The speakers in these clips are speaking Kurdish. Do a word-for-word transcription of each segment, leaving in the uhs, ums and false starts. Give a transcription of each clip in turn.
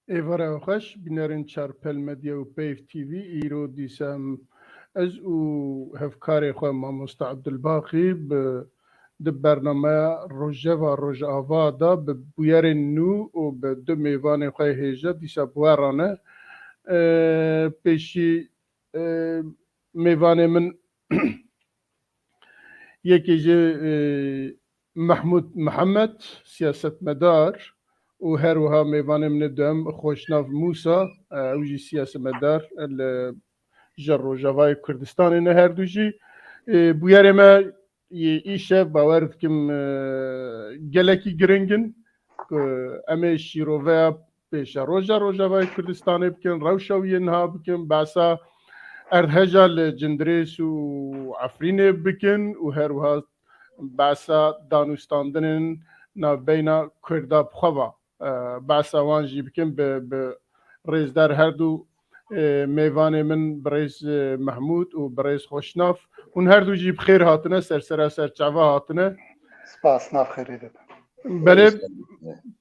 Êvara xweş, bînerên Çarpel Medya û Peyv T V, îro dîsa em ez û hevkarê xwe Mamoste Abdulbaqî bi, di bernameya Rojeva Rojava de bi bûyerên nû û bi du mêvanên xwe hêja dîsa bi we re ne. E, pêşî, e, mêvanê min yekê jî, e, Mehmûd Mihemed, siyasetmedar û her wiha mêvanê min ê duhem Xweşnav Mûsa, e, ew jî siyasetmedar li, ji Rojavayê Kurdistanê ne her du jî. E, bûyerê me yê îşev bawer dikim, e, gelekî giring in ku em ê şîroveya pêşeroja Rojavayê Kurdistanê bikin, rewşa wî yê niha bikin, behsa erdheja li Cindirês û Efrînê bikin û her wiha behsa danûstandinên navbeyna Kurda bi xwe ve, e, behsa wan jî bikin bi, bi rêzdar her du, e, mêvanê min birêz, e, Mehmûd û birêz Xweşnav. Hûn her du jî bi xêr hatine, ser sera ser çava hatine. Spas, nav xêrê de be. Belê,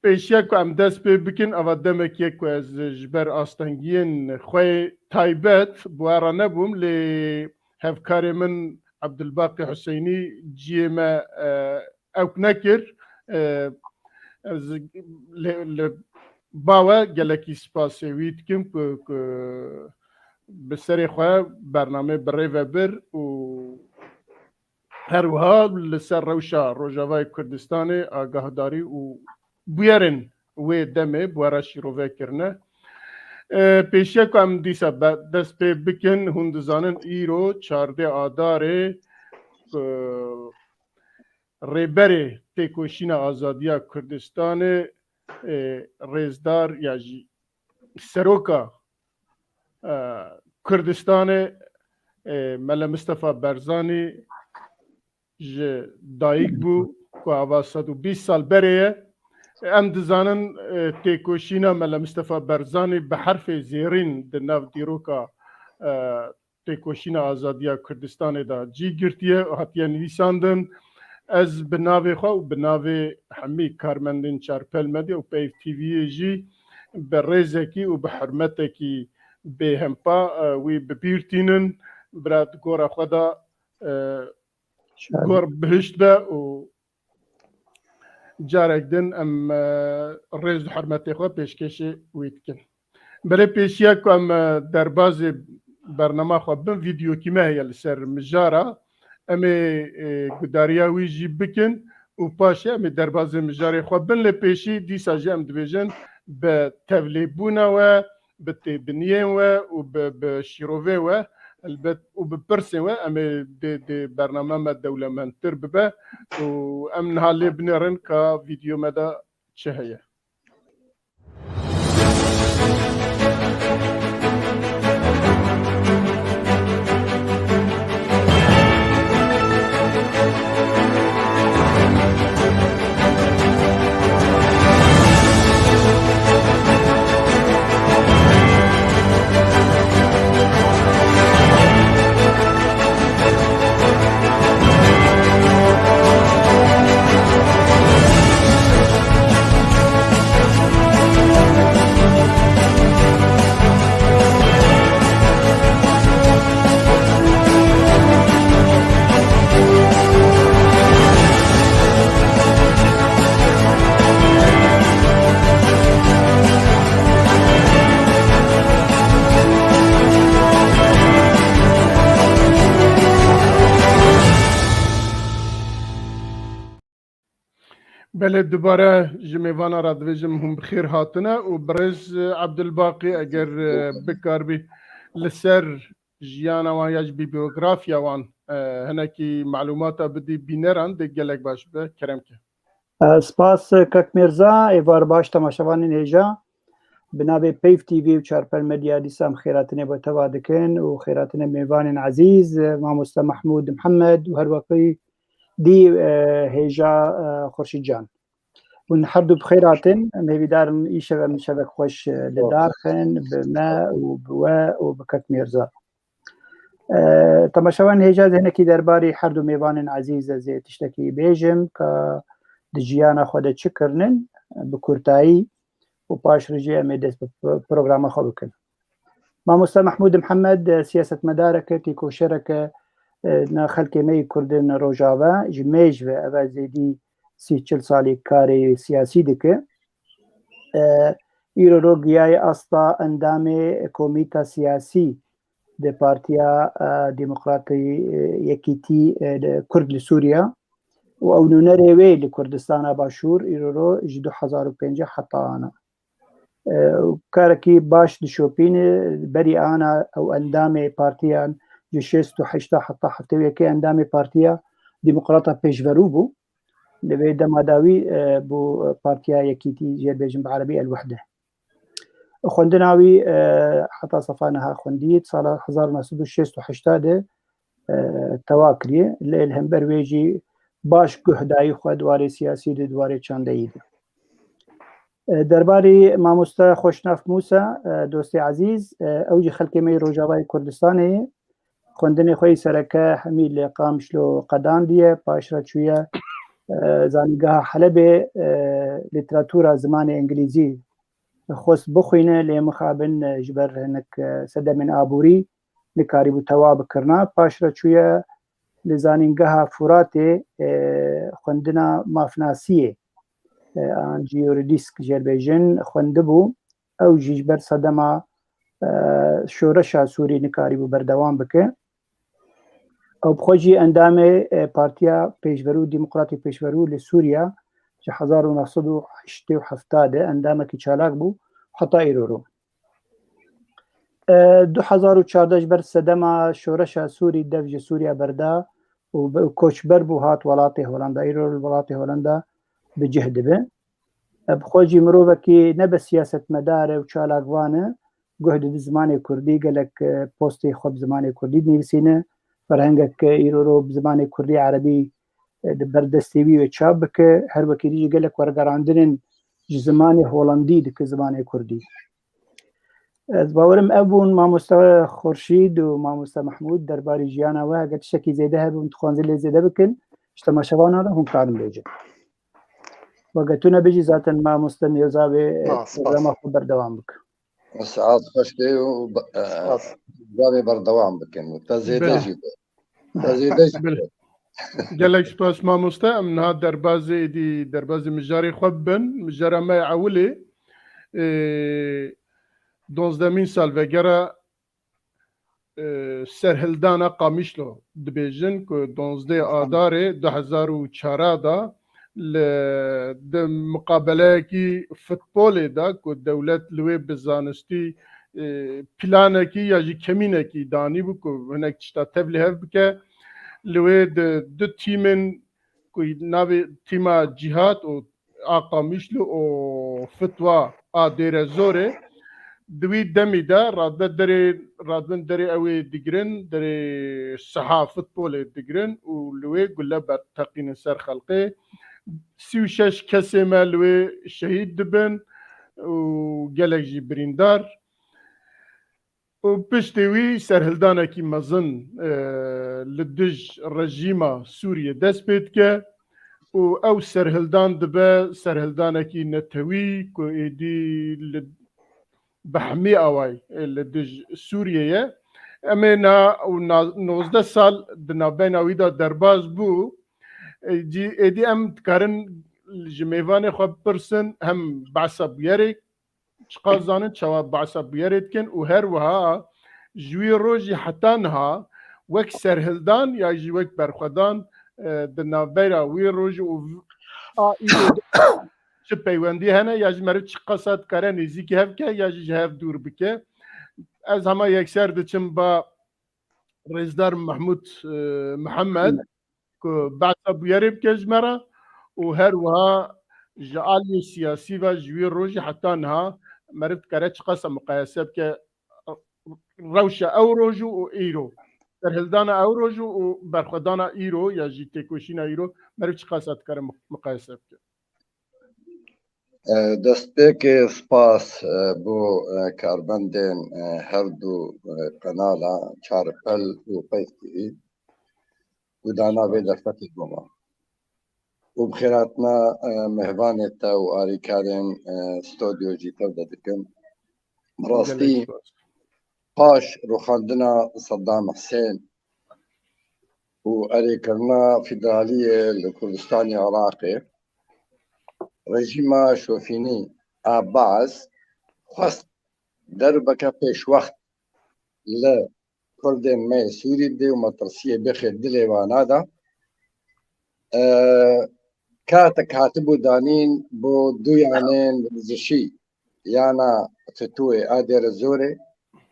pêşiya ku em dest pê bikin, ava demek ye ku ez ji ber astengiyên xwe yê taybet bi we re nebûm, lê hevkarê min Abdulbaqî Huseynî ciyê me, e, ewk nekir. E, ez li, li ba we gelekî spasê wî dikim ku, ku bi serê xwe bernamê bi rê ve bir û her wiha li ser rewşa Rojavayê Kurdistanê agahdarî û bûyerên wê demê bi we re şîrove kirine. E, pêşiya ku em dîsa be-, dest pê bikin, hûn dizanin îro çardeh Adarê, e, Rêberê Têkoşîna Azadiya Kurdistanê, e, rêzdar ya jî seroka, e, Kurdistanê, e, Mele Mistefa Berzanî ji dayik bû, ku ava sed û bîst sal berê ye. Em dizanin, e, têkoşîna Mele Mistefa Berzanî bi herfê zêrîn di nav dîroka, e, têkoşîna azadiya Kurdistanê de cî girtiye û hatiye nivîsandin. Ez bi navê xwe û bi navê hemî karmendên Çarpel Medya û Peyv T V'yê jî bi rêzekî û bi hurmetekî bêhempa, e, wî bi bîr tînin. Bira di gora xwe de, e, gor bihişt be û carek din em, e, rêz û hurmetê xwe pêşkêşî wî dikin. Belê pêşiya ku em, e, derbazê bernama xwe bin, vîdeokî me heye li ser mijara. Em ê, e, gudariya wî jî bikin û paşê em ê derbazê mijarê xwe bin. Lê pêşî dîsa jî em dibêjin bi tevlêbûna we, bi têbiniyên we û bi, bi şîrovê we, elbet, û bi pirsên we em ê dê, dê bername me dewlemendtir bibe û em niha lê binêrin ka vîdeo me de çi heye. Belê, dubare ji mêvana re dibêjim hûn bi xêr hatine û birêz, e, Abdulbaqî, eger, e, bikaribî li ser jiyana wan ya jî bîyografiya wan, e, hinekî malûmata bidî bîneran dê gelek baş bibe. Kerem ke. E, spas, e, kek Mêrza, êvar baş temaşevanên hêja. Bi navê Peyv T V û Çarpel Medya dîsa em xêratinê bo teva dikin û xêratinê mêvanên ezîz, e, Mamoste Mehmûd Mihemed û her wekî dî, e, hêja, e, Xurşîd Can. Hûn her du bi xêr hatin. Em hêvîdar in îşev em şevek xweş, e, li dar xin, bi me û bi we û bi kek Mêrza. E, temaşevan hêja ez hinekî derbarî her du mêvanên ezîz ez ê tiştekî bêjim ka di jiyana xwe de çi kirinin, bi kurtayî. û paş re jî em ê dest bi pro-, programa xwe bikin. Mamoste Mehmûd Mihemed, e, siyasetmedareke, têkoşereke, e, na xelkê me yê Kurd in Rojava, ji mêj ve, ev e zêdî sî çil salî karê siyasî dike. E, îro ro giyaye asta endamê komîta siyasî di Partiya, e, Demokratî, e, Yekîtî, e, li Kurd li Sûriya û ew nûnerê wê li Kurdistana Başûr îro ro ji du hezar û pêncî heta ana. E, karekî baş dişopîne, berî ana ew endamê partiyan ji şêst û heşta heta heftê û yekê endamê Partiya Demokrata Pêşverû bû. Li vê dema dawî, e, bû Partiya Yekîtî, jê bêjin bi erebî El Wehde. Xwendina wî, e, heta sefa niha xwendî, di sala hezar û neh sed û şêst û heşt de, e, tewa kiriye. Lê li hember wê jî baş guh dayî xwe di warê siyasî de, di warê çandeyî de. E, derbarê mamoste Xweşnav Mûsa, e, dostê ezîz, e, ew jî xelkê me yê Rojavayê Kurdistanê ye. Xwendinê xwe yî sereke hemî li Qamişlo qedandiye, paş re çûye, e, Zanîngeha Helebê, e, lîteratûra zimanê îngilîzî xwest bixwîne, lê mixabin, e, ji ber hinek, e, sedemên aborî nikarîbû tewa bikirina. Paş re çûye li Zanîngeha Furatê, e, xwendina mafnasiyê, e, an jî Eurodîsk jê dibêjin, xwendibû. Ew jî ji ber sedema, e, şoreşa Sûrî nikarîbû berdewam bike. Ew bi xwe jî endamê, e, Partiya Pêşverû, Demokratî Pêşverû li Sûriya ji hezar û neh sed û heştê û heft de endamekî çalak bû, heta îro ro. E, du hezar û çardeh ji ber sedema şoreşa Sûrî dev ji Sûriya berda û bi-, koçber bû, hat welatê Holanda. Îro li welatê Holanda bi cih dibe. E, bi xwe jî mirovekî ne bi siyasetmedar e û çalakvan e, guh dide zimanê kurdî, gelek, e, postê xwe bi zimanê kurdî dinivîsîne. Ferhengek, e, îro ro bi zimanê kurdî, erebî, e, di ber destê wî ve çap bike. Her wekî dî jî gelek wergerandinên ji zimanê holandî dike zimanê kurdî. Ez bawerim ev bûn mamoste Xurşîd û mamoste Mehmûd derbarê jiyana we. Eger tiştekî zêde hebûn, dixwazin lê zêde bikin, ji temaşevanan re hûn karin bêjin. Weke tu nebijî zaten mamoste nêza vê, e, programa xwe berdewam bike. Saet xweş be û be-, e, nêza vê berdewam bikin. Te zêde jî be. Te zêde jî be. Gelek spas mamoste. Em niha derbazê êdî, derbazê mijarê xwe bibin. Mijara me ya ewilê, e, duwazdehemîn salvegera, e, serhildana Qamişlo dibêjin ku duwazdeh Adarê du hezar û çar de li, di miqabeleyekî futbolê de ku dewlet li wê bi zanistî, e, planekî ya jî kemînekî danîbû ku hinek tişta tevlî hev bike, li wê di du tîmên ku navê tîma Cîhad û a Qamişlo û Fitwa a Dêrezorê, di wî demî de radbe derê, radbin derê ew ê digirin, derê siha futbolê digirin û li wê gule berteqînin ser xelkê. Sî û şeş kesê me li wê şehîd dibin û gelek jî birîndar. Û piştî wî serhildanekî mezin, e, li dij rejîma Sûriyê dest pê dike û ew serhildan dibe serhildanekî netewî ku êdî li, bi hemî awayî, e, li dij Sûriyê ye. Em ê na, û na, nozdeh sal di navbeyna wî de derbas bû. E, cî, êdî em dikarin ji mêvanê xwe bipirsin, hem behsa bûyerê çiqas zanin çawa behsa bûyerê dikin û her wiha ji wî rojî heta niha wek serhildan ya jî wek berxwedan, e, di navbeyra wî rojî û v-, a îro de çi peywendî hene ya jî meriv çiqasa dikare nêzîkî hev ke ya jî ji hev dûr bike. Ez hema yekser diçim ba Rêzdar Mehmûd, e, Mihemed ku behsa bûyerê bike ji me re û her wiha ji aliyê siyasî ve ji wî rojî heta niha meriv dikare çiqasa miqayese bike rewşa ew rojû û îro, serhildana ew rojû û berxwedana îro ya jî têkoşîna îro meriv çiqasa dikare mi-, miqayese bike. E, destpêkê spas, e, bo, e, karbendên, e, her du, e, kanala Çarpel û Qeys T V û dana vê derfetê bo me. û bi xêr hatina, e, mêvanê te û alîkarên, e, stûdyo jî tev de dikim. Bi rastî, gelek spas. Paş rûxandina Seddam Husên û erêkirina federaliyê li Kurdistanê Iraqê, rejîma şofînî a Baas xwest derbeke pêşwext li Kurdên me yê Sûrî bidê û metirsiyê bixê dilê wana de. E, katek hatibû danîn bo du yanên werzişî, yana Fitûyê a Dêrezorê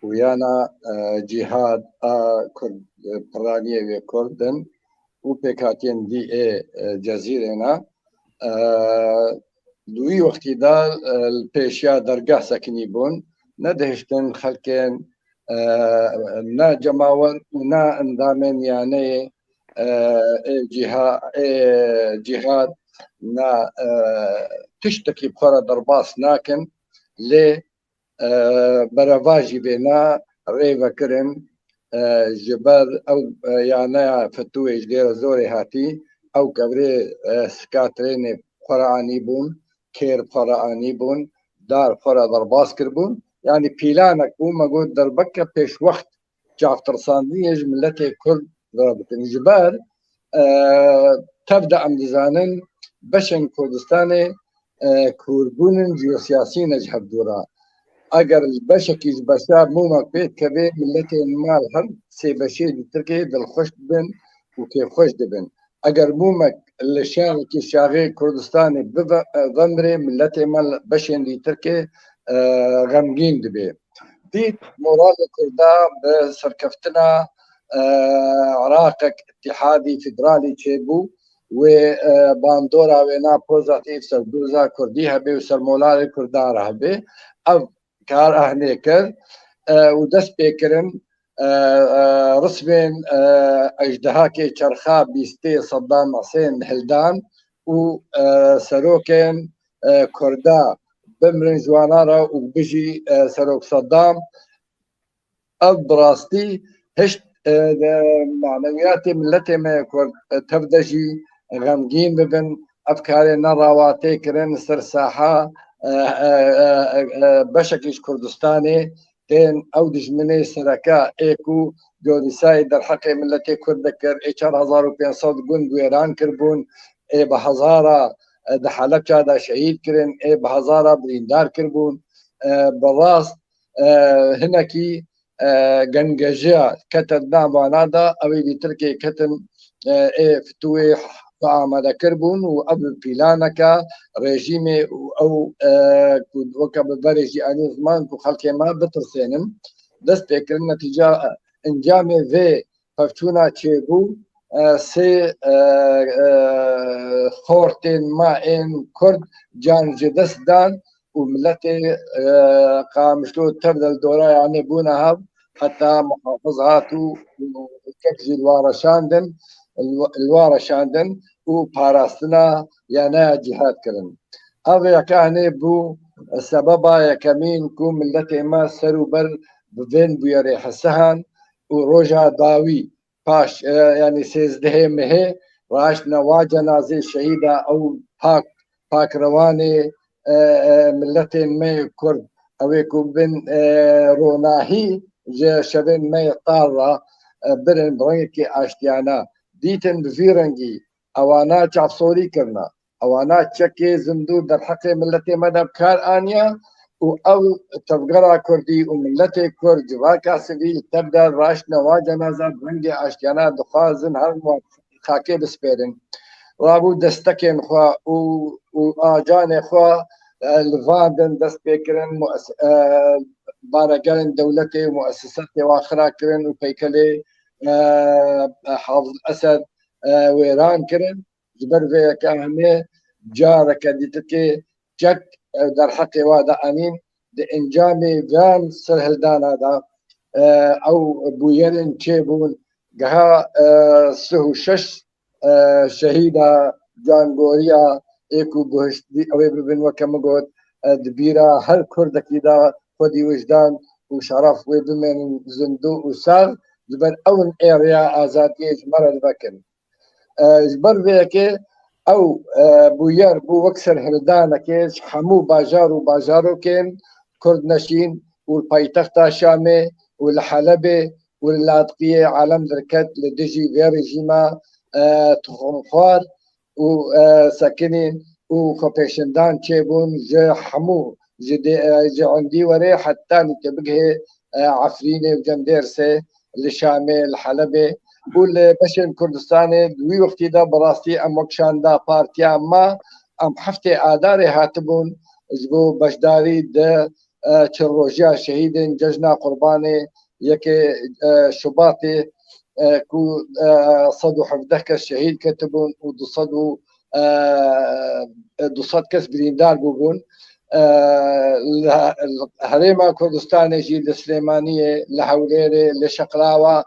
û yana, e, Cîhad a Kurd, e, piraniyê wê Kurd in û pêkhatiyên dî ê, e, Cezîrê ne. E, di wî wextî de, e, li pêşiya dergeh sekinî bûn, nedihiştin xelkên, e, ne cemawer û ne endamên yaneyê, e, ê cîha-, ê cîhad ne, e, tiştekî bi xwe re derbas nakin, lê, e, berevajî vêna rê vekirin, e, ji ber ew, e, yaneya Fitûyê ji Dêrezorê hatî, ew kevirê, e, sika trênê bi xwe re anîbûn, kêr bi xwe re anîbûn, dar bi xwe re derbas kiribûn. Yanî pîlanek bû, me got derbeke pêşwext çavtirsandinê ji miletê Kurd re bikin. Ji ber, e, tev de em dizanin beşên Kurdistanê, e, kûrbûn in, jiyosiyasî ne ji hevdû re. Eger beşekî ji beşa mûmek pê dikeve, miletên me li her sê beşê dîtirkê dilxweş dibin û kêfxweş dibin. Eger mûmek li şaxekî şaxê Kurdistanê bive-, e, vemrê, miletê me li beşên dîtirkê, e, xemgîn dibe. Dît moralê Kurda bi serkeftina, e, Iraqek îtîhadî federalî çêbû. Wê, e, bandora wê na pozitif ser doza Kurdî hebe û ser moralê Kurdan re hebe. Ev kar ehnê kir, e, û dest pê kirin, e, e, rismên, e, ejdehakê çerxa bîstê Seddam Husên hildan û, e, serokên, e, Kurda bimrin ji wana re û bijî, e, Serok Seddam. Ev bi rastî hişt, e, de, manewiyatê miletê me Kurd, e, tev de jî xemgîn bibin. Ev karê ne rawa tê kirin li ser saha, e, e, e, e, beşekî ji Kurdistanê tên ew dijminê sereke ê ku codîsayê derheqê miletê Kurd dikir, ê çar hezar û pênc sed gund wêran kiribûn, ê bi hezara, e, di Helebça de şehîd kirin, ê bi hezara birîndar kiribûn. E, bi rast, e, hinekî, e, gengejiya kete di navana de, ew ê dîtirkê ketin, e, ê Fitûyê xwe amade kiribûn û ev bi pîlaneke rejîmê û ew, e, ku weke bi berê jî anî ziman ku xelkê me bitirsênin, dest pê kirin. Netîca, e, encamê vê pevçûna çêbû, e, sê, e, e, xortên me ên Kurd can ji dest dan û miletê, e, Qamişlo tev de li dora yanê bûne hev, heta muhafiz hat û, û kek jî li wa re şandin, li wa, li wa re şandin û parastina yaneya cîhad kirin. Ev yeke hinê bû sebeba yekemîn ku miletê me ser û ber bi vên bûyerê hesihan û roja dawî paş, e, yanî sêzdehê mehê raştine wa cenazê şehîda ew pak, pakrewanê, e, e, miletên me yê Kurd, ew ê ku bin, e, ronahî ji şevên me yê tar re, e, birin bi rengekî aştiyane. Dîtin bi vî rengî ewana çavsorî kirine. Ewana çekê zindû derheqê miletê me de bi kar aniye û ew tevgera Kurdî û miletê Kurd, civaka sivîl tev de raştine wa cenaza bi rengê aştiyane dixwazin her xakê bispêrin. Rabû destekên xwe û, û acanê xwe, e, livandin, dest pê kirin, mues-, e, baregerên dewletê û muesesatê wa xira kirin û peykelê, e, Hafiz Esed, e, wêran kirin. Ji ber vê yeke hemê careke dîtikê çek, e, derheqê wa de anîn. Di encamê van serhildana de, e, ew bûyerên çêbûn, geha, e, sih û şeş, e, şehîda cangoriya ê ku guhiştî ew ê bibin, weke min got, e, di bîra her Kurdekî de xwedî wijdan û şeref wê bimênin zindû û sax, ji ber ew in ê rêya azadiyê ji me re divekin. E, ji ber vê yekê Ew, e, bûyer bû wek serhildanekê ji hemû bajar û bajarokên Kurd neşîn û li paytexta Şamê û li Helebê û li Ladqiyê alem derket li dijî vê rejîma, e, toxumxwar û, e, sekinîn û xwepêşindan çêbûn ji hemû, ji dê-, e, ji Endî were hetanî te bigihê, e, Efrînê û Cendêrsê, li Şamê, li Helebê û li beşên Kurdistanê di wî wextî de bi rastî em wek şanda partiya ma, em heftê Adarê hatibûn ji bo beşdarî di, e, çil rojiya şehîdên Cejna Qurbanê, yekê, e, Şubatê, e, ku, e, sed û hevdeh kes şehîd ketibûn û du sed û, e, du sed kes birîndar bûbûn. E, li, li Herêma Kurdistanê jî li Silêmaniyê, li Hewlêrê, li Şeqlawa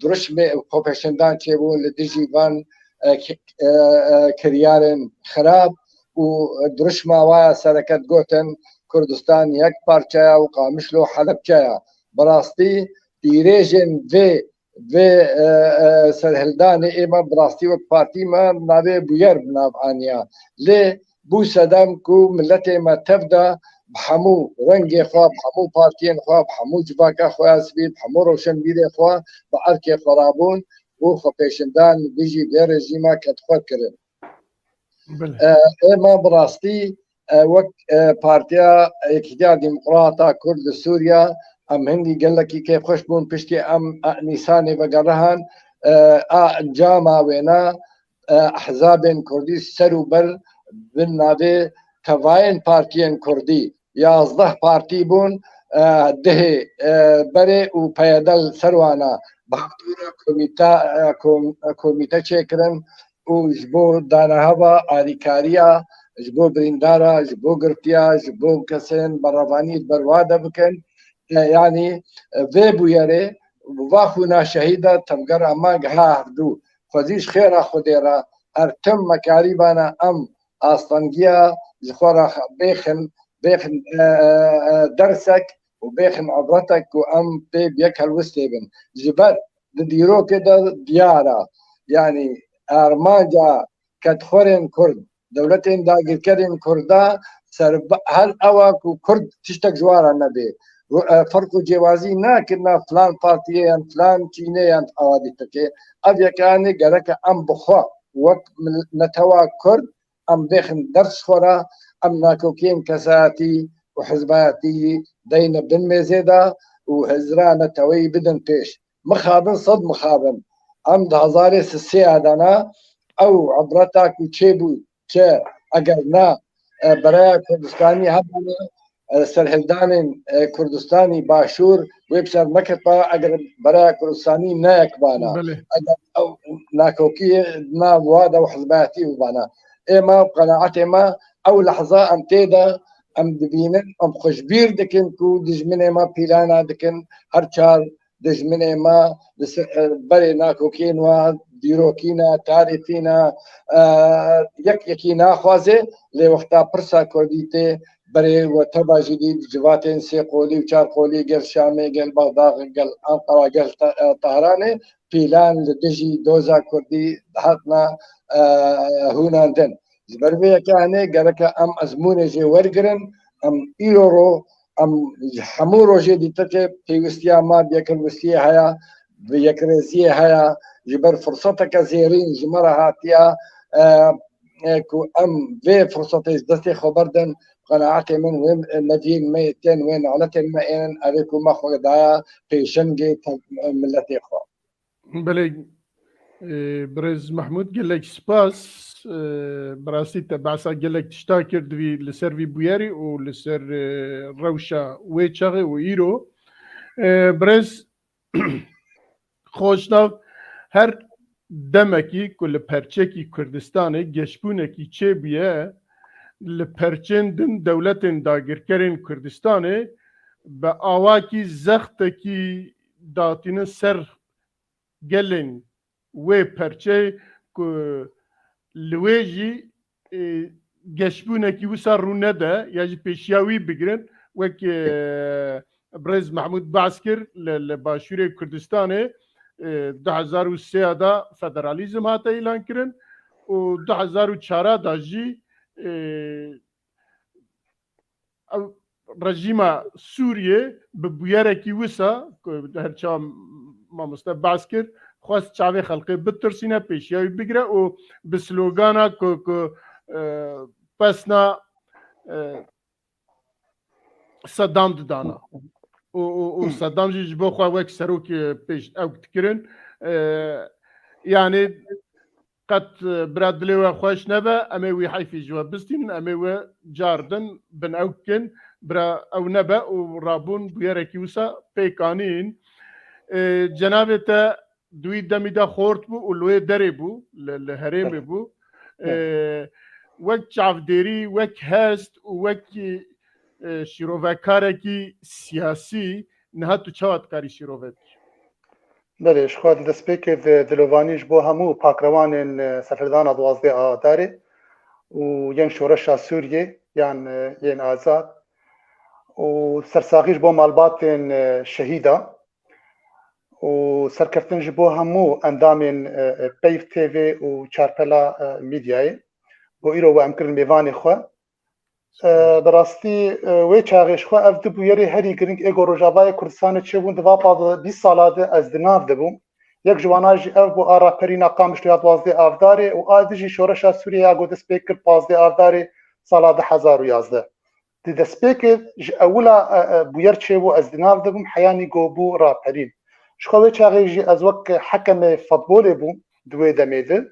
dirûşmê xwepêşandan çêbûn li dijî van, e, ki-, e, e, kiryarên xirab û dirûşma wa ya sereke digotin, Kurdistan yek parçe ye û Qamişlo Helebçe ye. Bi rastî tîrêjên vê, vê, e, e, serhildanê ême bi rastî wek partî me navê bûyer bi nav aniya. Lê bû sedem ku miletê me tev de bi hemû rengê xwe, bi hemû partiyên xwe, bi hemû civaka xwe ya sivîl, bi hemû rewşenbîrê xwe bi erkê xwe rabûn û xwepêşandan li dijî vê rejîma kedxwe kirin. Belê. E, ême bi rastî, e, wek, e, Partiya Yekîtiya Demokrata Kurd li Sûriye, em hindî gelekî kêfxweş bûn piştî em, e, Nîsanê vegerihan, e, a encama wêne, e, ehzabên Kurdî ser û ber bin navê tevayên partiyên Kurdî, yazdeh partî bûn, e, dehê, e, berê û peyedel ser wana bi hevdû re komîte, e, kom-, komîte çêkirin û ji bo daneheva alîkariya, ji bo birîndara, ji bo girtiya, ji bo kesên berevanî li ber wa de bikin. E, yanî, e, vê bûyerê, va xûna şehîda tevgera me giha hevdû. Xwezî ji xêra Xwedê re her tim me karîbana em astengiya ji xwe re bêxin, bêxin, e, e, e, dersek û bêxin ibretek ku em pê bi yek helwistê bin. Ji ber di dîrokê de diyar e. Yanî armanca kedxwerên Kurd, dewletên dagirkerên Kurda ser her ew e ku Kurd tiştek ji wan re nebe. Ru-, e, ferq û cêwazî nakirina filan partiyê yan filan çînê yan awa dîtekê. Ev yekanê gereke em bi xwe wek mil-, netewa Kurd em bêxin ders xwe re, em nakokiyên kesayetî û hizbayetî deyne bin mêzê de û hizra neteweyî bidin pêş. Mixabin, sed mixabin. Em di hezarê sisê de ne, ew ibreta ku çêbû, çi eger ne, e, Beraya Kurdistanî hebûne, e, serhildanên, e, Kurdistanî Başûr wê bi ser neketiba, eger Beraya Kurdistanî neyekbana. Belê. Eger ew nakokiyê nav wa de û hizmetî bibana. Ê me, qenaetê me, ew lehza em tê de, em dibînin, em xwe ji bîr dikin ku dijminê me pîlana dikin, her çar dijminê me li ser, e, berê nakokiyên we dîrokî ne, tarîxî ne, e, yek yekî naxwaze, lê wexta pirsa Kurdî tê berê we teva jî dît, civatên sê qolî û çar qolî gel Şamê, gel Bexdaxê, gel Anqara, gel Te-, e, Tehranê, pîlan li dijî doza Kurdî hatine, e, hûnandin. Ji ber vê yekê hene gereke em ezmûnê jê wergirin, em îro ro, em ji hemû rojê dîtike pêwîstiya me bi yekrêziyê heye, bi yekrêziyê heye, ji ber firseteke zêrîn ji me re hatiye, e, e, ku em vê firsetê ji destê xwe berdin, qenaetê min wê neviyên me tên, wê neletên me ênin, ev ê ku me xwe daye pêşengê te-, miletê xwe. Belê, e, birêz Mehmûd, gelek spas. E, bi rastî te behsa gelek tişta kir, divî li ser vî bûyerî û li ser, e, rewşa wê çaxê û îro. E, birêz Xweşnav, her demekî ku li perçekî Kurdistanê geşbûnekî çêbûye, li perçên din dewletên dagirkerên Kurdistanê bi awakî zextekî datîne ser gelên wê perçeyê ku li wê jî, e, geşbûnekî wisa rû nede ya jî pêşiya wî bigirin, wek, e, birêz Mehmûd behs kir, li, li Başûrê Kurdistanê, e, du hezar û sê de federalîzm hate îlan kirin. û du hezar û çar de jî, e, ew rejîma Sûriyê bi bûyerekî wisa, ku her çawa mamoste behs kir, xwest çavê xelkê bitirsîne, pêşiya wî bigire û bi slogana ku, ku, e, pesna, e, Sedam didana. Û, û, û Sedam jî ji bo xwe wek serokê pêş ew dikirin. E, yanî qet, e, bira dilê we xweş nebe, em ê wî heyfî ji we bistînin, em ê we cardin bin ew kin, bira ew nebe û rabûn bûyerekî wisa pêk anîn. E, cenabê te di wî demî de xort bû û li wê derê bû, li, li herêmê Evet. bû. Evet. E, wek çavdêrî, wek hest û wek, e, şîrovekarekî siyasî niha tu çawa dikarî şîrove bikî? Belê, ji xwe destpêkê di dilovanî ji bo hemû pakrewanên, e, serhirdana duwazdeh Adarê û yên Şoreşa Sûriyê yan, e, yên Azad û sersaxî ji bo malbatên, e, şehîda û serkeftin ji bo hemû endamên, e, e, Peyv T V û Çarpela, e, Medyayê. Bo îro we em kirin mêvanê xwe. E, bi rastî, e, wê çaxê ji xwe ev du bûyerê herî giring ê ku Rojavayê Kurdistanê çêbûn di va pazde bîst sala de ez di nav de bûm. Yek ji wana jî ev bû a raperîna Qamişloya duwazdeh Avdarê û a di jî şoreşa Sûriyê ya ku dest pê kir pazdeh Avdarê sala du hezar û yazdeh. Di destpêkê ji ewila, e, e, bûyer çêbû ez di nav de bûm, heyanî ku bû raperîn. Ji xwe wê çaxê jî ez wek hekemê futbolê bûm di wê demê de.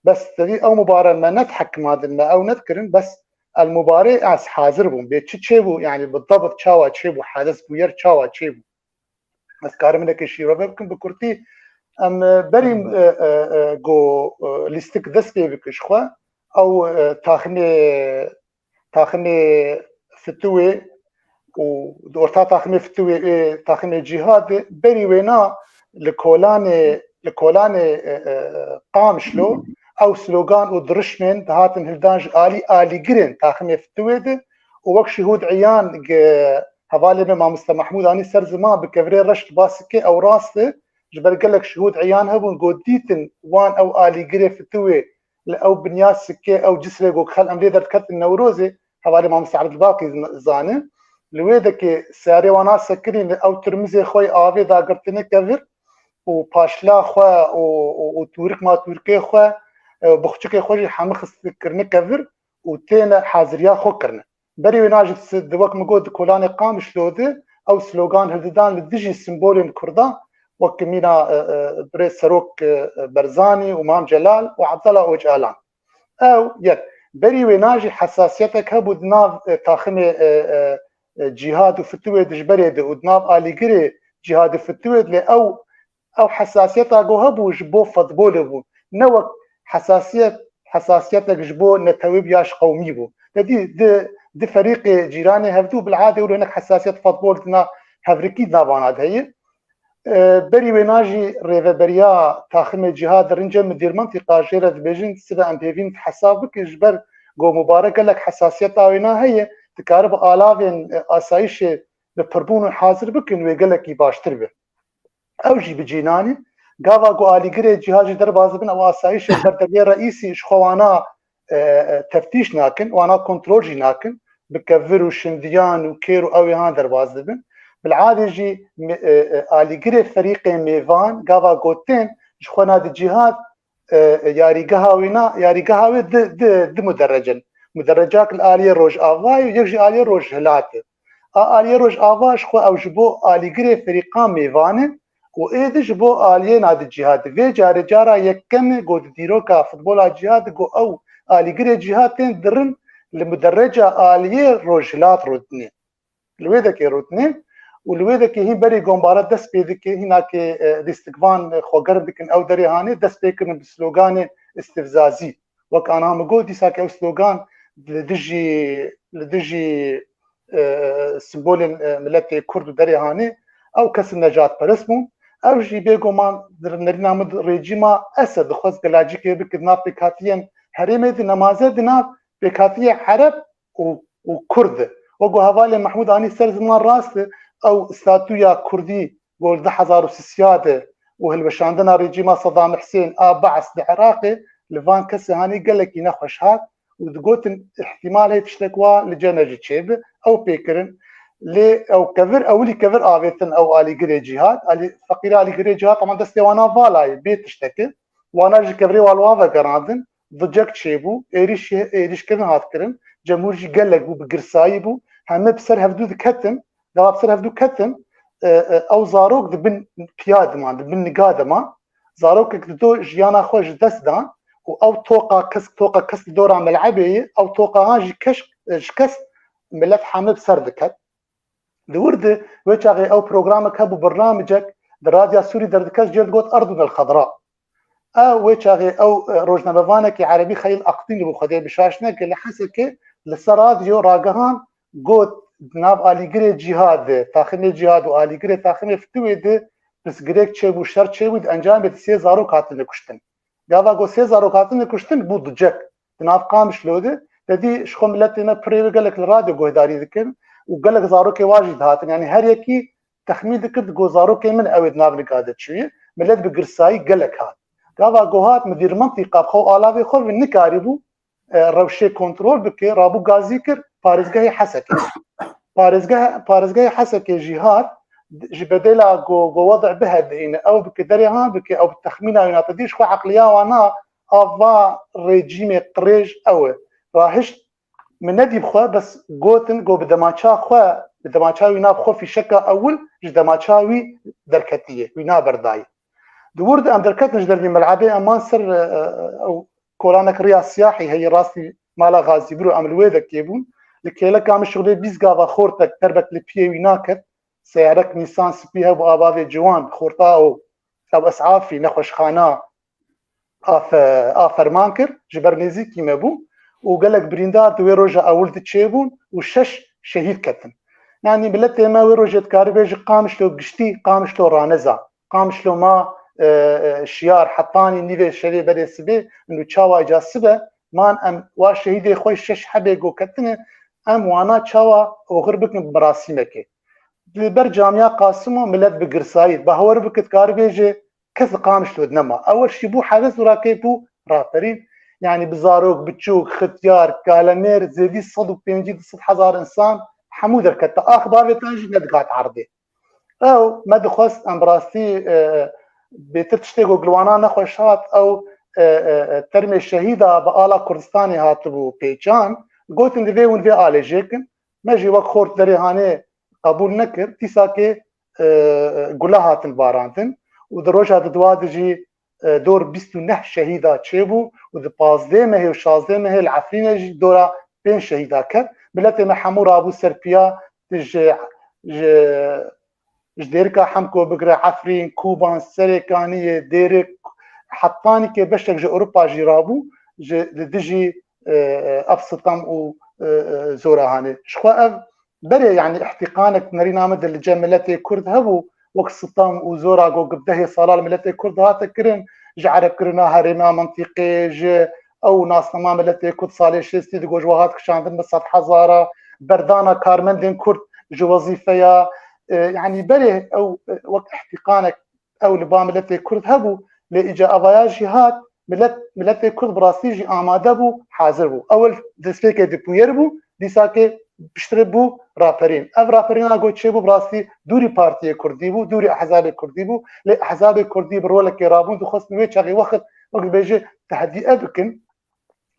Bes tevî ew mubare me nedihekimandin, me ew nedikirin, bes el mubarê ez hazir bûm. Bê çi çêbû, yanî bi dabit çawa çêbû, hedes bûyer çawa çêbû. Ez karim hinekê şîrove bikim, bi kurtî em, e, berî, Hı hı. e, e, e, go, e, lîstik dest pê bike ji xwe, ew, e, taximê, taximê Fitûyê û di orta taximê Fitûyê ê taximê Cîhadê berî wêna li kolanê, li kolanê, e, e, Qamişlo ew slogan û dirişmên dihatin hildan ji alî alîgirên taximê Fitûyê de û wek şihûd eyan ge-, hevalê me mamoste Mehmûd anî ser ziman bi kevirê reş li ba sikê ew rast e, ji ber gelek şihûd eyan hebûn, got dîtin wan ew alîgirê Fitûyê li ew binya sikê ew cisrê ku xel em lê derdiketin Newrozê, hevalê mamoste Ebdulbaqî zane. Li wê dekê seyarê wana sekirî li ew tirmizê xwe yê avê dagirtine kevir û paşla xwe û, û, û tûrik ma tûrikê xwe, e, buxçikê xwe jî hemû xist kirine kevir û têne haziriya xwe kirine. Berî wêna jî di, wek min got, di kolanê Qamişlo de ew slogan hildidan li dijî simbolên Kurdan, wek mîna, e, e, birêz Serok, e, Barzanî û Mam Celal û Abdullah Ocalan. Ew yek. Berî wêna jî hesasiyetek hebû di nav, e, taximê, e, e, e, Cîhad û Fitûyê dijberê de û di nav alîgirê Cîhad û Fitûyê de lê ew ew hesasiyeta ku hebû ji bo futbolê bû. Ne wek hesasiyet, hesasiyetek ji bo netewî bû ya ji qewmî bû. Te dî di, di ferîqê cîranê hevdû bil'adê wilo hinek hesasiyet futbol dina hevrikî di navana de heye. E, berî wêna jî rêveberiya taximê Cîhad Rince Midir Mintîqa jê re dibêjin, sibe em pêvîn hesab bikin, ji ber ku Mubarek gelek hesasiyeta wêna heye, dikaribe alavên, e, asayîşê bi pirbûn û hazir bikin, wê gelekî baştir be. Ew jî bi cînanî, gava ku alîgirê Cîhad jî derbas dibin, ew asayîşê ber devê reîsî ji xwe wana, e, e, teftîş nakin, wana kontrol jî nakin, bi kevir û şindiyan û kêr û ewê han derbas dibin. Bil'adê jî me-, e, e, alîgirê ferîqê mêvan, gava ku tên, ji xwe na di Cîhad, e, e, yarîgeha wê na, yarîgeha wê di, di, di muderrecin. Muderrecak li aliyê Rojavayê û yek jî aliyê Rojhilatê. A aliyê Rojava ji xwe ew ji bo alîgirê ferîqan mêvan e û êdî ji bo aliyê na di Cîhadê. Vê carê cara yekem e ku di dîroka futbola Cîhadê ku ew alîgirê Cîhad tên dirin li muderreca aliyê Rojhilat rûdinê. Li wê dekê rûdinê û li wê dekê hîn berî gombare dest pê dike, hînakê, e, lîstikvan, e, xwe germ dikin ew derê hanê, dest pê kirin bi sloganê îstîfzazî. Wek ana min got, dîsa ke ew slogan li dijî, li dijî, e, simbolên, e, miletê Kurd û derê hanê, ew kes necatperest bûn. Ew jî bêguman di nerîna min rejîma Esed dixwest gelacîkê bike di nav pêkhatiyên herêmê de, nemaze di nav pêkhatiyê Ereb û, û Kurd e. Wek ku hevalê Mehmûd anî ser ziman rast e, ew statûya Kurdî ku li du hezar û sisya de û hilweşandina rejîma Sedam Husên a Be'es li Iraqê, li van kesê hanê gelekî nexweş hat û digotin, îhtîmal heye tiştek wa li cem me jî çêbi, ew pê kirin. Lê ew kevir, ewilî kevir avêtin ew alîgirê cîhad, alî, feqîra alîgirê cîhad, ama destê wana vala ye, bê tiştekê. Wana ji kevirê wa li wan vegerandin, dicek çêbû, êrîş, êrîşkirin hat kirin, cemhûr jî gelek bû, bi girsayî bû, heme bi ser hevdû diketin, gava bi ser hevdû ketin, e, e, ew zarok di bin piya de man, di bin niga de man, zarokek dido jiyana xwe ji dest dan û ew toqa kes, toqa kes di dora melebê ye, ew toqa han jî keş, e, ji kes milet heme bi ser diket. Di wir de wê çaxê ew programek hebû, bernamecek di Radya Sûrî derdikest, jê digot Erdun el Xedra. Ew wê çaxê ew, e, rojnamevanekî erebî Xelîl Aqdîn bû, Xwedê bi şaş neke, li Hesekê li ser radyo ragihan, got, di nav alîgirê cîhad de, taximê cîhad û alîgirê taximê fitûyê de pirsgirêk çêbû, şer çêbû, di encamê de sê zarok hatine kuştin. Gava got sê zarok hatine kuştin, bû dicek. Di nav Qamişlo de, te dî ji xwe miletê me pirê wê gelek li radyo guhdarî dikin û gelek zarokê wa jî dihatin. Yanî her yekî texmîn dikir, digot zarokê min ew ê di nav niga de çûye. Milet bi girsayî gelek hat. Gava ku hat, midîr mintîqa bi xwe û alavê xwe ve nikarîbû, e, rewşê kontrol bike, rabû gazî kir parêzgehê Hesekê. Parêzgeh, parêzgehê Hesekê jî hat, ji bedêla ku, ku wede bihedîne, ew bike derê han bike, ew bi texmîna wîna te dî ji xwe eqliya wana a va rejîmê qirêj ew e. Rahişt, min nedî bi xwe, bes gotin ku bi demaça xwe, bi demaça wîna bi xwe fîşeka ewil ji demaça wî derketiye, wîna berdaye. Di wir de em derketin ji dervî melebê, em man ser, e, e, ew kolanek riya siyahî heye, rastî mala Xazî Biro, em li wê de kê bûn. Li kêleka min şixulê bîst gava xortek, terbek li piyê wî naket. Seyarek Nîsan spî hebû, a bavê ciwan, xorta û ew esafî, nexweşxana, a fe-, a ferman kir, ji ber nêzîkî me bû û gelek birîndar di wê roja ewil de çêbûn û şeş şehîd ketin. Yanî miletê me wê rojê dikarî bêje Qamişlo giştî, Qamişlo raneza. Qamişlo ma, e, e, şiyar hetanî nîvê şevê berê sibê, û çawa ca sibe, man em wa şehîdê xwe şeş hebê go ketine, em wana çawa oxir bikin bi merasîmekê. Li ber Camiya Qasimo milet bi girsayî, bawer bike dikarî bêje, kes li Qamişlo de nema. Ew şî bû heves û rakê bû raperîn. Yanî bi zarok, biçûk, xityar, kalemêr, zêdî sed û pêncî, du sed hezar insan hemû derkete. Ax bavê tan jî nedigat erdê. Ew me dixwest em bi rastî, e, bêtir tiştê ku gilwana nexweş hat, ew, e, e, e, termê şehîda bi ala Kurdistanê hatibû pêçan, gotin divê hûn vê alê jêkin. Me jî wek xort derê hanê qebûl nekir. Dîsakê, e, gule hatin barandin û di roja di dua de jî, e, dor bîst û neh şehîda çêbû û di pazdeh mehê û şazdeh mehê li Efrînê jî dora pênc şehîda ket. Miletê me hemû rabû ser piya, ji, ji, ji Dêrika Hemko bigire Efrîn, Koban, Serêkaniyê, Dêrik, hetanî ke beşek ji Ewropa jî rabû, ji, li dijî, e, e, ev sitem û, e, e, zora hanê. Ji xwe ev berê, yanî îhtîqanek nerîna min de li cem miletê Kurd hebû, wek sitem û zora ku bi dehê sala li miletê Kurd hate kirin, ji erebkirina herêma mintîqê, ji ew nasnama miletê Kurd salê şêstî digot ji we hat kişandin bi sed hezara, berdana karmendên Kurd ji wezîfeya, e, yanî berê ew, e, wek îhtîqanek ew li ba miletê Kurd hebû, lê îca evaya jî hat, milet, miletê Kurd bi rastî jî amade bû, hazir bû. Ewil destpêkê de bûyer bû, dîsakê piştre bû raperîn. Ev raperîna ku çêbû bi rastî dûrî partiyê Kurdî bû, dûrî ehzabê Kurdî bû, lê ehzabê Kurdî bi rolekê rabûn, dixwestin wê çaxê wext, wek dibêje, tehdîe bikin.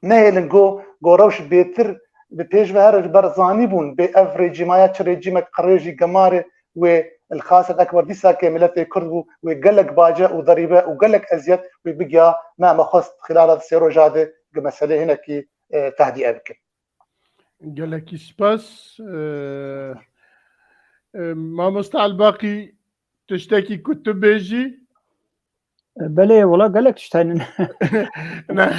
Nehêlin ku, ku rewş bêtir bi pêş ve here, ji ber zanîbûn bê ev rejîmaya çi rejîmek qirêjî gemarê wê El Xasil Ekber dîsakê miletê Kurd bû, wê gelek bace û derîbe û gelek eziyet wê bigiya. Me, me xwest xilala sê roja de gi meselê hinekî, e, tehdîe bikin. Gelekî spas. E, e, Mamoste Elbaqî, tiştekî ku tu bêjî? Belê, wela gelek tişt hene. Ne,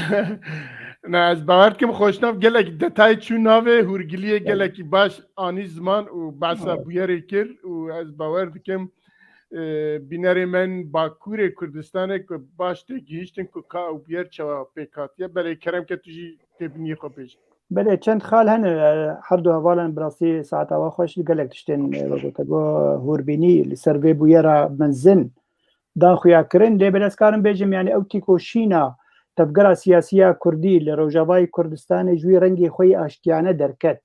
ne, ez bawer dikim xweşnav gelek detay çû navê, hûrgiliyê gelekî baş anî ziman û behsa bûyerê kir û ez bawer dikim, e, bînerê me yên Bakurê Kurdistanê ku baş tê gihîştin ku ka ew bûyer çawa pêk hatiye. Belê kerem ke tu jî têbîniyê xwe bêjî. Belê, çend xal hene, e, her du hevalan bi rastî saeta we xweş, gelek tiştên, e, we gote, go hûrbînî li ser vê bûyera mezin dan xuya kirin, lê belê ez karim bêjim, yanî ew tîkoşîna Tevgera siyasî ya Kurdî li Rojavayê Kurdistanê ji wî rengê xwe yê aştiyane derket.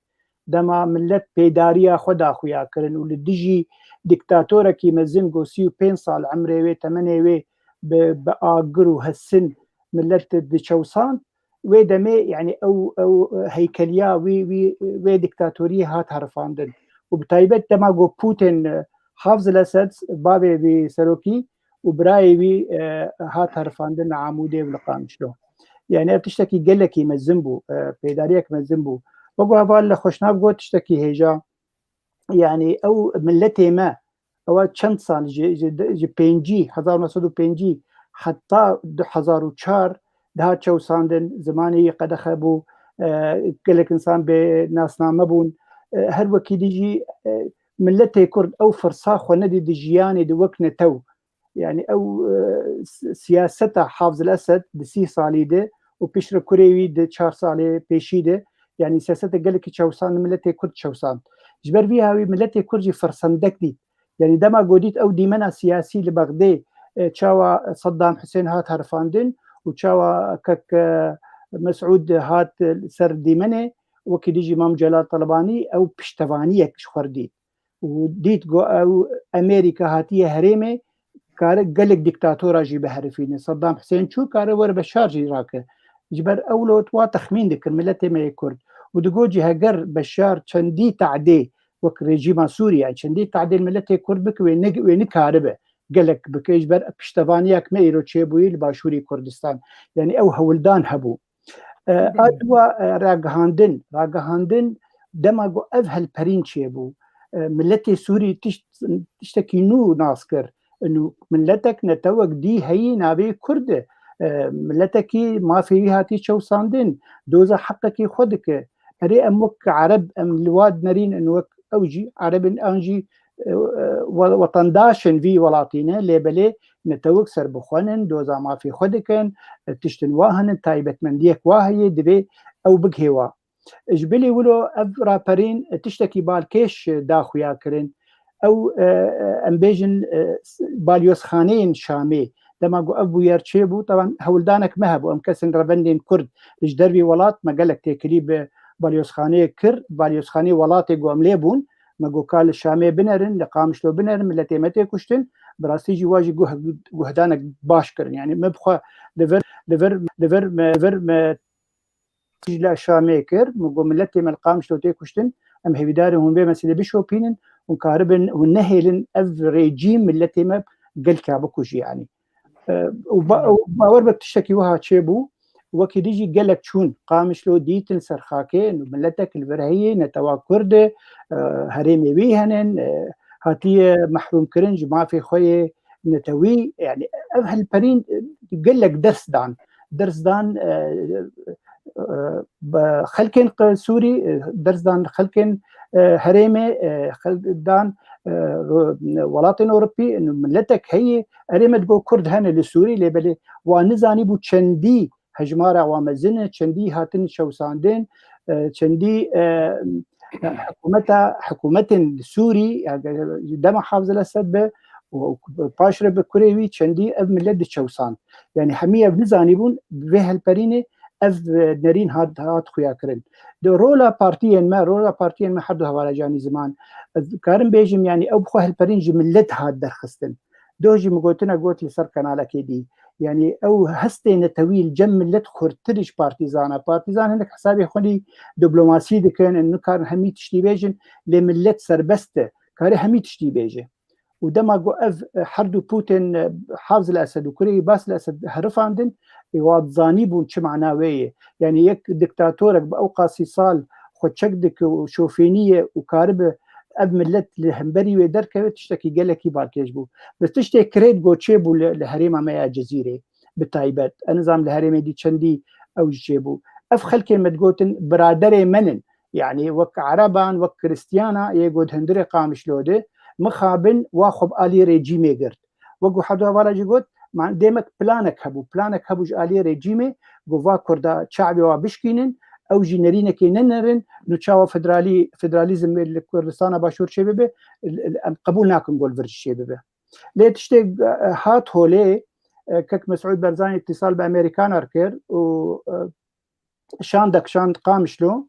Dema milet pêdariya xwe da xuya kirin û li dijî dîktatorekî mezin ku sî û pênc sal emrê wê, temenê wê bi, bi agir û hesin milet diçewsand, wê demê, yanî ew, ew heykeliya wî, wî, wê dîktatoriyê hat herifandin. Û bi taybet dema ku Putin, e, Hafz el-Esed, bavê vî serokî û birayê wî, e, hat herifandin li Amûdê û li Qamişlo. Yanî ev tiştekî gelekî mezin bû, e, pêdariyek mezin bû. Wek ku heval li Xweşnav got, tiştekî hêja, yanî ew miletê me, ewa çend sal ji, ji, ji pêncî, hezar û neh sed û pêncî heta du hezar û çar dihat çewsandin, zimanê wî qedexe bû, e, gelek insan bê nasname bûn. E, her wekî dî jî, e, miletê Kurd ew firsa xwe nedî di jiyanê de wek netew. Yanî ew, e, si-, siyaseta Hafz el-Esed di sî salî de û piştre kurê wî di çar salê pêşî de, yanî siyaseta gelekî çewsand, miletê Kurd çewsand. Ji ber vî hawî miletê Kurd jî firsendek dît. Yanî dema ku dît ew dîmena siyasî li Bexdê, e, çawa Saddam Husên hat herifandin û çawa kek, e, Mesûd hat ser dîmenê, wekî dî jî Mam Celal Talebanî ew piştevaniyek ji xwe re dît. Û dît ku ew Amerîka hatiye herêmê, kare gelek dîktatora jî biherifîne. Saddam Husên çû, kare were Beşar jî rake. Ji ber ew lo wa texmîn dikir miletê me yê Kurd. Û digot jî heger Beşar çendî tadê wek rejîma Sûrî, yani çendî tadê miletê Kurd bike, wê ne, wê nikaribe gelek bike. Ji ber piştevaniyak me îro çêbûyî li Başûrî Kurdistan. Yani ew hewldan hebû. E, a diwa, e, ragihandin, ragihandin dema ku ev helperîn çêbû. E, miletê Sûrî tişt, tiştekî nû nas kir. Nû miletek, netewek dî heyî navê Kurd e. E, miletekî mafê wî hatî çewsandin, doza heqekî xwe dike. Erê em wek Ereb, em li wa dinerîn, em wek ew jî Ereb in, an jî, e, e, we-, wetendaş in vî welatî ne, lê belê netewek serbixwe nin, doza mafê xwe dikin, e, tiştin wa hene, taybetmendiyek wa heye, divê ew bigihê wa. Ji bilî wilo ev raperîn tiştekî balkêş da xuya kirin. Ew, e, e, em bêjin, e, s-, balyozxaneyên Şamê. Dema ku ev bûyer çêbû, teban hewldanek me hebû. Em kesên revendên Kurd ji dervî welat me gelek têkilî bi balyozxaneyê kir. Balyozxaneyê welatê ku em lê bûn, me got ka li Şamê binerin, li Qamişlo binerin, miletê me tê kuştin. Bi rastî jî wa jî guh-, guhdanek baş kirin. Yani me bi xwe li vir, li vir, li vir me, li vir me ji la Şamê kir, min got, miletê me li Qamişlo tê kuştin, em hêvîdar in hûn vê meselê bişopînin, hûn karibin, hûn nehêlin ev rejîm miletê me gelka bikujî, yanî. E, û ba-, û bawer be tiştekî wiha çêbû, wekî dî jî gelek çûn Qamişlo, dîtin ser xakê, miletek li vir heye, netewa Kurd e, e, herêmê wî henin, e, hatiye mehrûmkirin ji mafê xwe yê netewî, yani ev helperîn, e, gelek ders dan. Ders dan, e, e, bi xelkên qe-, Sûrî, e, ders dan xelkên, e, herêmê, e, xel-, dan, e, ro-, welatên Ewropî, miletek heye, erê me digot Kurd hene li Sûrî, lê belê wan nizanî bû çendî hejmara wan mezin e, çendî hatin çewsandin, e, çendî, e, hikûmeta, hikûmetên Sûrî, yani, dema Hafz el-Esed be û paşre bi kurê wî çendî ev milet diçewsand. Yani hemî ev nizanîbûn, bi vê helperînê ev, e, nerîn hat, hat xuya kirin. Di rola partiyên me, rola partiyên me her du hevala canî ziman, ez karim bêjim, yani ew bi xwe helperîn ji milet hat derxistin. Doh jî min gotina got li ser kanalekê dî. Yani ew hestê netewî li cem milet xurtir ji partîzan e. Partîzan hinek hesabê xwe dî diplomasî dikin, nikarin hemî tiştî bêjin, lê milet serbest e, kare hemî tiştî bêje. Û dema ku ev, e, her du pûtên, e, Hafz el-Esed û kurê wî Bas el-Esed herifandin, ê wa dizanî bûn çi mana wê ye. Yani yek diktatorek bi ew qasî sal xwe çek dike û şofênî ye û karibe ev milet li hemberî wê derkeve, tiştekî gelekî balkêş bû. Bi tiştê kirêt ku çêbû li, li herêma me ya Cezîrê bi taybet. Ez nizam li herêmê dî çendî ew ji çêbû. Ev xelkê me digotin biraderê me nin. Yani wek Ereban, wek Kristiyana yê ku di hundirê Qamişlo de mixabin wa xwe bi alî rejîmê girt. Wek ku Hebdu Hevala jî got, man-, demek planek hebû. Planek hebû ji aliyê rejîmê, ku va Kurda çavê wa bişkînin, ew jî nerînekê nenerin, nû çawa federalî-, federalîzm li Kurdistana Başûr çêbibe, em qebûl nakin ku li vir jî çêbibe. Lê tiştê, e, hat holê, e, kek Mesûd Barzanî îtîsal bi Amerîkana kir û, e, şandek şand Qamişlo.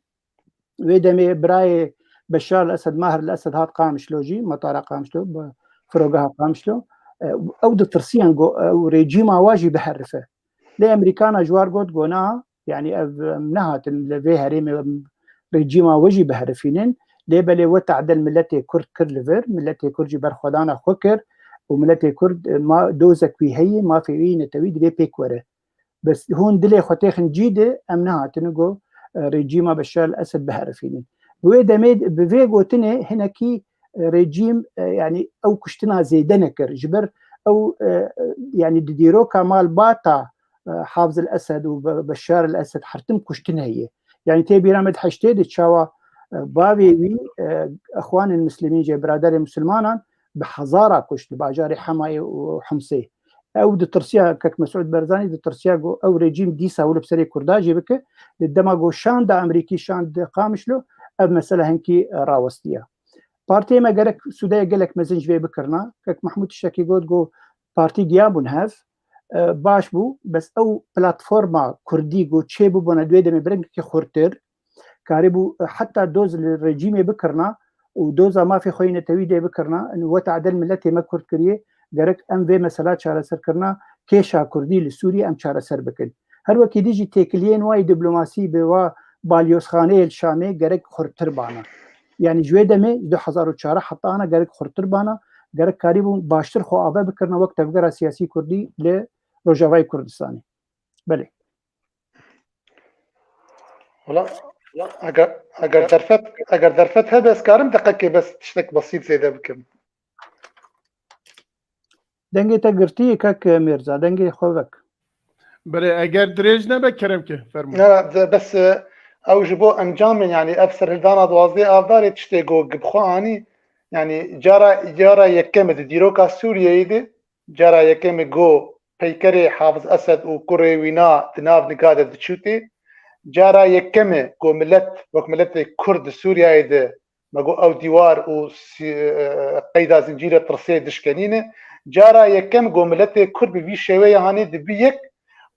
Wê demê birayê Beşar el-Esed, Maher el-Esed hat Qamişlo jî, metara Qamişlo, bi firogeha Qamişlo. E, ew ditirsiyan ku ew rejîma wa jî biherife. Lê Amerîkana ji war got, got, na, yanî ev, em nehatin li vê herêmê em rejîma we jî biherifînin. Lê belê we tadel miletê Kurd kir li vir, miletê Kurd jî berxwedana xwe kir û miletê Kurd, e, ma dozek wî heye, mafê wî netewî divê pêk were. Bes hûn dilê xwe têxin cî de, em nehatine ku, e, rejîma Beşar el-Esed biherifînin. Bi wê demê, bi vê gotinê hinekî, e, rejîm, e, yanî ew kuştina zêde nekir. Ji ber ew, e, e, yanî di dîroka malbata, e, Hafiz el-Esed û Be-, Beşar el-Esed her tim kuştin heye. Yanî tê bîra me di heştê de çawa, e, bavê wî, e, Exwanên Muslimîn jê, biraderê Musulmanan bi hezara kuşt li bajarê Hemayê û Humsê. Ew ditirsiya, kek Mesûd Barzanî ditirsiya ku ew rejîm dîsa wilo bi serê Kurda jî bike, di dema ku şanda Amerîkî şand Qamişlo, ev mesele hinkî rawestiya. Partiyê me gerek sûdeya gelek mezin ji vê bikirina. Kek Mehmûd tiştekî got ku partî giya bûn hev, e, baş bû, bes ew platforma Kurdî ku çê bibûne di wê demê bi rengekî xurtir, karîbû, e, heta doz li rejîmê bikirina û doza mafê xwe yê netewî dê bikirina, û we tadel miletê me Kurd kiriye, gerek em vê mesela çareserkirina kêşa Kurdî li Sûriyê em çareser bikin. Her wekî dî jî têkiliyên wa yê diplomasî bi wa balyozxaneyê li Şamê gerek xurtir bana. Yanî ji wê demê, ji du hezar û çar heta ana gerek xurtir bana, gerek karîbûn baştir xwe ave bikirina wek tevgera siyasî Kurdî li Rojavayê Kurdistanê. Belê. Wala, eger, eger derfet, eger derfet hebe, ez karim deqekê bes tiştek besît zêde bikim. Dengê te girtî, kek Mirza, dengê xwe vek. Belê, eger dirêj nebe, kerem ke, fermo. Ne, de-, bes, e, ew ji bo encamên, yanî ev serhildana duwazdeh Avdarê tiştê got, gi bi xwe anî, yanî cara, cara yekem e di dîroka Sûriyeyê de, cara yekem e got peykerê Hafiz Esed û kurê wîna di nav niga de diçûtê. Cara yekem e ku milet, wek miletê Kurd di Sûriyeyê de, me got ew dîwar û sî-, e, qeyda zincîrê tirsê dişkenîne. Cara yekem ku miletê Kurd bi vî şêweyê hanê dibi yek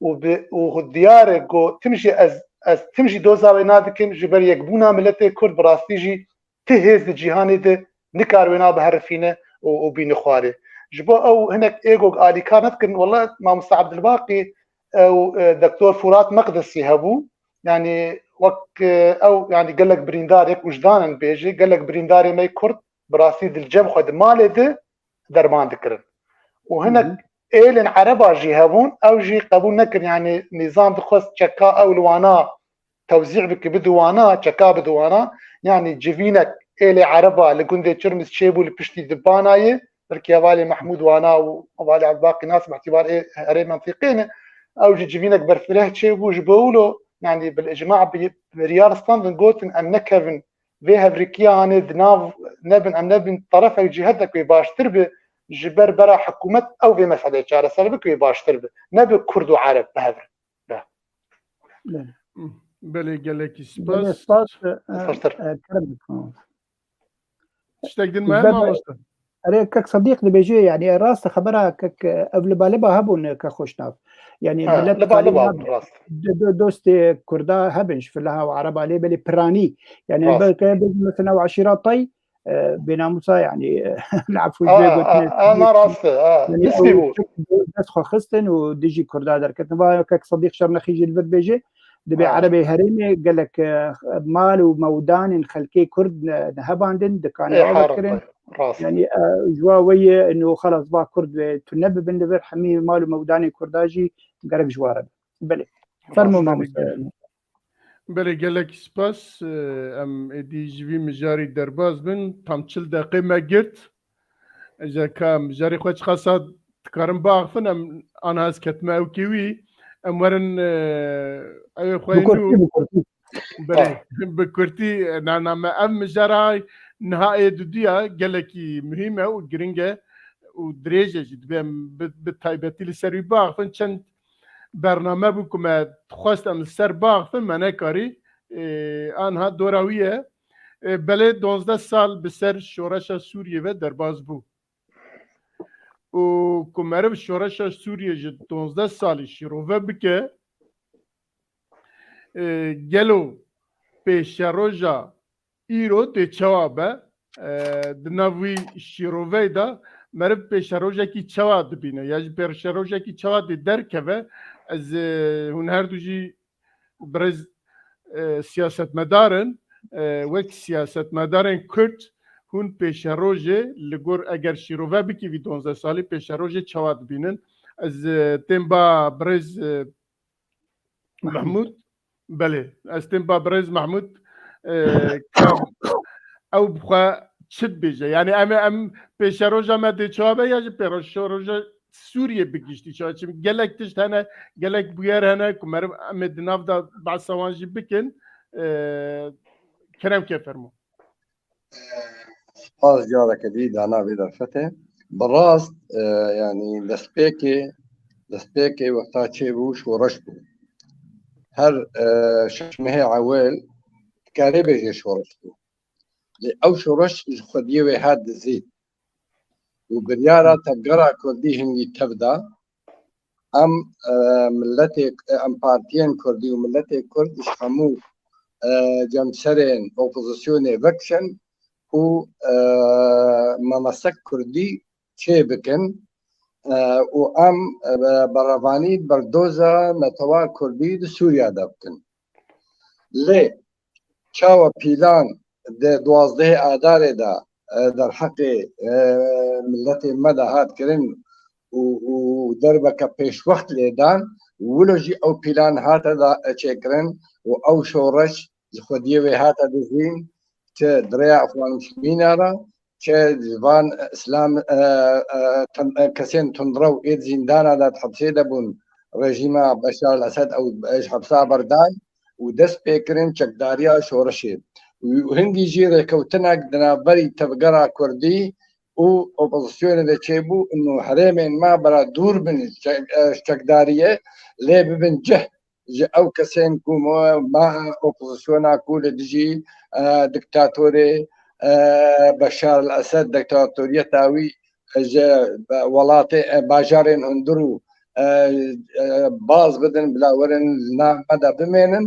û bi, û diyar e ku tim jî ez, ez tim jî doza wê nadikim, ji ber yekbûna miletê Kurd bi rastî jî ti hêz di cîhanê de nikar wêna biherifîne û, û bîne xwarê. Ji bo ew hinek êgok alîkar nedikirin, wele Mamoste Ebdilbaqî ew, e, Doktor Furat Meqdesî hebû. Yanî wek, e, ew, yanî gelek birîndar, yek wijdan in bêjî, gelek birîndarê me Kurd bi rastî di cem xwe di malê de derman dikirin. Û hinek êlên Ereba jî hebûn, ew jî qebûl nekirin. Yanî nîzam dixwest çeka ew li wana tewzî bike, bide wana, çeka bide wana. Yanî civînek êlê Ereba li gundê Çirmiz çêbû li piştî dibanayê, belkî hevalê Mehmûd wana û hevalê Ebdibaqî nas bi îtîbar ê herê mentîqê ne. Ew jî civînek berfireh çêbû ji bo wilo, yanî bil icma bi biryar standin, gotin em nekevin vê hevrikiya hanê di nav nebin, em nebin terefek cîhetek wê baştir bi, ji ber bera hikûmet ew vê meseleyê çareser bike wê baştir bi. Ne bi Kurd û Ereb bi hev re. Belê. Belê, gelekî spas. Belê, spas, e, e, kerem bikin. Tiştek din me, mamoste? Erê, kek Sedîq dibêje, yanî rast e, xebera kek, e, ev liba liba hebûn, e, kek Xweşnav. Yanî milet li ba liba bûn, rast. Do-, do-, dostê Kurda hebin, ji filaha û Ereba lê belê piranî. Yanî belke bêjin mesela ew eşîra Tay, e, bênamûsa, yanî, li efû jê gotinê. A, na rast e, a, yanî, pisî bû. Dest xwe xistin û dijî Kurda derketin. Va kek Sedîq Şernexî jî li vir bêje, dibê Erebê herêmê gelek, e, mal û mewdanên xelkê Kurd ne-, nehebandin, dikanê ava kirin. Yanî, e, ji wa wê ye, no xelas va Kurd wê tune bibin li vir, hemî mal û mewdanê Kurda jî gerek ji wa re be. Belê. Fermo mamoste. Belê, gelek spas. Em êdî ji vî mijarî derbas bin. Tam çil deqê me girt. Eger ka mijarê xwe çiqasa dikarin biaxifin, em aniha ez ketime ewkê wî. Em werin, e, ew ê xwe nû. Belê, bi kurtî, e, na, na, me ev mijara niha ê duduya gelekî muhîm e û giring e û dirêj e jî. Divê em bi, bi taybetî li ser wî biaxifin. Çend bername bû ku me dixwest em li ser biaxifin, me nekarî. Ê, anha dora wî ye. Ê, belê, duwazdeh sal bi ser şoreşa Sûriyê ve derbas bû. û ku meriv şoreşa Sûriyê ji duwazdeh salî şîrove bike, e, gelo pêşeroja îro tê çawa be? E, di nav wî şîroveyê de meriv pêşerojekî çawa dibîne? Ya jî pêşerojekî çawa tê derkeve? Ez, e, hûn her du jî birêz, e, siyasetmedar in, e, wek siyasetmedarên Kurd hûn pêşerojê li gor eger şîrove bikî vî duwazdeh salî pêşerojê çawa dibînin? Ez, e, tên ba birêz, e, Mehmûd. Belê, ez tên ba birêz Mehmûd, e, ka ew bi xwe çi dibêje? Yani em ê, em pêşeroja me dê çawa be ya jî pêşeroja Sûriyê bi giştî çawa? Çim gelek tişt hene, gelek bûyer hene ku meriv em ê di nav de behsa wan jî bikin. E, kerem ke fermo. Spas careke dî dana vê derfetê. Bi rast, e, yani destpêkê, destpêkê wexta çêbû şoreş bû. Her, e, şeş mehê ewil dikarê bêjê şoreş bû. Lê ew şoreş ji xwediyê wê hat dizî. Û biryara tevgera Kurdî hingî tev da. Em, e, milletê, em partiyên Kurdî û milletê Kurd ji hemû, e, cemserên opozisyonê vekişin û, e, mamestek Kurdî çê bikin, e, û em, e, berevanî berdoza netewa Kurdî di Sûriya de bikin. Lê çawa pîlan di duwazdehê Adarê de, e, derheqê, e, miletê me de hat kirin û, û derbeke pêşwext lê dan, wilo jî ew pîlan hate da, e, çêkirin û ew şoreş ji xwediyê wê hate dizîn, çi di rêya Îxwan Muslimîna re, çi ji van Îslam, e, e, tem-, e, kesên tundrew ê di zîndana de di hepsê de bûn, rejîma Beşar el Esed ew, e, ji hepsa berdan û dest pê kirin çekdariya şoreşê. Û hingî jî rêkewtinek di navberî tevgera Kurdî û opozisyonê de çêbû, û herêmên me bera dûr bin ji çek-, e, ji çekdariyê, lê bibin cih ji ew kesên ku ma, ma opozisyona ku li dijî, e, diktatorê, e, Beşar el Esed, diktatoriyeta wî ji welatê, e, bajarên hundir û, e, e, baz bidin, bila werin li nav me de bimênin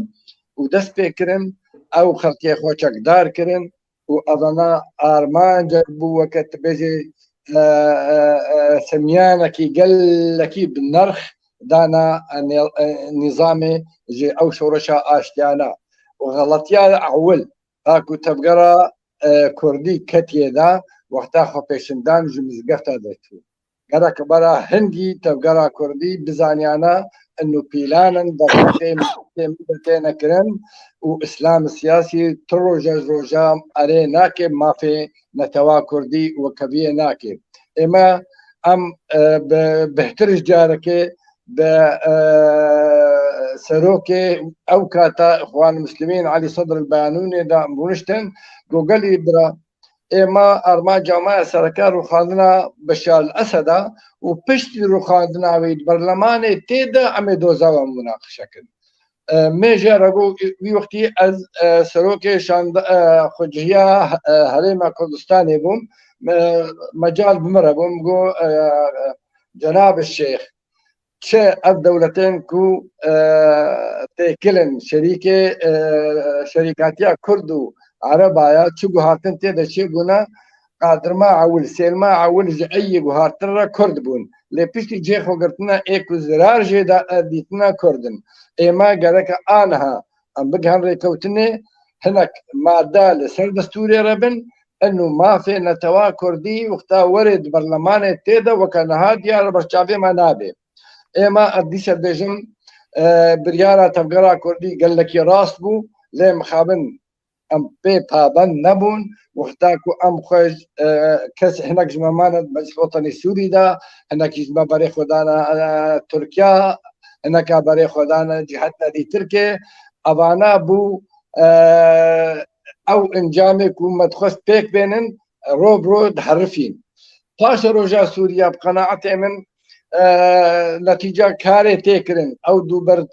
û dest pê kirin, ew xelkê xwe çekdar kirin û evana armancek bû, weke tu bêjî, e, e, e, semyanekî gelekî bi nerx dana, e, nê-, e, nîzamê ji ew şoreşa aştiyana. Û xeletiya ewil, a ku tevgera, e, Kurdî ketiye de, wexta xwepêşandan ji mizgefta derçû. Gerek bera hingî tevgera Kurdî bizaniyana inu pîlan in derheqê miletê me de têne kirin û Îslam siyasî tu roja ji roja erê nake mafê netewa Kurdî û wekeviyê nake. Ême em, e, bi bêhtir ji carekê bi, e, serokê ew kata Îxwan Muslimîn Elî Sedr el Beyanûnê de em rûniştin, got gelî bira, êma armanca me ya sereke rûxandina Beşar el Esed e û piştî rûxandina wê di berlemanê tê de em ê doza we munaqişe kin. E, me jê re got, wî wextî ez, e, serokê şand-, e, xwecihiya, e, Herêma Kurdistanê bûm, me, mecal bi min re bûm, got, e, Cenab Şêx, çi ev dewletên ku, e, têkilin şerîkê, e, şerîkatiya Kurd û Ereba ya, çi guhartin tê de çêbûne, qadirma ewil, sêlma ewil ji eyê guhartin re Kurd bûn. Lê piştî cihê xwe girtine ê ku zirar jê de, e, dîtine Kurd in. Êma gereke aniha em bigihin rêkewtinê, hinek made li ser destûrê re bin, inu mafê netewa Kurdî wexta werê di berlemanê tê de weke niha diyar ber çavê me nabe. Êma ez dîse bêjim, e, biryara tevgera Kurdî gelekî rast bû, lê mixabin em pê pabend nebûn. Wexta ku em xwe, e, kes hinek ji me mane di Meclis Wetenî Sûrî de, hinekî ji me berê xwe dane, e, Tirkiya, hineka berê xwe dane cîhetine dî Tirkê. Evana bû, e, ew encamê ku me dixwest pêk bênin, ro bi ro diherifîn. Paşeroja Sûriya bi qenaetê min, e, netîca karê tê kirin. Ew dûber-,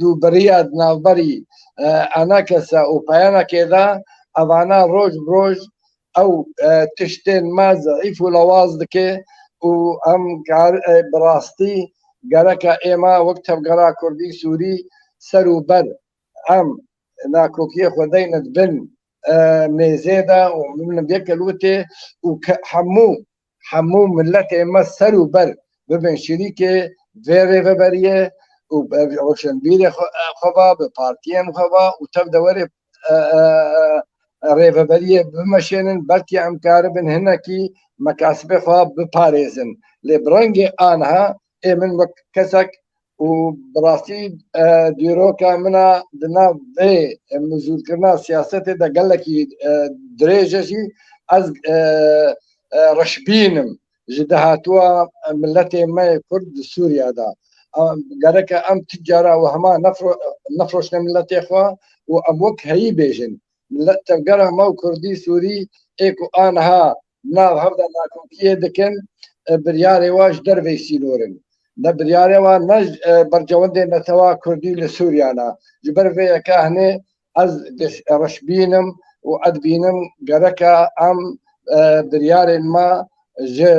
dûberiya di navberî, e, enekese û peyenekê de evana roj bi roj ew, e, tiştên me zeîf û lewaz dike. û em kar, e, bi rastî gereke êma wek tevgera Kurdî Sûrî ser û ber em nakokiyê xwe deyne di bin, e, mêzê de û min vê kelûtê û ke-, hemû, hemû miletê me ser û ber bibin şirîkê vê rêveberiyê û, e, roşenbîrê xwe, e, xwe va, bi partiyên xwe va û tev de werê, e, e, e, rêveberiyê bimeşênin, belkî em karibin hinekî mekasibê xwe biparêzin. Lê bi rengê aniha ê min wek kesek û bi rastî, e, dîroka min a di nav vê, e, mijûlkirina siyasetê de gelekî, e, dirêj e jî ez, e, e, reşbîn im ji dahatuya miletê me yê Kurd di Sûriya de. Em, gereke em ti cara wehma nefro-, nefroşne miletê xwe û em wek heyî bêjin. Milet tevgera me û Kurdî Sûrî ê ku aniha nav hev de nakokiyê dikin, e, biryarê wa ji derveyî sînor in. Ne biryarê wa ne, e, bercewendê netewa Kurdî li Sûriya ne. Ji ber vê yeka hinê ez reşbîn im û ez dibînim gereke em, e, biryarên me ji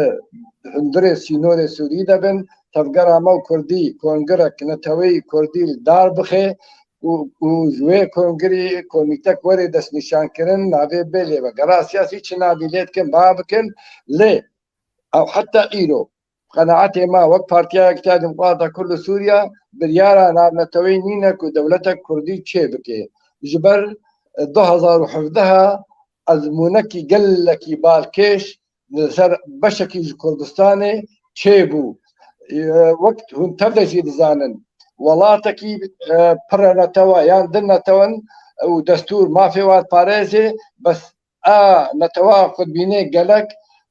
hundirê sînorê Sûrî de bin, tevgera me û Kurdî, kongirek neteweyî Kurdî li dar bixe û, û ji wê kongirî komîtek were destnîşankirin, navê bê lê vegera siyasî çi navî lê dikin, ba bikin, lê ew heta îro qenaetê me wek Partiya Yekîtiya Demokrata Kurd li Sûriya biryara navneteweyî nîne ku dewletek Kurdî çê bike. Ji ber du hezar û hevdeh ezmûnekî gelekî balkêş li ser beşekî ji Kurdistanê çêbû. E, wek hûn tev de jî dizanin, welatekî, e, pire netewa yan di netewen û destûr mafê wan diparêze, bes a netewa xwedbînê gelek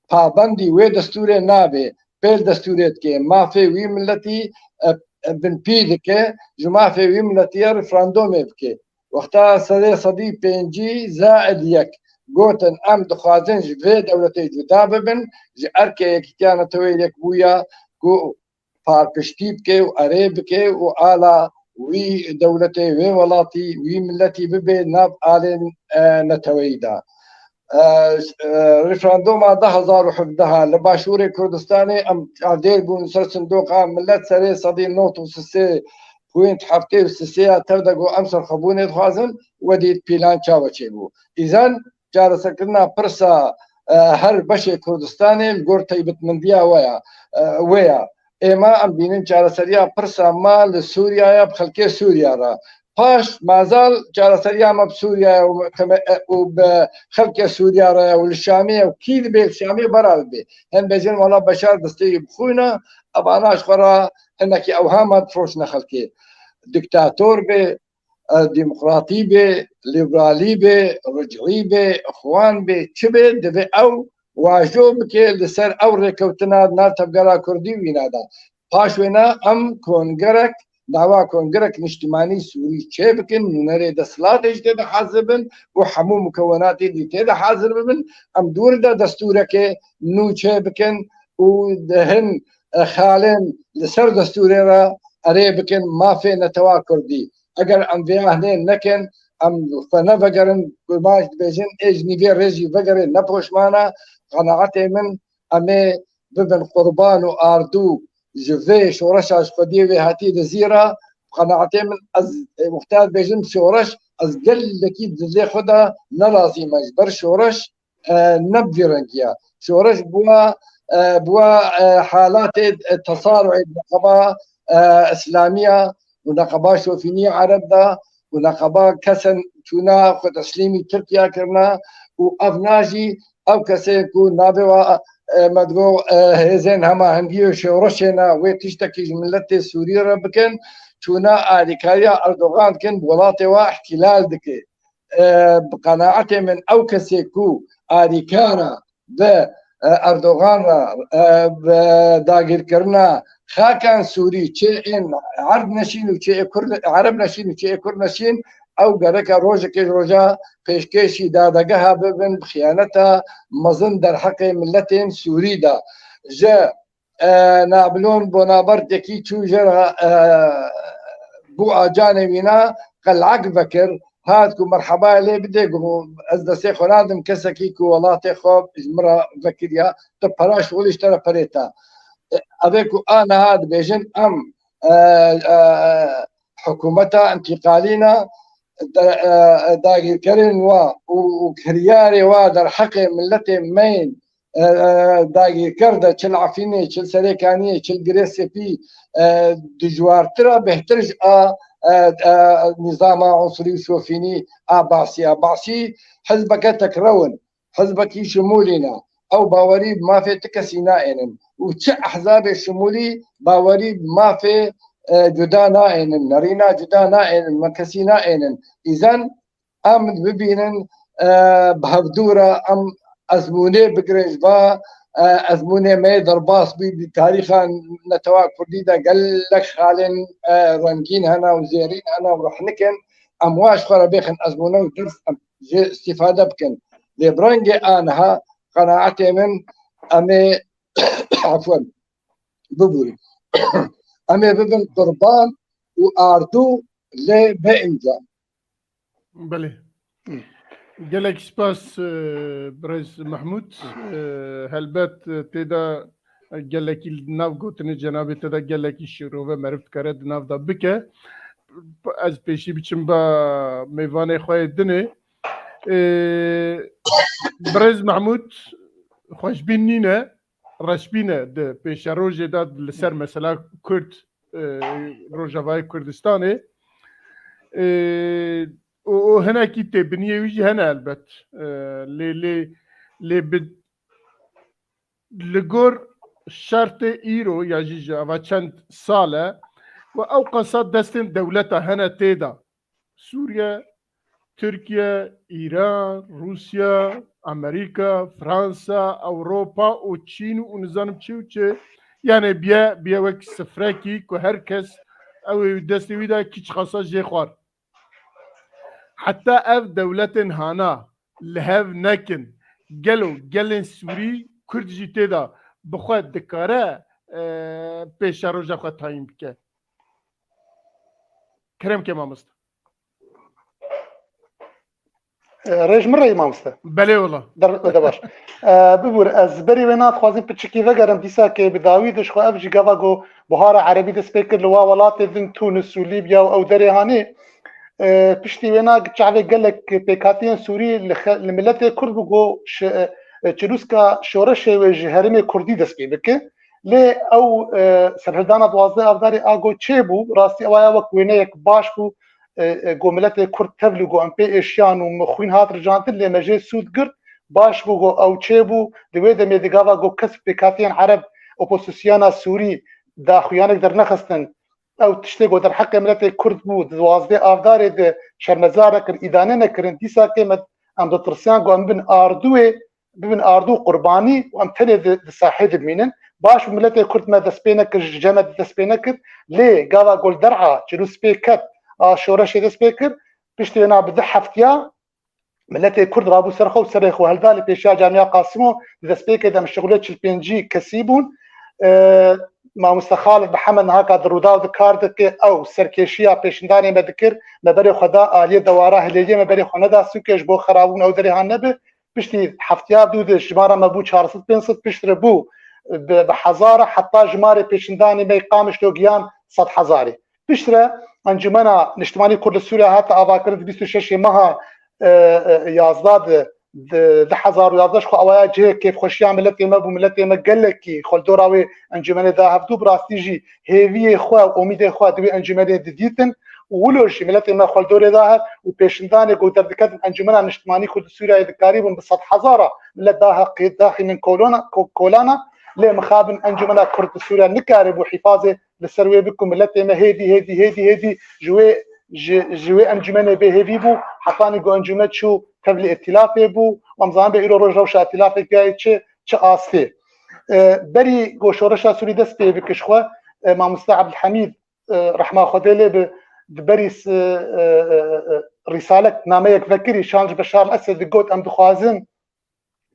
pabendî wê destûrê nabe, pêl destûrê dike, mafê wî miletî, e, e, binpî dike, ji mafê wî miletî ya referandomê bike. Wexta serê sedî pêncî zaid yek gotin, em dixwazin ji vê dewletê cuda bibin, ji erkê Yekîtiya Neteweyê Yekbûya ku parpiştî bike û erê bike û ala wî dewletê, wê welatî, wî miletî bibe nav alên, e, neteweyî de. E, e, referanduma du hezar û hevdeh li Başûrê Kurdistanê em çavdêr bûn ser sindoqa, milet serê sedî nod û sisê point heftê û sisê ya tev de got, em serxwebûnê dixwazin, wedî plan çawa çêbû. Îzen çareserkirina pirsa, e, her beşê Kurdistanê li gor taybetmendiya we ya, e, wê ya. Êma em bînin çareseriya pirsa ma li Sûriyaya bi xelkê Sûriya re. Paş mazal çareseriya me bi Sûriyaya û teme-, e, û bi xelkê Sûriya re ya û li Şamê ya û kî dibe li Şamê bera bibe. Hin bêjin wela Beşar destê wî bi xwîn e, evana ji xwe re hinekî ewha me difiroşine xelkê. Diktator be, e, demokratî be, liberalî be, ricî be, ixwan be, çi be, divê ew wajo bike li ser ew rêkewtina di nav tevgera Kurdî û wîna de. Paş wêna em kongerek, nava kongerek niştimanî Sûrî çê bikin, nûnerê desthilatê jî tê de hazir bin û hemû mukewwenatê dî tê de hazir bibin. Em dûr de destûreke nû çê bikin û di hin, e, xalên li ser destûrê re erê bikin mafê netewa Kurdî. Eger em vê ahnê nekin, em xwe nevegerin, kurmanc dibêjin, ê ji nîvê rê jî vegerê ne poşmana, qenaetê min, em ê bibin qurban û ardû ji vê şoreşa ji xwediyê wê hatî dizî re, qenaetê min, ez, e, wexta dibêjim şoreş, ez gelekî dilê xwe de nerazî me ji ber şoreş, e, ne bi vî rengî ye. Şoreş bûa, e, bûa, e, halatê, e, tesaruê neqeba, e, îslamî ya û neqeba şofînî ya Ereb de û neqeba kesen çûna xwe teslîmî Tirkiye kirine û ev na jî ew kesên ku navê wa, e, me digo, e, hêzên hemahengî û şoreşê ne wê tiştekî ji miletê Sûrî re bikin, çûna alîkariya Erdogan dikin, bi welatê wa îhtîlal dike. E, bi qenaetê min ew kesê ku alîkara bi, e, Erdogan re, e, bi dagirkirina xakan Sûrî, çê ên Erb neşîn û çê ê Kurd, Ereb neşîn û çê ê Kurd neşîn, ew gereke rojekê ji roja pêşkêşî dadegeha bibin bi xiyaneta mezin derheqê miletên Sûrî de. Ji, e, Nabilon Bonapartekî çû jê re, e, bû acanê wîna qelek vekir, hat ku merhebayê lê bidê, ku ez destê xwe nadim kesekî ku welatê xwe ji min re vekiriya, tu pera ji xwe lî ji te re perê te. Evê ku a niha dibêjin em, e, e, hikûmeta întîqalî ne, de, e, dagîrkerên wa û, û kiryarê wa derheqê miletê me yên, e, e, dagîrker de, çi li Efrînê, çi li Serêkaniyê, çi li Girê Sepî, e, dijwartir e, bêhtir ji a, e, e, nîzama unsurî û şofînî a Basî ya. Basî hizbeke tekrew in, hizbekî şimûlî ne. Ew bawerî bi mafê ti kesî naênin. Û çi ehzabê şimûlî bawerî bi mafê, e, cuda naênin, nerîna cuda naênin, me kesî naênin. Îzen em bibînin, e, bi hevdû re em ezmûnê bigirin ji va, e, ezmûnê me yê derbas bû di tarîxa netewa kurdî de gelek xalên, e, rengîn hene û zêrîn hene û rehnik in. Em wa ji xwe re bêxin ezmûne û ders em jê îstîfade bikin. Lê bi rengê aniha qenaetê min em ê, efwen, bibûrin. Em ê bibin qurban û ardû lê be encam. Belê. Gelek spas, e, birêz Mehmûd. E, helbet, e, tê de gelekî li nav gotinê cenabê te de gelekî şîrove meriv dikare di nav de bike. Ez pêşî biçim ba mêvanê xwe yê dinê. E, birêz Mehmûd xweşbîn nîne, reşbîn e di pêşerojê de li ser mesela Kurd, e, Rojavayê Kurdistanê. E, û, û hinekî têbiniyê wî jî hene elbet. E, lê, lê, lê bi, li gor şertê îro ya jî ji ava çend sal e ku ew qasa destên dewleta hene tê de. Sûriye, Tirkiye, Îran, Rûsya, Amerîka, Fransa, Ewropa û Çîn û nizanim çi û çi. Yani biye, biye wek sifrekî ku her kes ew ê destê wî de kî çiqasa jê xwar. Heta ev dewletên hana li hev nekin, gelo gelên Sûrî, Kurd jî tê de bi xwe dikare, e, pêşeroja xwe tayîn bike? Kerem ke mamoste. E, rêj min reyî mamoste. Belê wela. Derbet me de baş. E, bibûr, ez berî wê nadixwazim piçikî vegerim, dîsa ke bi dawî de ji xwe ev jî gava ku buhara erebî dest pê kir li wa welatê din Tunis û Lîbya û ew derê hanê. E, piştî wêna çavê gelek pêkhatiyên Sûrî li xe-, li miletê Kurd bû ku şi-, e, çirûska şoreşê wê ji herêmê Kurdî dest pê bike. Lê ew, e, serhildana duwazdeh Avdarê a ku çêbû, rastî ew aya wek wêneyek baş bû, e, e, ku miletê Kurd tevlî ku em pê êşiyan û xwîn hat ricantin, lê me jê sûd girt, baş bû ku ew çêbû, di wê demê di gava ku kes pêkhatiyên Ereb opozisyona Sûrî daxuyanek dernexistin, ew tiştê ku derheqê miletê Kurd bû, di duwazdeh Avdarê de şermezar nekir, îdane nekirin, dîsa kê me em ditirsiyan ku em bin ardûyê, bibin ardû qurbanî û em tenê di, di sahê de bimînin. Baş bû miletê Kurd me dest pê nekir, ji cem me dest pê nekir. Lê gava ku li derha çirû spê ket, a şoreşê dest pê kir, piştî wêna bi du heftiya miletê Kurd rabû ser xwe û serê xwe helda li pêşiya Camiya Qasimo di destpêkê de em şixulê çil pêncî kesî bûn. E, Mamoste Xalid Mihemed niha ka di Rûdaw de kar dike, ew serkêşiya pêşindanê me dikir, me berê xwe da aliyê dewara hilêliyê, me berê xwe neda sûkê ji bo xerabûn ew derê han nebe. Piştî heftiya dû de jimara me bû çar sed pênc sed, piştre bû bi, bi hezara, heta jimarê pêşindanê me Qamişlo giyan sed hezarê. Piştre Encûmena Niştimanî Kurd li Sûriya hate avakirin di bîst û şeşê meha, e, e, yazdeh de, di du hezar û yazdeh ji xwe awaya cihê kêfxweşiya miletê me bû. Miletê me gelekî xwe li dora wê encûmenê da hevdû, bi rastî jî hêviyê xwe û umîdê xwe di wê encûmenê didîtin û wilo jî miletê me xwe li dorê da hev û pêşindanê ku derdiketin Encûmena Niştimanî Kurd li Sûriyeyê dikarîbûn bi sed hezara milet da hev qê-, daxînin kolona, ko-, kolana, lê mixabin Encûmena Kurd li Sûriye nikaribû hîfazê li ser wê bike ku miletê me hêdî, hêdî, hêdî, hêdî ji wê, ji, ji wê encûmenê bê hêvî bû, hetanî ku encûme çû tevlî îtîlafê bû, em zanibê îro roj rewşa îtîlafê gihayê çi, çi astê. E, berî ku şoreşa Sûrî dest pê bike ji xwe, e, Mamoste Ebdulhemîd, e, rehma Xwedê lê bi, di berî s-, e, e, e, rîsalek, nameyek vekirî, şan ji Beşar el-Esed digot, em dixwazin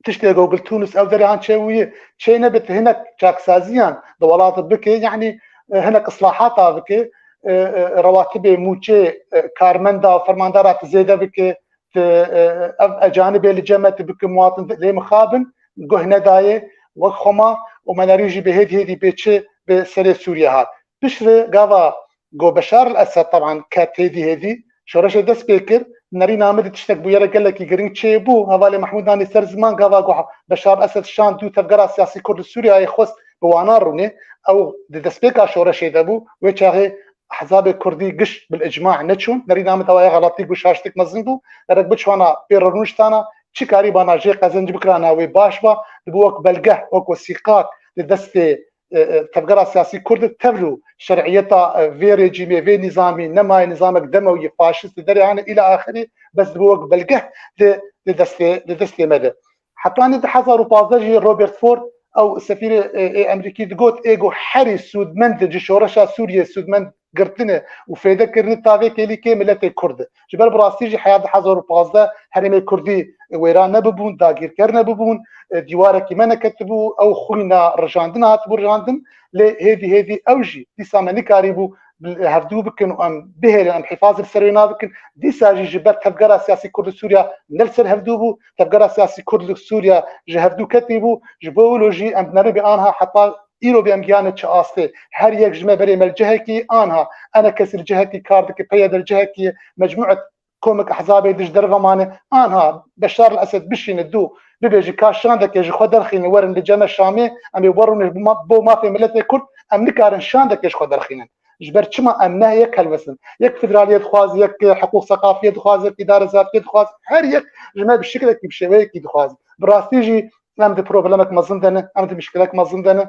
tiştê ku li Tunis ew derê han çêbûye, çê nebe, tu hinek çaksaziyan di welat bike, yanî, e, hinek islahata bike. e, e, rewatibê mûçê, e, karmenda û fermandara tu zêde bike, tu, e, ev ecanibê li cem me tu bike muwatin, lê mixabin guh nedayê wek Xoma û me nerî jî bi hêdî hêdî bê çi bi serê Sûriye hat. Piştre gava go Beşar el Esed teban ket hêdî hêdî, şoreşê dest pê kir, nerîna min de tiştek bûyere gelekî giring çêbû. Hevalê Mehmûd danî ser ziman gava go Beşar el Esed şand dû tevgera siyasî Kurd li Sûriyeyê xwest bi wana rûnê. Ew di destpêka şoreşê de bû. Wê çaxê hezabê Kurdî giş bil icma neçûn. Nerîna min dawaye xelatî bû, şaştik mezin bû. Gerek biçwana pê rûniştana çi karîbana jê qezenc bikirana wê baş ba, dibû wek belgeh, wek wesîqak di destê, e, e, tevgera siyasî Kurd de tevlû şer'iyeta, e, vê rejîmê, vê nîzamî, nemaye nîzamek demewî faşîst li derê hane îla axirî, bes dibû wek belgeh di, di destê, di destê me de. Heta nî du hezar û pazdeh jî Robert Ford, ew sefîrê, e, ê Emerîkî digot, ê go herî sûdmend ji şoreşa Sûriyê sûdmend girtine û fêde kirine tavê kêlîkê miletê Kurd e. Ji ber bi rastî jî heya du hezar û pazdeh herêmê Kurdî wêran nebibûn, dagîrker nebibûn, e, dîwarekî me neketibû, ew xwîna rijandin hatibû rijandin, lê hêdî hêdî ew jî dîsa me nikarîbû hevdû bikin û em bihêlin, em hîfaz li ser wê nabikin. Dîsa jî ji ber tevgera siyasî Kurd û Sûriya ne li ser hevdû bû, tevgera siyasî Kurd û Sûriya ji hevdû ketî bû, ji bo wilo jî em dinerin bê anha heta îro bê em giyane çi astê. Her yek ji me berê me li cihekî anha, ene kesî li cihekî kar dike, peye de li cihekî mecmûet komik ehzabê di ji derve mane, anha Beşar el Esed bişîne dû bibêje ka şandeke ji xwe derxîne werin li ceme Şamê, em ê werûne bo ma-, bo mafê miletê Kurd, em nikarin şandeke ji xwe derxînin. Ji ber çima em ne yek helwestin? Yek federaliyê dixwaz, yek hiqûq seqafiyê dixwaz, yek îdare zatiyê dixwaz, her yek ji me bi şiklekî, bi şêweyekî dixwaz. Bi rastî jî em di problemek mezin de ne, em di mişkilek mezin de ne.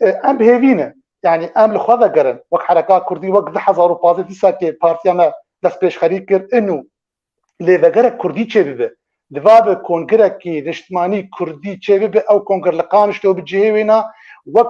E, em bi hêvî ne. Yani em li xwe vegerin, wek hereka Kurdî, wek du hezar û pazdeh dîsa ke partiya me dest pêşxerî kir, inu lê vegerek Kurdî çêbibe. Divabe kongirekî niştimanî Kurdî çêbibe, ew kongir li Qamişlo bi cihê wê na, wek,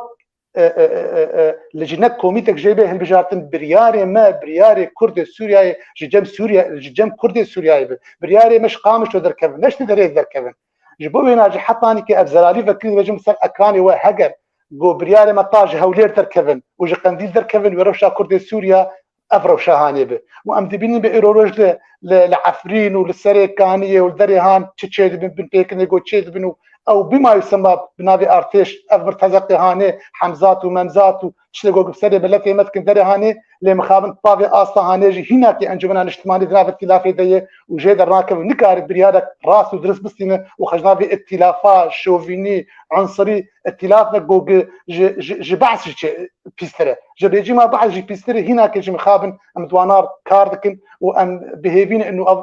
e, e, e, e, e, li jinek komîtek jê bê hilbijartin, biryarê me, biryarê Kurdê Sûriyeyê ji cem Sûriye, ji cem Kurdê Sûriyeyê bi. Biryarê me ji Qamişlo derkevin, ne ji derê derkevin. Ji bo wêna jî hetanî ke ev zelalî vekirî dibêjim ser ekranê we, heger go biryarê me ta ji Hewlêr derkevin û ji Qendîl derkevin, wê rewşa Kurdê Sûriya ev rewşa hanê bi. Û em dibînin bi îro roj li, li, li Efrîn û li Serê Kaniyê û li Derê Han çi çêdibin, binpêkirinê go çêdibin û ew bîmayî sema bi navê artêş, ev mirtezeqê hanê, Hemzat û Memzat û tiştê go bi serê miletê me dikin Derê Hanê, lê mixabin pavê asta hanê jî hînakê Encûmena Niştimanî di nav îtîlafê de ye û jê dernakeve û nikare biryarek rast û dirist bistîne û xwe ji navê îtîlafa şovînî, unsirî, îtîlaf ve go ji, ji, ji Be'sî çi pîstir e. Ji rejîma Be'sî jî pîstir e, hînakê ji mixabin em di wana kar dikin û em bi hêvî ne û ev,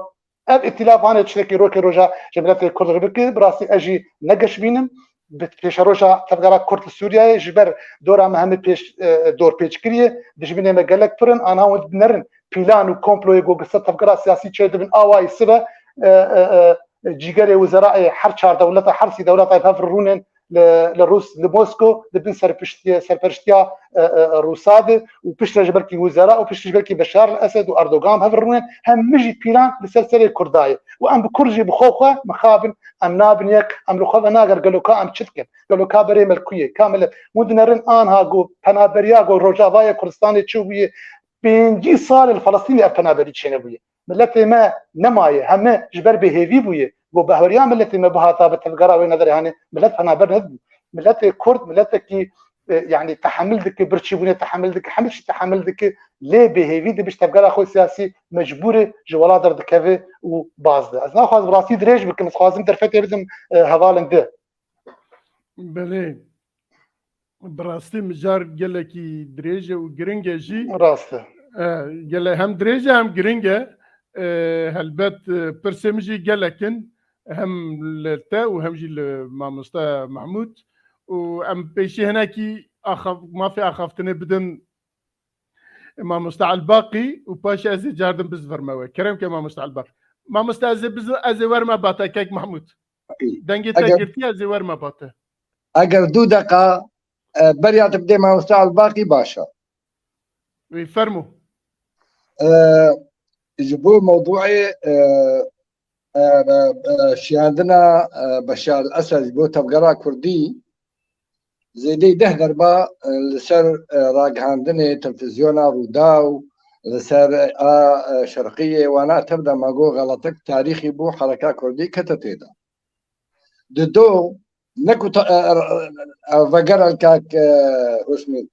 ev îtîlaf hanê tiştekî rokê roja ji miletê Kurd re bike, bi rastî ez jî ne geş bînim. Bi pêşeroja tevgera Kurd li Sûriyeyê ji ber dora me hemî pêş, e, dorpêç kiriye. Dijminê me gelek pir in, anha hûn dinerin pîlan û komployê ku li ser tevgera siyasî çêdibin awayî sibe, e, e, e, cîgerê wizerayê her çar dewleta, her sî dewleta bi hev rûnên li, li Rûs, li Mosko, di bin serpiştiye, serperiştiya, e, e, Rûsa de û piştre ji belkî wizera û piştre ji belkî Beşar el Esed û Erdogan bi hev rûnên, hemî jî pîlan li ser serê Kurda ye. Û em bi Kurd jî bi xwe xwe mixabin, em nabin yek, em li xwe venager gelo ka em çi dikin? Gelo ka berê me li ku ye? Ka milet? Hûn dinerin anha ku penaberiya ku Rojavayê Kurdistanê çêbûye, pêncî sal li Felestînê ev penaberî çênebûye. Miletê me nemaye, heme ji ber bêhêvî bûye. Ku behweriya miletê me bihata bi tevgera wê nederê hanê, milet penaber nedibû. Miletê Kurd, miletekî, e, yani tehemil dike, birçîbûnê tehemil dike, hemî tiştî tehemil dike, lê bêhêvî dibe ji tevgera xwe siyasî mecbûr e ji welat derdikeve û baz de. Ez naxwazim rastî dirêj bikim, ez xwazim derfetê bidim, e, hevalên di. Belê. Bi rastî mijar gelekî dirêj e û giring e jî. Rast e. E, gele hem dirêj e hem giring e. E, helbet, e, pirsê min jî gelek in. Hem li te û hem jî li mamoste Mehmûd. Û em pêşî hinekî axa-, mafê axaftinê bidin mamoste Elbaqî û paşê ez ê cardin bizvirme we. Kerem ke mamoste Elbaqî. Mamoste ez ê biz-, ez ê werme ba te kek Mehmûd. Dengê te Eger girtiye ez ê werme ba te. Eger du deqa, e, beriya tu bidê mamoste Elbaqî baş e. Wî fermo. E, ji bo mewdûê, e, e, e, şiyandina, e, Beşar Esed ji bo tevgera Kurdî, zêdeyî deh derba, e, li ser, e, ragihandinê, televîzyona, Rûdaw, Li ser a, e, şerqiyê wana tev de me got xeletek tarîxî bû, hereka kurdî kete tê de. Di do, ne ku ta-, e, e, e, vegeran kak, e, Husnî.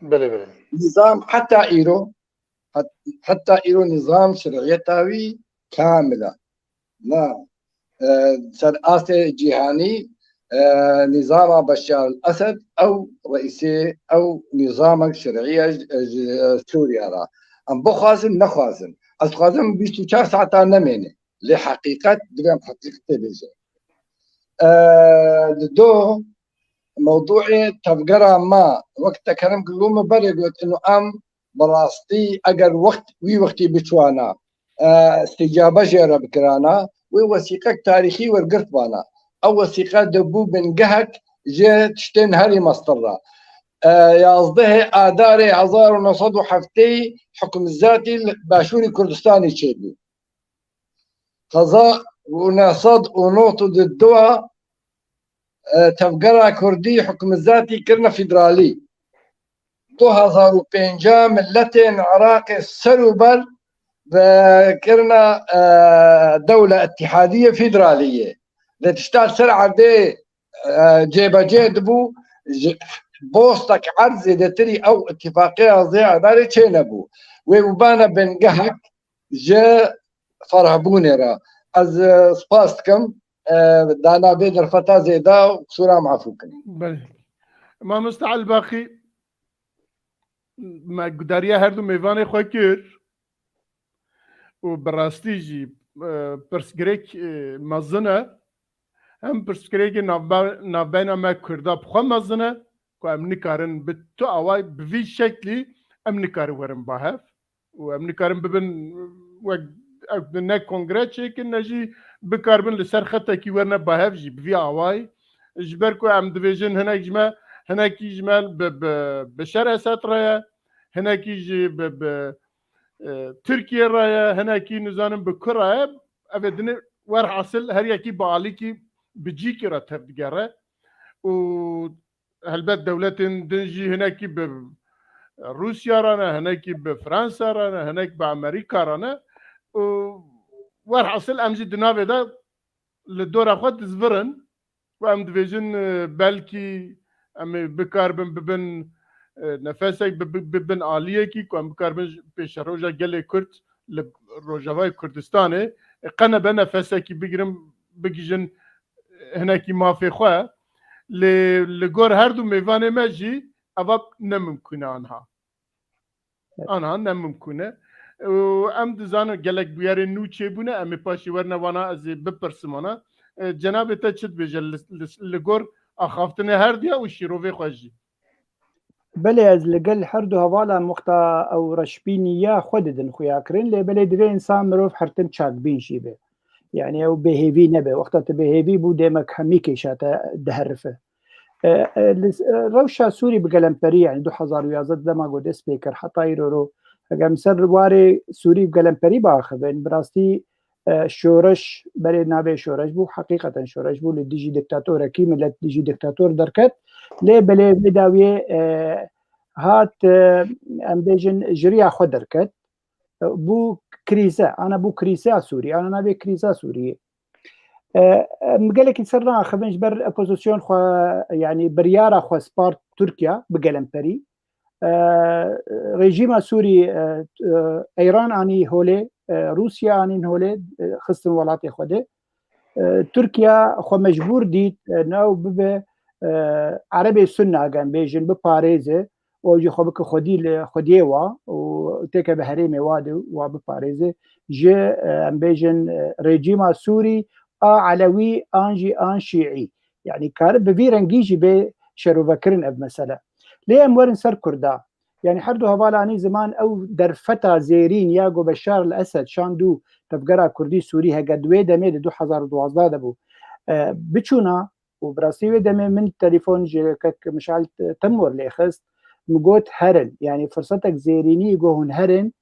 Belê, belê. Nizam heta îro, het-, heta îro nizam şeriyeta wî kamil e. Na, e, ser astê cîhanî, e, nizama Beşar el-Esed ew reîsê, ew nizamek şerî ye ji, ji Sûriye re. Em bixwazin, nexwazin. Ez dixwazim bîst û çar saeta nemêne. Lê heqîqet, divê em heqîqetê bêjin. E, di do mewdûê tevgera me, wek te Kerem Gulû min berê got, inu em bi rastî eger wext, wî wextî biçûana, e, îstîcabe jê re bikirana, wê wesîqek tarîxî wergirtbana. Ew wesîqe dibû bingehek ji tiştên herî mestir re. E, yazdehê Adarê hezar û neh sed û heftê hukmizatî li Başûrî Kurdistanê çêbû. Hezar û neh sed û nod û du e, tevgera Kurdî hukmizatî kirine fîderalî. Du hezar û pênc miletên Iraqê ser û ber ve kirine, e, dewle îtîhadiyê fîderaliyê. Lê tişta ser erdê, e, cêbecê dibû, ji bostek erd zêdetirî ew îtîfaqiya zê Adarê çênebû. Wê bûbane bingehek ji ferehbûnê re. Ez, e, spas dikim, e, dana vê derfeta zêde û qisûra min efû kin. Belê. Mamoste Elbaqî, me gudariya her du mêvanê xwe kir û bi rastî jî, e, pirsgirêk, e, mezin e. Hem pirsgirêkê navbe-, navbeyna me Kurda bi xwe mezin e ku em nikarin bi tu away, bi vî şeklî em nikarin werin ba hev. Û em nikarin bibin wek ew ne kongre çêkin, ne jî bikaribin li ser xetekî werine ba hev jî bi vî awayî. Ji ber ku em dibêjin hinek ji me, hinekî ji me bi, bi, bi Beşar Esed re ye, hinekî jî bi, bi, e, Tirkiye re ye, hinekî nizanim bi ku re ye. Ev ê dinê werhasil her yekî bi alîkî bi cîkî re tevdigere. Û helbet dewletên din jî hinekî bi Rûsya re ne, hinekî bi Fransa re ne, hinek bi Amerîka re ne. Û werhasil em jî di navê de li dora xwe dizvirin û em dibêjin, e, belkî em ê bikaribin bibin, e, nefesek bi, bi, bibin aliyekî ku em bikaribin ji pêşeroja gelê Kurd li Rojavayê Kurdistanê, e, qe nebe nefesekî bigirin, bigihîjin hinekî mafê xwe. Lê li gor her du mêvanê me jî eva ne mimkûn e anha. Evet. Anha ne mimkûn e. Û em dizanin gelek bûyerên nû çêbûne, em ê paşî werine wana ez ê bipirsim wana. E, cenabê te çi dibêje li, li, li gor axaftinê her diya û şîrovê xwe jî? Belê, ez li gel her du hevalan wexta ew reşbîniya xwe didin xuyakirin, lê belê divê însan mirov hertin çakbîn jî be. Yani ew bêhêvî nebe. Wexta tu bêhêvî bû, dêmek hemî kêşa te diherife. E, e, li, e, rewşa Sûrî bi gelemperî, yani du hezar û yazdeh dema ku dest pê kir, heta îro ro, eger em ser warê Sûrî bi gelemperî biaxivin, bi rastî, e, şoreş, berê navê şoreş bû, heqîqeten şoreş bû, li dijî diktatorekî, millet dijî diktator derket. Lê belê vê dawiyê, e, hat, e, em bêjin, ji riya xwe derket. E, bû krîze, ana bû krîzeya Sûrî, ana navê krîza Sûriyê. E, em gelekî ser naaxivin ji ber opozîsyon xwe, yanî biryara xwe spart Tirkiye bi gelemperî. E, rejîma Sûrî, e, e, Îran anî holê, e, Rûsya anîn holê, e, xistin welatê xwe de. E, Tirkiye xwe mecbûr dît, e, new bibe, e, Erebê Sunna, gem bêjin, biparêze û jî xwe bike xwedî li xwediyê wa û têke bi herêmê wa de wa biparêze. Ji, e, em bêjin, e, rejîma Sûrî a Elewî an jî an Şîî. Yanî kare bi vî rengî jî bê şerovekirin ev mesele. Lê em werin ser Kurda. Yanî her du hevalanî ziman ew derfeta zêrîn ya ku Beşar el Esed şand û tevgera Kurdî Sûrî heke di wê demê di du hezar û duwazdeh de bû, e, biçûna û bi rastî wê demê min telefon ji kek Mişal Temur lê xist. Min got herin. Yanî firsetek zêrînî ku hûn herin,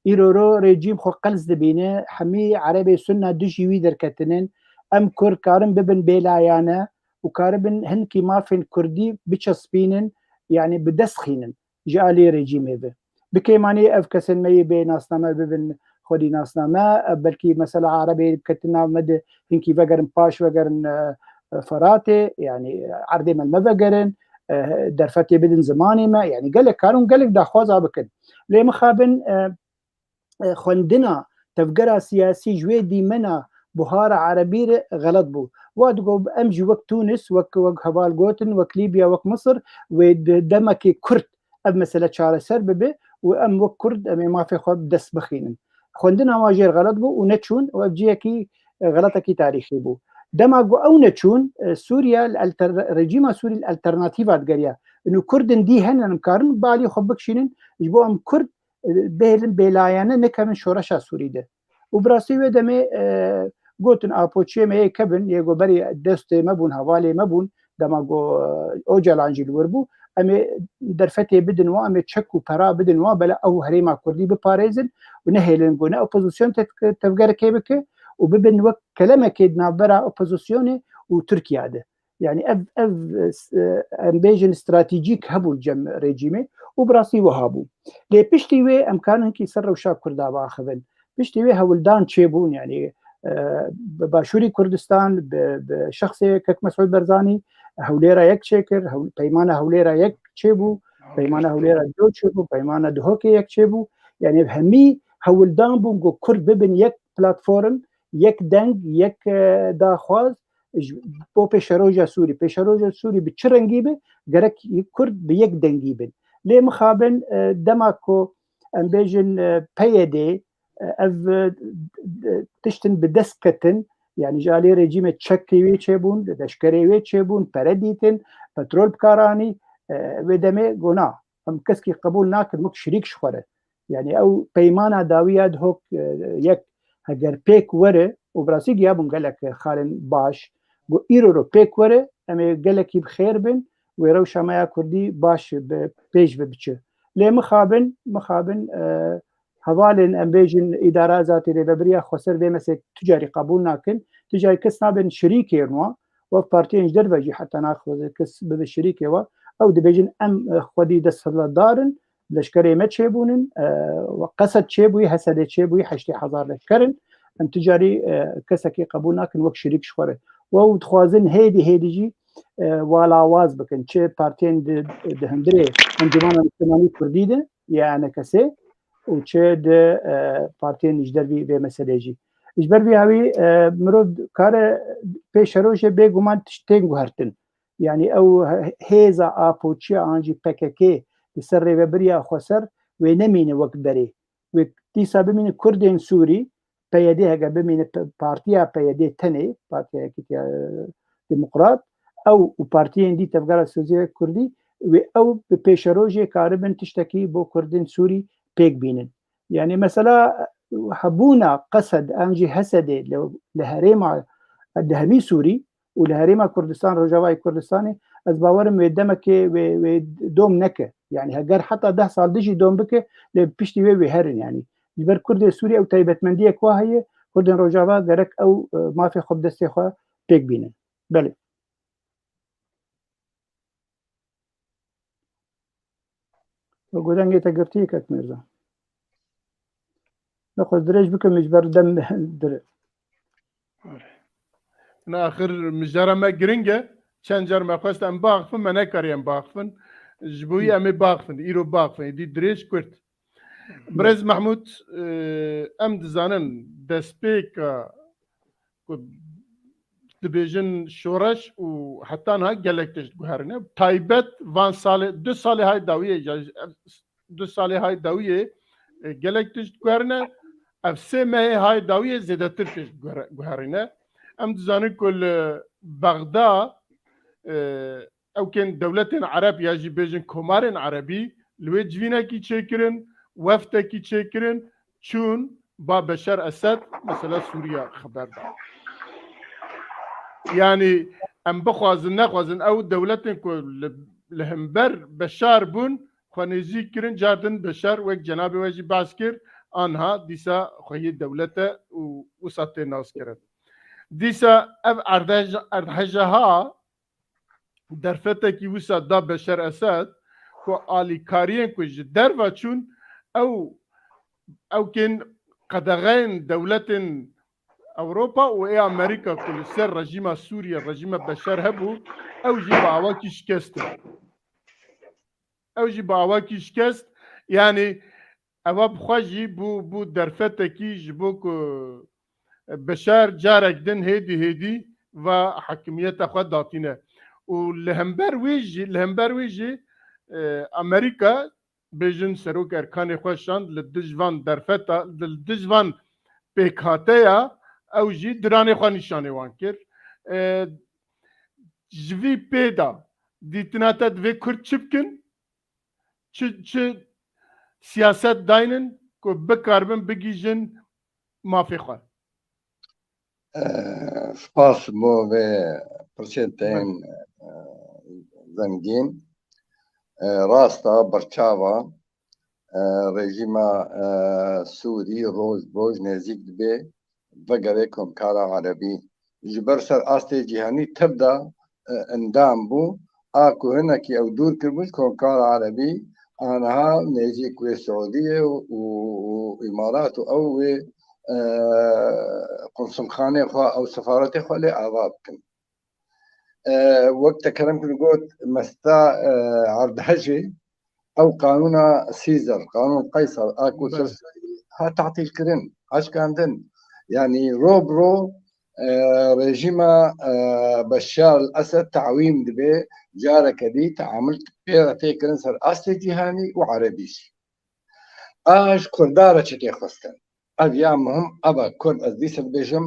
îro ro rejîm xwe qels dibîne, hemî Erebê Sunna dijî wî derketinin. Em Kurd karin bibin bêlayane û karibin hinkî mafên Kurdî biçespînin, yanî bi dest xînin ji alî rejîmê ve. Bi kêmanî ev kesên me yê bê nasname bibin xwedî nasname, e, belkî mesela Erebê biketin nav me de hinkî vegerin, paş vegerin, e, e, Feratê, yanî erdê me li me vegerin, e, derfetê bidin zimanê me, yanî gelek karin, gelek daxwaza bikin. Lê mixabin, e, e, xwendina tevgera siyasî ji wê dîmena buhara erebî re xelet bû. Wa digot, em jî wek Tûnis, wek, wek heval gotin, wek Lîbya, wek Misir, wê di demekê kurt ev mesele çareser bibe û em wek kurd em ê mafê xwe bi dest bixînin. Xwendina wan jêr xelet bû û neçûn û ev cihekî, e, xeletekî tarîxî bû. Dema ku ew neçûn, e, Sûriye li alter-, rejîma Sûrî li alternatîva digeriya. Û kurdin dî hene em karin bi alî xwe bikişînin, ji bo em kurd, e, bihêlin bêlayane nekevin şoreşa Sûrî de. Û bi rastî wê demê, e, gotin apoçiyê me yê kevin, yê ku berî dostê me bûn, hevalê me bûn, dema ku, e, Ocalan jî li wir bû, em ê derfetê bidin wan, em ê çek û pera bidin wan, bela ew herêma kurdî biparêzin û nehêlin ku ne opozîsyon te-, tevgerekê bike û bibin wek kelemekê di navbera opozîsyonê û Tirkiye de. Yani ev, ev, e, em bêjin stratejîk hebû cem rejîmê û bi rastî wiha bû. Lê piştî wê em karin hinkî ser rewşa Kurda biaxivin. Piştî wê hewldan çêbûn, yani, e, bi Başûrî Kurdistan, bi, bi şexsê Kek Mesûd Barzanî Hewlêra yek çêkir, hewl-, peymana Hewlêra yek çêbû, peymana Hewlêra do çêbû, peymana Duhokê yek çêbû. Yani ev hemî hewldan bûn ku Kurd bibin yek platform, yek deng, yek, e, daxwaz, ji bo pêşeroja Sûrî. Pêşeroja Sûrî bi çi rengî be, gerek Kurd bi yek dengî bin. Lê mixabin, e, dema ku em bêjin, e, P Y D, e, ev, e, tiştin bi dest ketin, yani ji alî rejîmê çekê wê çêbûn, leşkerê wê çêbûn, pere dîtin, petrol bi kar anî, e, wê demê gona. Em keskî qebûl nakin wek şirîk ji xwe re. Yani ew peymana dawî ya Duhok, e, yek heger pêk were û bi rastî giyabûn gelek xalên baş, got îro ro pêk were, em ê gelekî bi xêr bin, wê rewşa me ya kurdî baş bi pêş ve biçe. Lê mixabin, mixabin, e, hevalên em bêjin îdara zatî rêvebiriya xweser vê mesê tu carî qebûl nakin, tu carî kes nabin şirîkê wan, wek partiyên ji derve jî heta naxwaze kes bibe şirîkê we. Ew dibêjin em, e, xwedî desthilatdar in, leşkerê me çêbûnin, e, we Qesed çêbûyî, Hesedê çêbûyî, heştê hezar leşker in. Em tu carî, e, kesekî qebûl nakin wek şirîk ji xwe re. Û ew dixwazin hêdî hêdî jî, e, walawaz bikin. Çi partiyên di, di hundirê Encûmena Niştimanî Kurdî de, ya E N K S, û çi di, e, partiyên ji dervî vê meselê jî. Ji ber vî hawî, e, mirov kare pêşerojê bêguman tişt tên guhertin. Yani ew he-, hêza apoçiya an jî P K K li ser rêvebiriya xweser wê nemîne wek berê. Wê dîsa bimîne Kurdên Sûrî, P Y D heke bimîne pe-, partiya P Y D tenê, Partiya Yekîtiya, e, Demokrat, ew û partiyên dî tevgera sosyalîst Kurdî, wê ew bi pêşerojê karibin tiştekî bo Kurdên Sûrî pêk bînin. Yani mesela hebûna Qesed an jî Hesedê li, li herêma, li hemî Sûrî û li herêma Kurdistan, Rojavayê Kurdistanê, ez bawerim wê demekê wê, wê dom neke. Yani heger heta deh sal dijî dom bike, lê piştî wê wê herin yani. Ji ber Kurdê Sûrî ew taybetmendiyek wa heye, Kurdên Rojava gerek ew, e, mafê xwe bi destê xwe pêk bînin. Belê. Wek dengê te girtî, Kek Mirza. Nexwe dirêj bikim, ji ber dem dire. Na axir mijara me giring e. Çend car me xwest em baxifin, me nekariye em baxifin. Ji bo wî em ê baxifin, îro baxifin, êdî dirêj kurt. Birêz Mehmûd, e, em dizanin destpêka ku dibêjin şoreş û heta niha gelek tişt guherîne. Taybet van salê, du salê hay dawiyê, ya du salê hay dawiyê, e, gelek tişt guherîne. Ev sê mehê hay dawiyê zêdetir tişt guhere-, guherîne. Em dizanin ku li Bexda, e, ew kên dewletên Ereb ya jî bêjin komarên Erebî li wê civînekî çêkirin, wefdekî çêkirin, çûn ba Beşar Esed mesela Sûriya xeber da. Yanî em bixwazin nexwazin ew dewletên ku li, li hember Beşar bûn xwe nêzîk kirin, car din Beşar wek cenabê we jî behs kir, anha dîsa xweyê dewlet e û wisa tê naskirin. Dîsa ev erdhej-, erdhejeha derfetekî wisa da Beşar Esed ku alîkariyên ku ji derve çûn, ew, ew kên qedexeyên dewletên Ewropa û ê Amerîka ku li ser rejîma Sûriye, rejîma Beşar hebû, ew jî bi awakî şikest in. Ew jî bi awakî şikest, yanî ewa bi xwe jî bû, bû derfetekî ji bo ku Beşar carek din hêdî hêdî va hakimiyeta xwe datîne. Û li hember wî jî, li hember wî jî, e, Amerîka, bêjin Serok Erkanê xwe şand li dij van derfeta, li dij van pêkhateya, ew jî diranê xwe nîşanê wan kir. E, ji vî pê de dîtina te divê Kurd çi bikin? Çi, çi siyaset daynin ku bikaribin bigihîjin mafê xwe? Eh, spas bo vê pirsên te yên, eh, zengîn. Eh, rast e, berçav e, eh, rejîma, eh, Sûrî roj bi roj nêzîk dibe vegere Komkara Erebî. Ji ber ser astê cîhanî tev de, eh, endam bû. A ku hinekî ew dûr kiribû ji Komkara Erebî, aniha nêzîk wê Siûdiyê û, û, û Îmarat û ew wê, eh, qunsulxanê xwe, ew sefaretê xwe lê ava bikin. Eh, wek te kerem kir got, Mesta, eh, Erdhejê, ew qanûna Sîzer, qanûn Qeyser, a ku ser Sûrî hat tatîl kirin, aşkandin. Yanî ro bi ro, e, rejîma, e, Beşar el Esed tawîm dibe, careke dî teamul pê re tê kirin ser astê cîhanî û erebî jî. A ji Kurda re çi tê xwestin? Ev ya muhim, ev e, Kurd, ez dîsa dibêjim,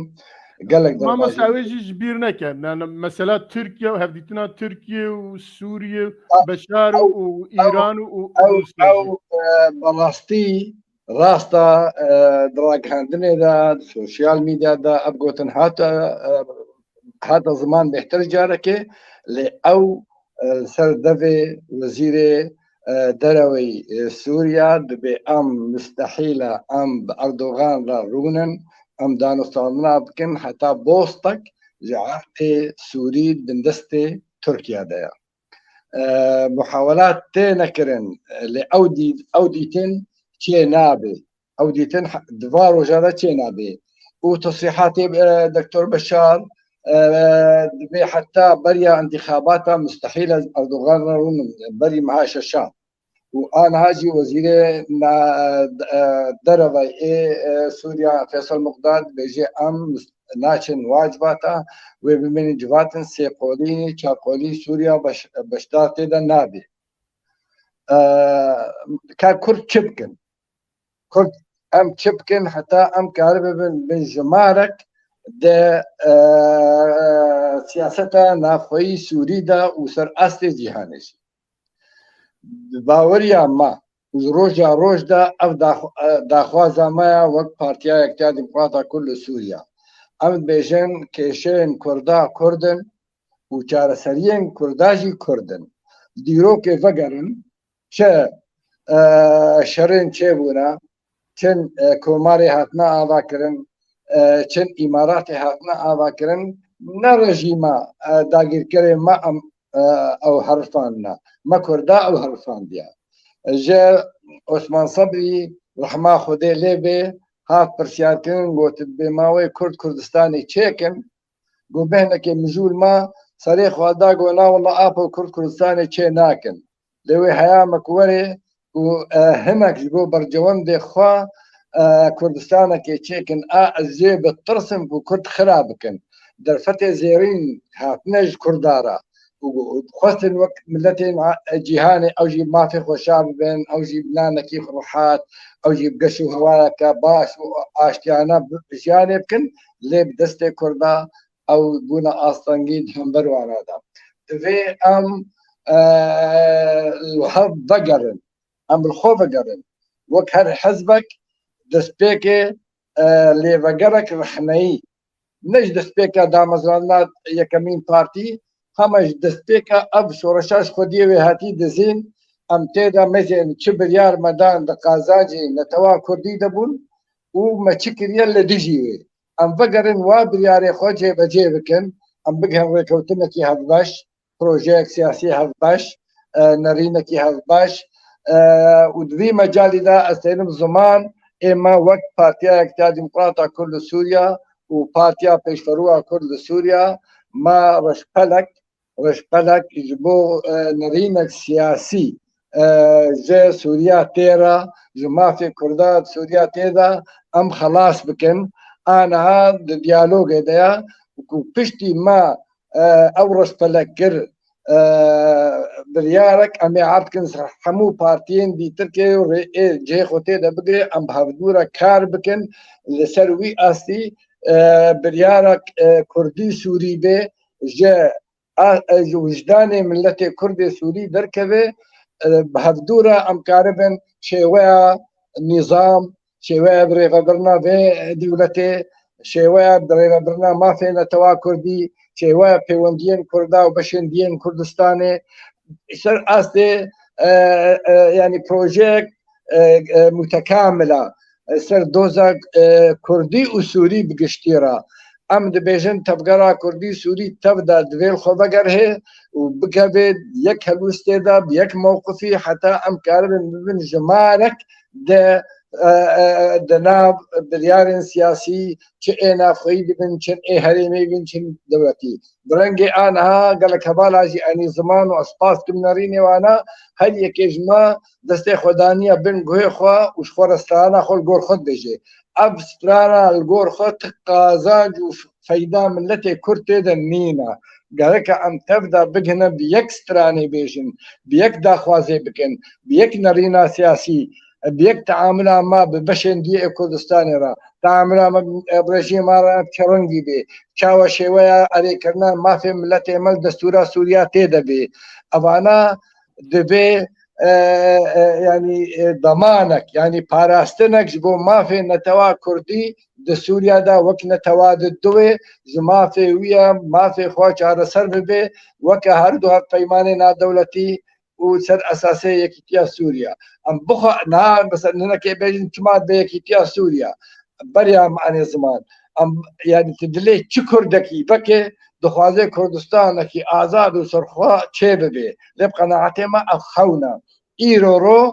gelek Mamosta, derbasî ew ê jî ji bîr neke. Yani, mesela Tirkiye û hevdîtina Tirkiye û Sûriye, Beşar û Îran û, û Rûsya jî. Ew, e, berastî, rast e, e, di ragihandinê de, di sosyal medya de ev gotin hate, e, hate ziman bêhtir carekê, lê ew, e, ser devê wezîrê, e, dereweyî, e, Sûriya dibê em mustehîl e, em bi Erdogan re rûnin, em danûstandina bikin heta bostek ji erdê Sûrî bindestê Tirkiye de ye. E, muhawelat tê nekirin, lê ew dî-, ew dîtin çê nabe. Ew dîtin he-, di va roja de çê nabe. Û tesrîhatê, e, Doktor Beşar, e, dibê heta beriya întîxabata mustehîl e Erdogan re rûnin, berî meha şeşa. Û aniha jî wezîrê na-, e, dereve ê, e, Sûriya Feysel Muqdad dibêje, em naçin wa civata, wê bimînin civatin sê qolî, çar qolî Sûriya beş-, beşdar tê de nabe. E, ka Kurd çi bikin? Kurd em çi bikin heta em karibibin bin jimarek di, e, siyaseta navxweyî Sûrî de û ser astê cîhanê jî? Bi baweriya me û ji roja roj de ev dax-, e, daxwaza me ya wek Partiya Yekitiya Demokrata Kurd li Sûriya. Em dibêjin kêşeyên Kurda Kurd in û çareseriyên Kurda jî Kurd in. Dîrokê vegerin, çi, e, şerên çêbûne, çend, e, komarê hatine avakirin, e, çend îmaratê hatine avakirin, ne rejîma, e, dagîrkerê me em, e, ew herifandine. Me Kurda ew herifandiye. Ji Osman Sebrî, rehma Xwedê lê bê, hat pirsyarkirin, got, dibê ma wê Kurd Kurdistanê çêkin, Got, behnekê mijûl ma serê xwe da, got, na wela apo Kurd Kurdistanê çê nakin. Lê wê heya me ku were û, e, hinek ji bo bercewendê xwe, e, Kurdistanekê çêkin. A ez jê bi tirsim ku Kurd xira bikin. Derfetê zêrîn hatine ji Kurda re. Û xwestin wek miletên a-, cîhanê ew jî mafê xwe şa bibin, ew jî bi nanekî rehat, ew jî bi geş û hewayeke baş û aştiyane bi-, jiyanê bikin. Lê bi destê Kurda ew bûne astengî di hember wana de. Divê em, e, li hev vegerin, em li xwe vegerin. Wek her hizbek destpêkê, e, lêvegerek rexneyî, ne ji destpêka damezrandina yekemîn partî, hema ji destpêka ev şoreşa ji xwediyê wê hatî dizîn, em tê de mezên çi biryar me dan di qazancê netewa kurdî de bûn û me çi kiriye li dijî wê. Em vegerin wa biryarê xwe cêbecê bikin, em bigihin rêkewtinekî hevbeş, projeyek siyasî hevbeş, e, nerînekî hevbeş, E, û di vî mecalî de ez tênim ziman, ê me wek Partiya Yekîtiya Demokrata Kurd li Sûriya û Partiya Pêşverûya Kurd li Sûriya, me reşpelek, reşpelek ji bo, e, nerînek siyasî, e, ji Sûriya tê re, ji mafê Kurda di Sûriya tê de em xelas bikin. A niha di diyalogê de ye ku piştî me, e, ew reşpelek kir, e, biryarek em ê erd bikin ser hemû partiyên dîtirkê û rê ê cihê xwe tê de bigire, em bi hevdû re kar bikin, li ser wî astî, e, biryarek, e, Kurdî Sûrî bê, ji a, e, ji wijdanê miletê Kurdê Sûrî derkeve, e, bi hevdû re em karibin şêweya nîzam, şêweya birêvebirina vê dewletê, şêweya birêvebirina mafê netewa Kurdî, şêweya pêwendiyên Kurda û beşên diyên Kurdistanê, ser astê, e, e, yanî projeyek, e, e, mutekamil a, e, ser doza, e, Kurdî û Sûrî bi giştî re. Em dibêjin tevgera Kurdî Sûrî tev de divê li xwe vegerhê û bikeve yek helwistê de, bi yek mewqifî, heta em karibin bibin jimarek de, e, e, di nav biryarên siyasî, çi ê navxweyî dibin, çi ê herêmê bin, çi dewletî. Bi rengê a niha gelek hevala jî enî ziman û ez spas kim nerînê wana, her yekê ji me destê xwe daniye bin guhê xwe û ji xwe re strana xwe li gor xwe dibêje. Ev strana li gor xwe ti qazanc û feyda miletê Kurd tê de nîne. Gereke em tev de bigihine bi yek stranê bêjin, bi yek daxwazê bikin, bi yek nerîna siyasî, bi yek teamula me bi beşên diyê Kurdistanê re, teamula me bi rejîma re çi rengî bê, çawa şêweya erêkirina mafê miletê me li destûra Sûriya tê de bê. Evana divê, e, e, yanî, e, damanek, yanî parastinek ji bo mafê netewa Kurdî di Sûriya de wek netewa di duwê ji mafê wî ya mafê xwe çareser bibe, weke her du hevpeymanê navdewletî û ser esasê yekîtiya Sûriya. Em bixwe niha, mesela, hinekê bêjin çima dibe yekîtiya Sûriya? Beriya me enê ziman. Em, yanî tu dilê çi Kurdekî veke dixwaze Kurdistanekî azad û serxwe çê bibe. Lê bi qenaetê me ev xewna. Îro ro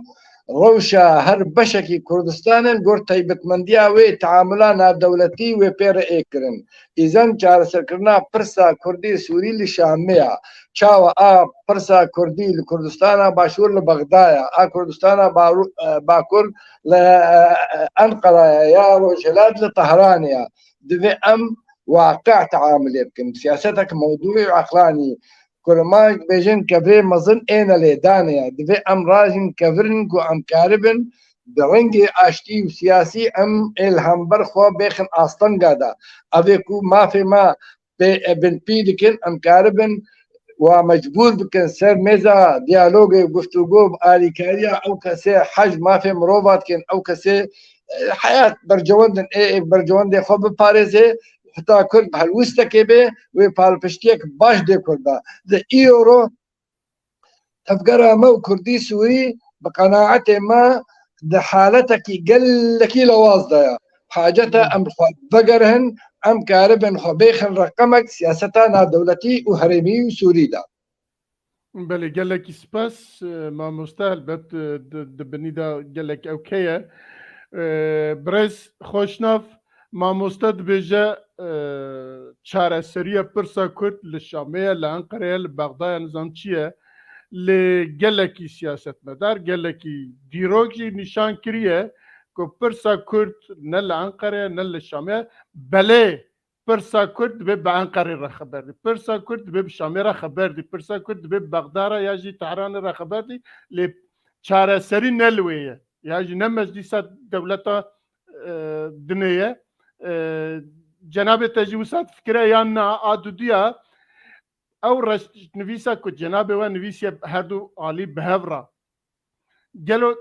rewşa her beşekî Kurdistanê li gor taybetmendiya wê teamula navdewletî wê pê re ê kirin. Îzen çareserkirina pirsa Kurdî Sûrî li Şamê ya. Çawa a pirsa Kurdî li Kurdistana Başûr li Bexda ya, a Kurdistana Baru-, e, Bakur li, e, e, Enqera ya, ya Rojhilat li Tehranê ya. Divê em waqi teamulê bikin. Siyasetek mewdûî û eqlanî. Kurmanc dibêjin kevirê mezin ê nelêdanê ye. Divê em rajin kevirin ku em karibin bi rengê aştî û siyasî em ê li hember xwe bêxin astenga de. Ev ê ku mafê me pê, e, binpî dikin, em karibin wa mecbûr bikin ser mêza diyalogê, guftûgo, bi alîkariya ew kesê hej mafê mirova dikin, ew kesê, e, heyat bercewendin, ê, ê bercewendê xwe biparêze, heta Kurd bi helwistekê bê, wê palpiştiyek baş dê Kurda. Di îro tevgera me û Kurdî Sûrî bi qenaetê me di haletekî gelekî lewaz de ye. Hacet e em xwe vegerhin, em karibin xwe bêxin reqemek siyaseta navdewletî û herêmî û Sûrî de. Belê, gelekî spas, e, mamoste, helbet, e, di, di binî de gelek ewkê ye. E, birêz Xweşnav, mamoste dibêje, e, çareseriya pirsa Kurd li Şamê ye, li Enqerê ye, li Bexda ye, nizam çi ye. Lê gelekî siyasetmedar, gelekî dîrok jî nîşan kiriye ku pirsa Kurd ne li Enqerê ye, ne li Şamê ye. Belê, pirsa Kurd dibe bi Enqerê re xeber dî. Pirsa Kurd dibe bi Şamê re xeber dî. Pirsa Kurd dibe bi Bexda re ya jî Tehranê re xeber dî. Lê çareserî ne li wê ye. Ya jî ne meclîsa dewleta, e, dinê ye. E, cenabê te jî wisa difikire yan na, a duduya ew reşnivîsa ku cenabê we nivîsiye her du alî bi hev re. Gelo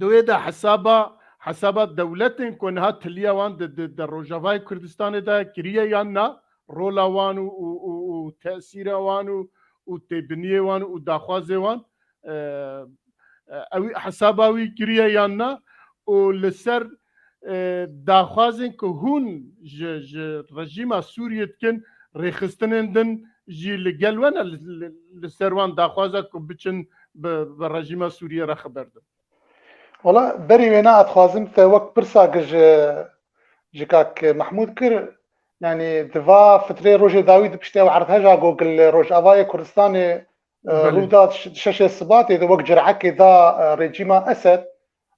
di wê de hesaba, hesaba dewletên ku niha tiliya wan di, di, di Rojavayê Kurdistanê de kiriye yan na, rola wan û, û, û, û tesîra wan û, û têbiniyê wan û daxwazê wan, e, e, ew hesaba wî kiriye yan na û li ser, e, daxwazên ku hûn ji, ji rejîma Sûriyê dikin, rêxistinên din jî li gel we ne, li, li, li ser wan daxwaza ku biçin bi, bi rejîma Sûriyê re xeber de. Wala berî wêna ez dixwazim te wek pirsa ji, ji kak Mehmûd kir, yanî di va fitrê rojê dawî di piştê ew erdheja ku li Rojavayê Kurdistanê e, Belê. rû da şeşê Sibatê de wek cirekê da e, rejîma Esed,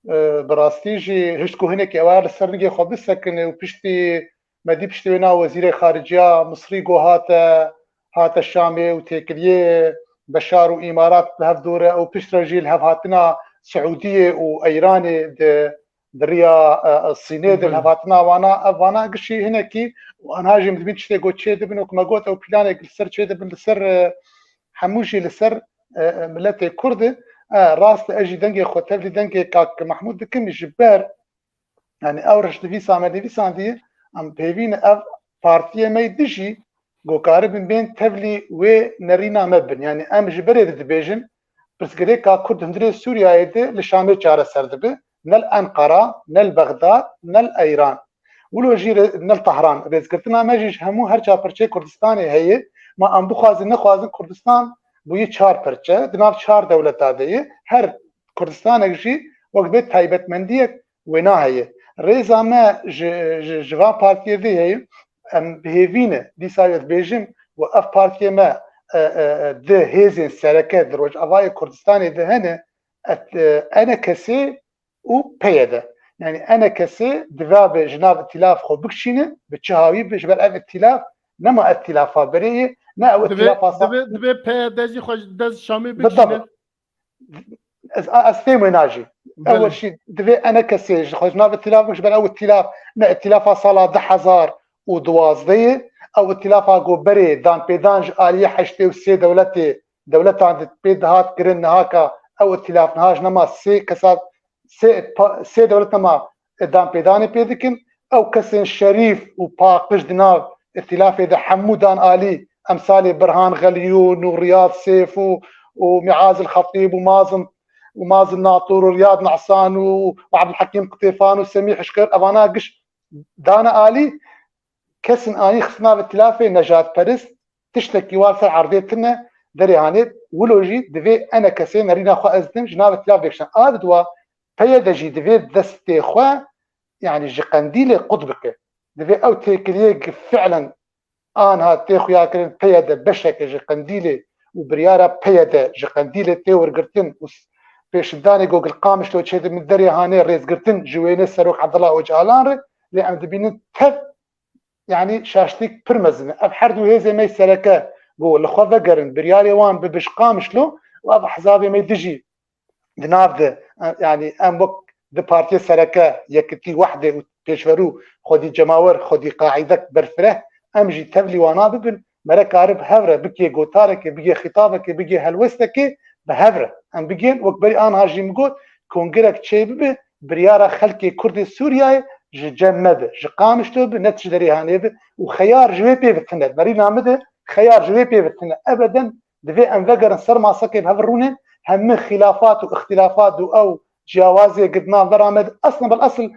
e, bi rastî jî hişt ku hinekî ew li ser nigê xwe bisekine û piştî me dî piştî wêna wezîrê xariciya Misrî ku hate, hate Şamê û têkiliyê Beşar û Îmarat bi hev dû re û piştre jî li hev hatina Siûdiyê û Eyranê di, di riya e, e, Sînê de li Belê. hev hatina wana, ev vana gişî hinekî û anha jî em dibîn tiştê ku çê dibin û ku me got ew planê li ser çê dibin li ser e, hemû jî li ser e, e, miletê Kurd e. E, rast e, ez jî dengê xwe tevlî dengê kak Mehmûd dikim ji ber, yanî ew rişnivîsa me nivîsandiye, em pêvî ne ev partiyê me yê dijî ku karibin bên tevlî wê nerîna me bin. Yanî em ji berê de dibêjin, pirsgirêka Kurd hundirê Sûriyeyê de li Şamê çareser dibe, ne li Enqara, ne li Bexdad, ne li Eyran. Wilo jî re-, ne li Tehran. Rêzgirtina me jî ji hemû her çar parçeyê Kurdistanê heye. Ma em bixwazin nexwazin Kurdistan bûye çar parçe. Di nav çar dewleta de ye. Her Kurdistanek jî wek bê taybetmendiyek wêna heye. Rêza me ji, ji, ji van partiyê vê heye. Em bi hêvî ne. Dîsa ez bêjim, we ev partiyê me e, e, e, di hêzên sereke di Rojavayê Kurdistanê de hene, et, e, ene kesê û P Y D. Yanî ene kesê divabe ji nav îtîlaf xwe bikişîne, bi çi hawî be, ji ber ev îtîlaf nema îtîlafa berê ye, ne ew Divê, îtîlafa sa- divê, divê P Y D jî xwe ji dest Şamê Bi bikişîne. tabi. Ez, ez fêm wê najî. Ew Belê. jî divê ene kesê ji xwe ji nav îtîlaf bikişîne, ji ber ew îtîlaf ne îtîlafa sala du hezar û duwazdeh ye. Ew îtîlafa ku berê danpêdan ji aliyê heştê û sê dewletê, dewletan di pê dihat kirin, niha ka ew îtîlaf niha ji nema sê kesa sê, pa, sê dewlet nema danpêdanê pê dikin. Ew kesên şerîf û paqij di nav îtîlafê de hemû dan alî, emsalê Birhan Xeliyûn û Riyad Sêf û, û Miaz el Xetîb û Mazin, û Mazin Natûr û Riyad Nesan û, û Abdulhekîm Qitêfan û Semîh Hişkir, evana giş dane alî. Kesên anî xistina ve îtîlafê nejadperist tiştekî wa li ser erdê tune derê hanê, wilo jî divê ene kesê nerîna xwe ez dim ji nav îtîlaf vekişin. A bi dua P Y D jî divê destê xwe, yanî ji Qendîlê qut bike. Divê ew têkiliyê ki fi'len anha tê xuyakirin P Y D beşeke ji Qendîlê û biryara P Y D ji Qendîlê tê wergirtin û s-, pêşindanê ku li Qamişlo çêdibin derê hanê rêzgirtin ji wênê Serok Abdullah Ocalan re, lê em dibînin tev yanî şaştîk pir mezin e. Ev her du hêzê me sereke ku li xwe vegerin, biryarê wan bibe ji Qamişlo û ev ehzabê me dijî di nav de, e, yanî em wek di partiyê sereke, Yekitî, Wehdê û Pêşverû, xwedî cemawer, xwedî qaîdek berfireh, em jî tevlî wana bibin, mere karib hev re bigê gotarekê, bigê xîtabekê, bigê helwestekê bi hev re. Em bigên, wek berî anha jî min got, kongrek çê bibe, biryara xelkê Kurdê Sûriyeyê ji cem me bi, ji Qamişlo bi, ne ji derê hanê bi û xeyar ji wê pê ve tune. Merîna min de xeyar ji wê pê ve tune. Ebeden divê em vegerin ser masekê bi hev rûnin, hemî xîlafat û îxtîlafat û ew ciyawazê gi di nav vera me de, eslen bel esil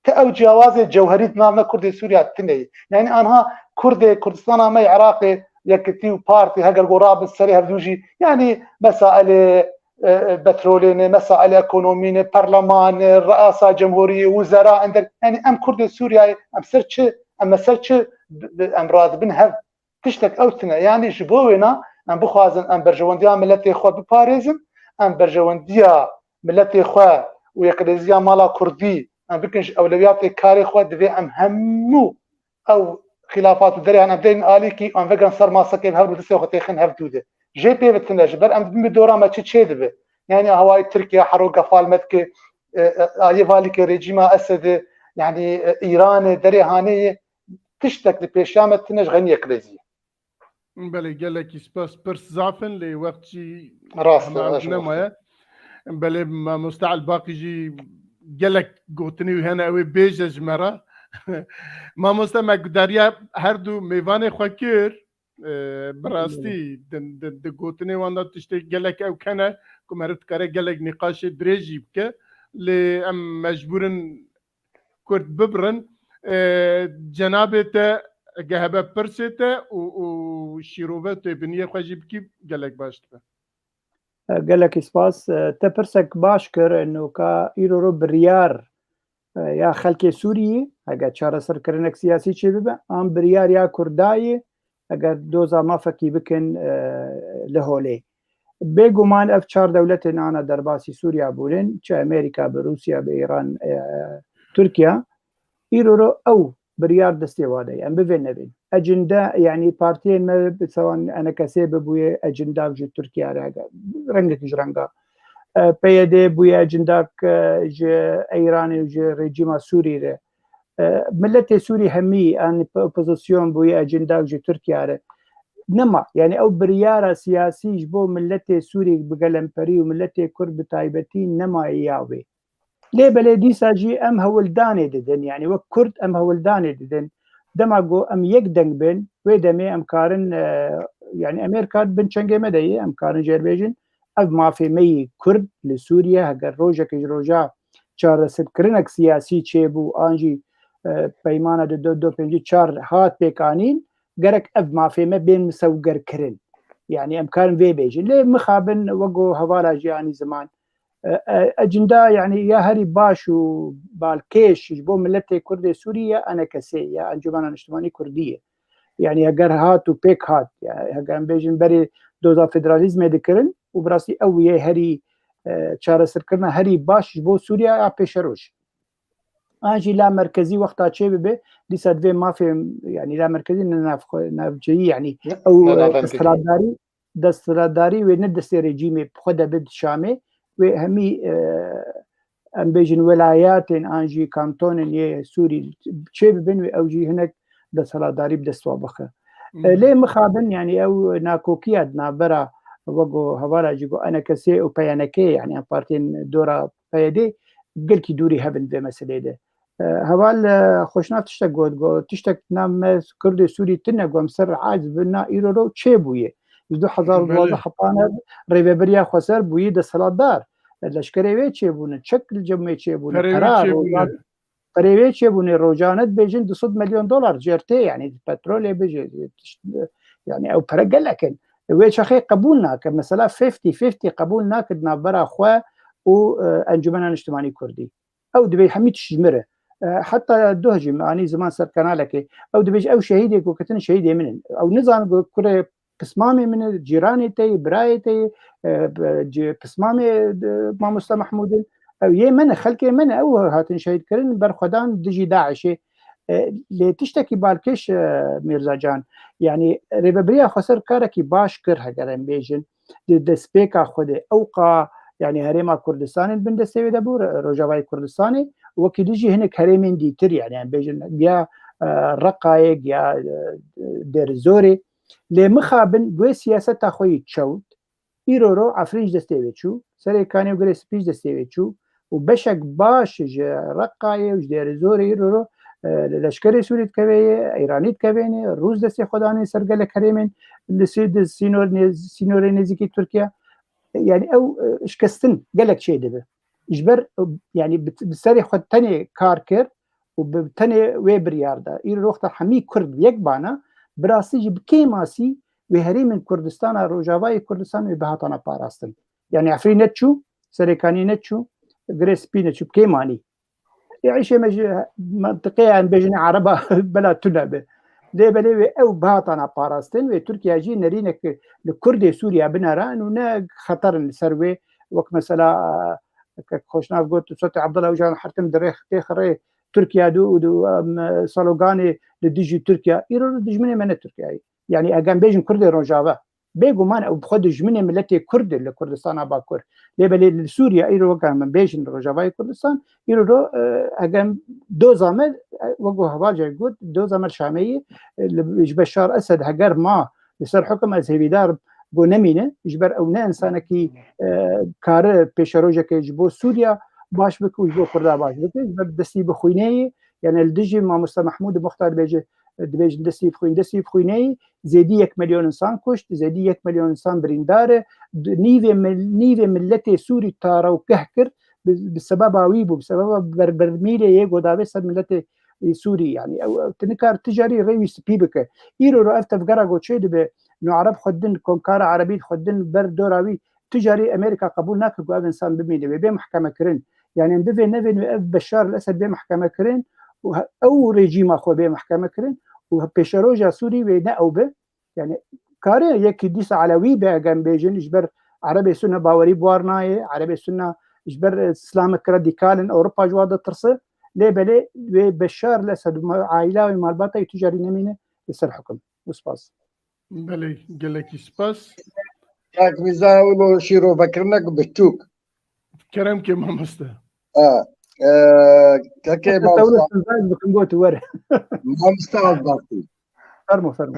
ti ew ciyawazê cewherî di nav me Kurdê Sûriya tune ye. Yanî anha Kurdê Kurdistana me yê Iraqê, Yekitî û Partî, heger ku rabin serê hevdû jî, yanî mesailê e, e, petrolê ne, mesailê ekonomî ne, perleman ne, reasa cemhuriyê, wizera, ender, yanî em Kurdê Sûriyeyê, em ser çi, em ser çi bi, bi, em radibin hev? Tiştek ew tune. Yanî ji bo wêna em bixwazin em berjewendiya miletê xwe biparêzin, em berjewendiya miletê xwe û yekrêziya mala Kurdî em bikin ji ewlewiyatê karê xwe, divê em hemû ew xîlafat û derê hene em deynin alîkî, em vegerin ser masekê bi hev rû distê xwe têxin hev dû de. Jê pê ve tune, ji ber em dibin bi dora me çi çê dibe. Yanî hawayî Tirkiye hero gefal me dike, e, e, aliyê valîkê rejîma Esedê, yanî, e, Îranê, derê hanê ye, tiştek li pêşiya me tune ji xenî yekrêziyê. Belê, gelekî spas. Pirs zaf in, lê wext jî Rast e, hema ez ew nemaye. Belê, mamoste Elbaqî jî gelek gotinî wî hene, ew ê bêje ji me re. Mamoste, me gudariya her du mêvanê xwe kir. E, bi rastî di, di, di gotinê wan de tiştê gelek ew kene ku meriv dikare gelek nîqaşê dirêj jî bike. Lê em mecbûr in kurt bibirin. E, cenabê te ege hebe pirsê te û, û şîrove tu ê biniyê xwe jî bikî gelek baş dibe. E, gelekî spas. E, te pirsek baş kir, eno ka îro ro biryar, e, ya xelkê Sûriyê, hege çareserkirinek siyasî çêbibe, an biryar ya Kurdayê, eger doza mafekî bikin, e, li holê. Bêguman ev çar dewletên ana derbasî Sûriya bûnin, çi Amerîka bi, Rûsya bi, Îran, e, Tirkiya, îro ro ew biryar destê wa de ye. Em bivên nevên. Ecinde, yanî partiyên me bi sewan enekesê bibûye, ecinda ji Tirkiye re, rengek ji renga. E, P Y D bûye ecindak, e, ji Îranê û ji rejîma Sûrî re. E, miletê Sûrî hemî, yanî p-, opozisyon bûye ecindak ji Tirkiye re. Nema, yanî ew biryara siyasî ji bo miletê Sûrî bi gelemperî û miletê Kurd bi taybetî nemaye ya wê. Lê belê dîsa jî em hewldanê didin, yanî wek Kurd em hewldanê didin. Dema ku em yek deng bin, wê demê em karin, e, yanî Amerîka bin çengê me de ye, em karin jê re bêjin, ev mafê me yî Kurd li Sûriye, heger rojekê ji roja çareserkirinek siyasî çêbû, an jî, e, peymana di du, du pêncî çar hat pêkanîn, gerek ev mafê me bên misewgerkirin. Yanî em karin vê bêjin. Lê mixabin wek ku hevala jî anî ziman, e, e, ecinda, yanî ya herî baş û balkêş ji bo miletê Kurdê Sûrî ya enekesê, ya Encûmena Niştimanî Kurdî ye. Yanî heger hat û pêk hat, ya heger em bêjin berê doza federalîzmê dikirin û bi rastî ew yê herî, e, çareserkirina herî baş ji bo Sûriya ya pêşeroj. An jî la merkezî wexta çê bibe, dîsa divê mafê, yanî la merkezî ne navxwe-, navceyî, yanî ew, e, desthilatdarî, desthilatdarî wê ne destê rejîmê bi xwe de bi Şamê, wê hemî, e, em bêjin welayatên an jî kantonên yê Sûrî çê bibin, wê ew jî hinek desthilatdarî bi dest wa bixe. E, lê mixabin, yanî ew nakokiya di navbera, wek ku hevala jî got, enekesê û P Y N K, yanî em partiyên dora P Y D gelkî dûrî hebin vê meselê de. E, heval, e, Xweşnav tiştek got, got, tiştek nav me Kurdê Sûrî tune, got, em ser aciz bin, na îro ro çêbûye. Ji du hezar û duwazdeh hepana rêvebiriya xweser bûyî desthilatdar. E, leşkerê wê çêbûne, çek li cem wê çêbûne, pera, rojan, perê wê çêbûne, rojane dibêjin du sed milyon dolar C R T, yanî petrolê bije, yanî ew pere gelek in. Wê çaxê qebûl nake. Mesela fifty fifty qebûl nake di navbera xwe û, e, Encûmena Niştimanî Kurdî. Ew dibê hemî tişt ji min re. E, heta duh jî me anî ziman ser kanalekê. Ew dibêje ew şehîdê ku ketin şehîdê min in. Ew nizan ku kurê pismamê min e, cîranê te ye, birayê te ye, e, bi-, ci-, pismamê, e, Mamoste Mehmûd in. Ew yê me ne, xelkê me ne, ew hatin şehîd kirin, berxwedan dijî DAIŞê. E, lê tiştekî balkêş, e, Mîrza Can, yanî rêvebiriya xweser karekî baş kir, heger em bêjin, di destpêka xwe de ewqa, yanî herêma Kurdistanê bin destê wê de bû, Rojavayê Kurdistanê, wekî dijî hinek herêmên dîtir, yanî em bêjin giya, e, Reqayê, giya, e, Dêrizorê. Lê mixabin wê siyaseta xwe yî çewt, îro ro Efrîn ji destê wê çû, Serê Kanê û Girê Spî ji destê wê çû û beşek baş ji Reqayê û ji Dêrizorê îro ro, e, li leşkerê Sûrî dikevê ye, Îranî dikevêne, Rûs destê xwe danê ser gelek herêmên li sî-, di sînor nêz-, sînorê nêzîkî Tirkiye. Yanî ew, e, şikestin gelek çê dibe. Ji ber, e, yanî bi, bi serê xwe tenê kar kir û bi tenê wê biryar da. Îro wexta hemî Kurd yek bana, bi rastî jî bi kêmasî wê herêmên Kurdistana, Rojavayê Kurdistan wê bihatana parastin. Yanî Efrîn ne çû, Serêkanî ne çû, Girê Spî ne çû, bi kêmanî. Ê, îşê me ji mentiqeya em bêjin Ereba bela tune be. Lê belê wê ew bihatana parastin, wê Tirkiye jî nerînek li Kurdê Sûriye binera, û ne xeter in li ser wê, wek mesela, e, kek Xweşnav got, Sotê Abdullah Ocalan hertim di rêx-, têxirê Tirkiye de û di, em, sloganê li dijî Tirkiye. Îro li dijminê me ne Tirkiye ye. Yanî eger em bêjin Kurdê Rojava, bêguman ew bi xwe dijminê miletê Kurd e li Kurdistana Bakur. Lê belê li Sûriye îro weke min bêjin Rojavayê Kurdistan, îro ro, e, hegem doza me, e, wek ku hevalca got, doza me li Şamê ye, e, li, ji Beşar Esed heger ma li ser hukum ez hêvîdar im ku nemîne, ji ber ew ne însanekî, e, kare pêşerojeke ji bo Sûriye baş bike û ji bo Kurda baş bike, ji ber destî bi xwînê ye, yani li dijî Mamoste Mehmûd Muxtar bêje, dibêjin destî bi xwîn, destî bi xwînê ye, zêdî yek milyon însan kuşt, zêdî yek milyon însan birîndar e, di-, nîvê mil-, nîvê miletê Sûrî tarewgeh kir, bi, bi sebeba wî bû, bi sebeba ber-, bermîlê yê godavê ser miletê, e, Sûrî, yani ew, ew tu nikar tu carî rê wî spî bike. Îro ro ev tevgera ku çê dibe, no Ereb xwe din, Komkara Erebî xwe din ber dora wî, tu carî Amerîka qebûl nake ku ev însan bimîne, wê bê mehkeme kirin. Yani em bivê nevên wê ev Beşar el Esed bê mehkeme kirin û he-, ew rejîma xwe bê mehkeme kirin û pêşeroja Sûrî wê ne ew be. Yani kare yekî dîsa Elewî be, eger em bêjin ji ber Erebê Sunne bawerî bi war nayê, Erebê Sunne ji ber, e, Îslamik radîkal in, Ewropa ji wan ditirse. Lê belê wê Beşar el Esed û ma-, aîla wê, malbata wê tu carî nemîne li ser hukum. Û spas. Belê, gelekî spas. Kak Mîza, wilo şîrovekirinek bi tûk. Kerem ke mamoste. Ha, e, kekê Heta mamosta. Tewle Sinzay bikin got were. Mamosta Azbatî. Fermo, fermo.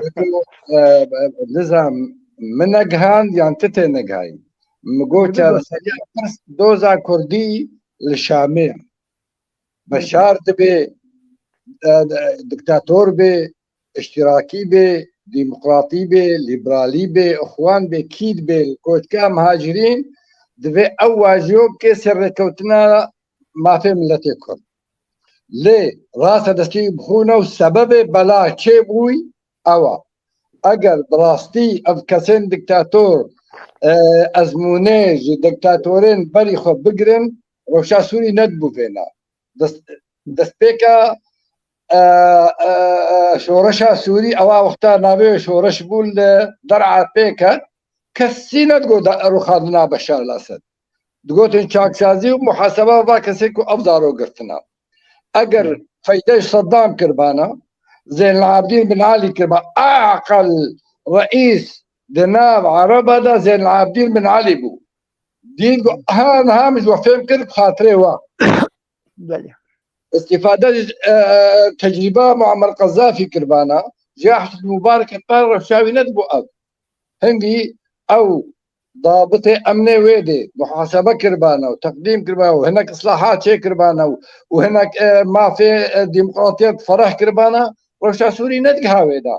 E, e, nizam, min negihand yan ti tê negihayî. Min got çareseriya pirs doza kurdî li Şamê. Beşar dibe, e, e, diktator be, îştirakî be, demokratî be, liberalî be, ixwan be, kî dibe, koçka muhacirîn, divê ew wajiyo bike ser rêkewtina mafê miletê Kurd. Lê rastedestî bi xwe ne û sebebê bela çê bûy ew a. Eger bi rastî ev kesên diktator, e, ezmûnê ji diktatorên berî xwe bigirin, rewşa Sûrî nedibû vêna. Dest-, destpêka, e, e, e, şoreşa Sûrî, ewa wexta navê şoreş bû li der'a pê ket, kesî nedigot da-, rûxandina Beşar el Esed. Digotin çaksazî û muhaseba va kesê ku ev zaro girtina. Eger feyde ji Seddam kiribana, Zeynel Abidin bin Elî kiriba, aqil reîs di nav Ereba de Zeynel Abidin bin Elî bû. Dîn ku ha niha min ji we fêm kir bi xatirê we. Belê. Îstîfade ji, e, tecrîba Muammer Qezafî kiribana, ji Hosni Mubarekê qal rewşa wî nedibû ev. Hingî ew dabitê emnê wê dê muhasebe kiribana û teqdîm kiribana û hinek islahat çê kiribana û, û hinek, e, mafê, e, demokratiyet fereh kiribana, rewşa Sûrî nedigiha wê de.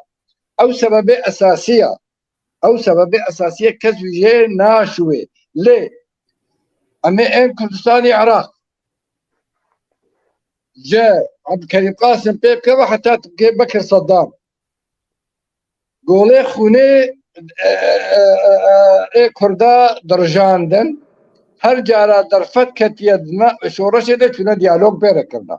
Ew sebebê esasî ye. Ew sebebê esasî ye kes wî jê naşiwê. Lê em ê ên Kurdistanê Iraq ji Abdulkerîm Qasim pê bikeve heta tu bigê Bekir Seddam. Golê xûnê, e, e, e, e, ê Kurda dirijandin. Her cara derfet ketiye di na-, şoreşê de çûne diyalog pê re kirina.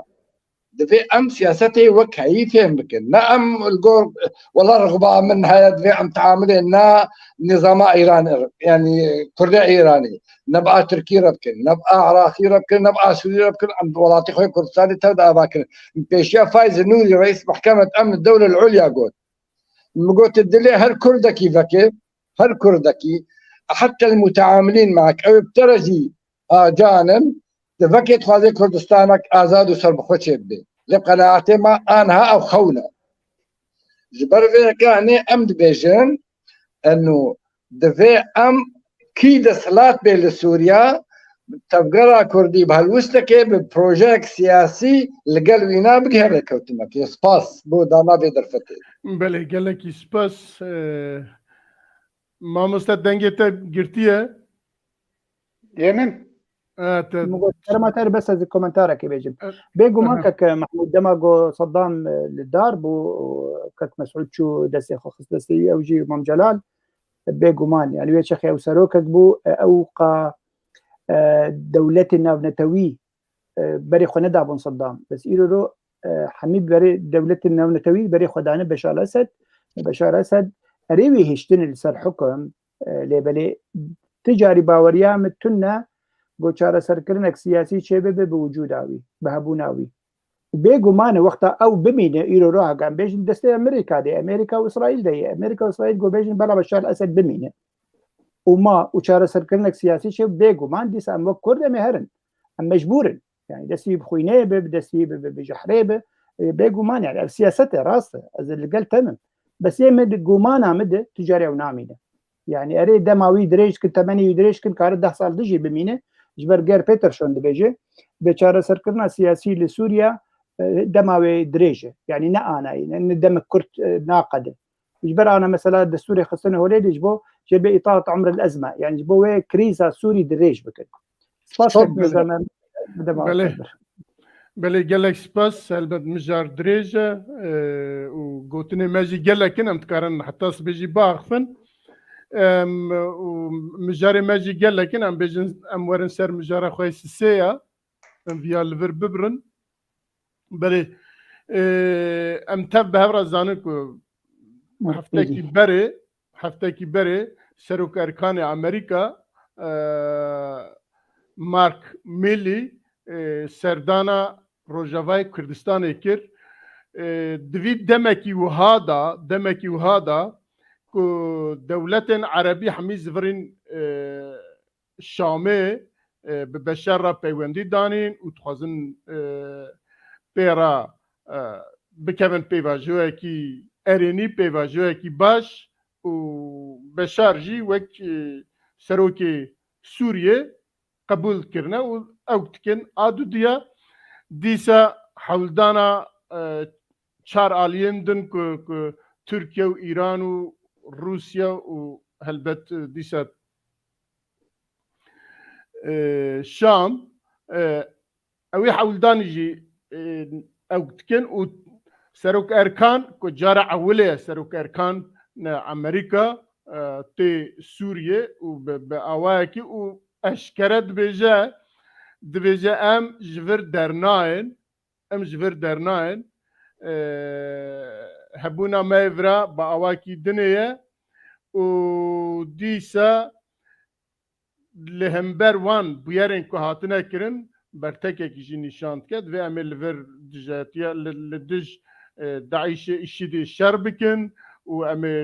Divê em siyasetê wek heyî fêm bikin. Ne em li gor, wela rixba min heye, divê em teamilê ne nizama Îranê, yanî Kurdê Îranê, ne bi a Tirkî re bikin, ne bi a Iraqî re bikin, ne bi a Sûrî re bikin, em bi welatê xwe Kurdistanê tev de ava kirin. Pêşiya Fayz Nûrî, reîs Mehkemet Emn Dewle Ulya got. Min got, dilê her Kurdekî veke, her Kurdekî, heta li muteamilîn me, ew bi te re jî acan in, di vekê dixwaze Kurdistanek azad û serbixwe çêbibe. Lê qenaetê me aniha ew xewn e. Ji ber vê yekê em dibêjin, eno divê em kî desthilat bê li Sûriya, tevgera Kurdî bi helwistekê, bi projeyek siyasî li gel wîna bigihê rêkewtinekê. Spas bo dana vê derfetê. Belê, gelekî spas. Ee, mamoste, dengê te girtiye. Yê min? E, te Min got, kerema te bes ez komentarekê bêjim. E, Bêguman aha. Kek Mehmûd, dema ku Seddam, e, li dar bû û kek Mesûd çû destê xwe xist destê wî, ew jî Mam Celal, bêguman, yani wê çaxê ew serokek bû, e, ew qa, e, dewletên navnetewî, e, berê xwe nedabûn Seddam. Bes îro ro, e, hemî berê dewletên navnetewî berê xwe dane Beşar Esed. Beşar Esed erê wê hiştin li ser hukum, e, lê belê ti carî baweriya min tune ku çareserkirinek siyasî çêbibe bi wicûda wî, bi hebûna wî. Bêguman e, wexta ew bimîne, îro roha em bêjin destê Amerîka de, Amerîka û Îsraîl de ye. Amerîka û Îsraîl ku bêjin bela Beşar Esed bimîne û ma û çareserkirinek siyasî çê, bêguman dîsa em wek Kurd em ê herin. Em mecbûr in. Yani destî bi xwînê be, bi destî bi, bi, bi jehrê be. E, bêguman yani ev siyaset e, rast e. Ez li gel te me. Bes yê me di gumana me de tu carê ew namîne. Yani erê dema wî dirêj kin, temenê wî dirêj kin, kare deh sal dijî bimîne. Ji ber Geir Peterson dibêje, bê çareserkirina siyasî li Sûriya, e, dema wê dirêj e. Yani ne anayî, ne, ne demek kurt, e, naqede. Ji ber ana mesela destûrê xistine holê de ji bo jê bê îtaat umr el ezme. Yani ji bo wê krîza Sûrî dirêj bikin. Spas. Çok kek güzel. Nizam em bi dema Belê. Xwe. Belê, gelek spas. Helbet mijar dirêj e, e, û gotinê me jî gelek in, em dikarin heta sibê jî biaxifin. Em, û mijarê me jî gelek in, em bêjin, em werin ser mijara xwe sisê ya. Em viya li vir bibirin. Belê, e, em tev bi hev re zanin ku heftekî berê, heftekî berê Serok Erkanê Amerîka, e, Mark Milley, e, serdana Rojavayê Kurdistanê kir. E, di vî demekî wiha da, demekî wiha da ku dewletên erebî hemî zivirîn, e, Şamê, e, bi Beşar re peywendî danîn û dixwazin, e, pê re, e, bikevin pêvajoyekî erênî, pêvajoyekî baş û Beşar jî wek, e, serokê Sûriyê qebûl kirine û ew dikin. A dudiya dîsa hewldana, e, çar aliyên din ku, ku Tirkiye û Îran û Rûsya û helbet, e, dîsa, e, Şam, e, ew ê hewldanî jî, e, ew dikin û Serok Erkan ku cara ewilê ye Serok Erkan ne Amerîka, e, tê Sûriyê û bi, bi awayekî û eşkere dibêje, dibêje em ji vir dernayên, em ji vir dernayên, e, hebûna me yê vira bi awakî dinê ye û dîsa li hember wan bûyerên ku hatine kirin, bertekekî jî nîşan dike. Divê em ê li vir dijatiya, li, li dij, e, DAIŞê, IŞÎDê şer bikin û em ê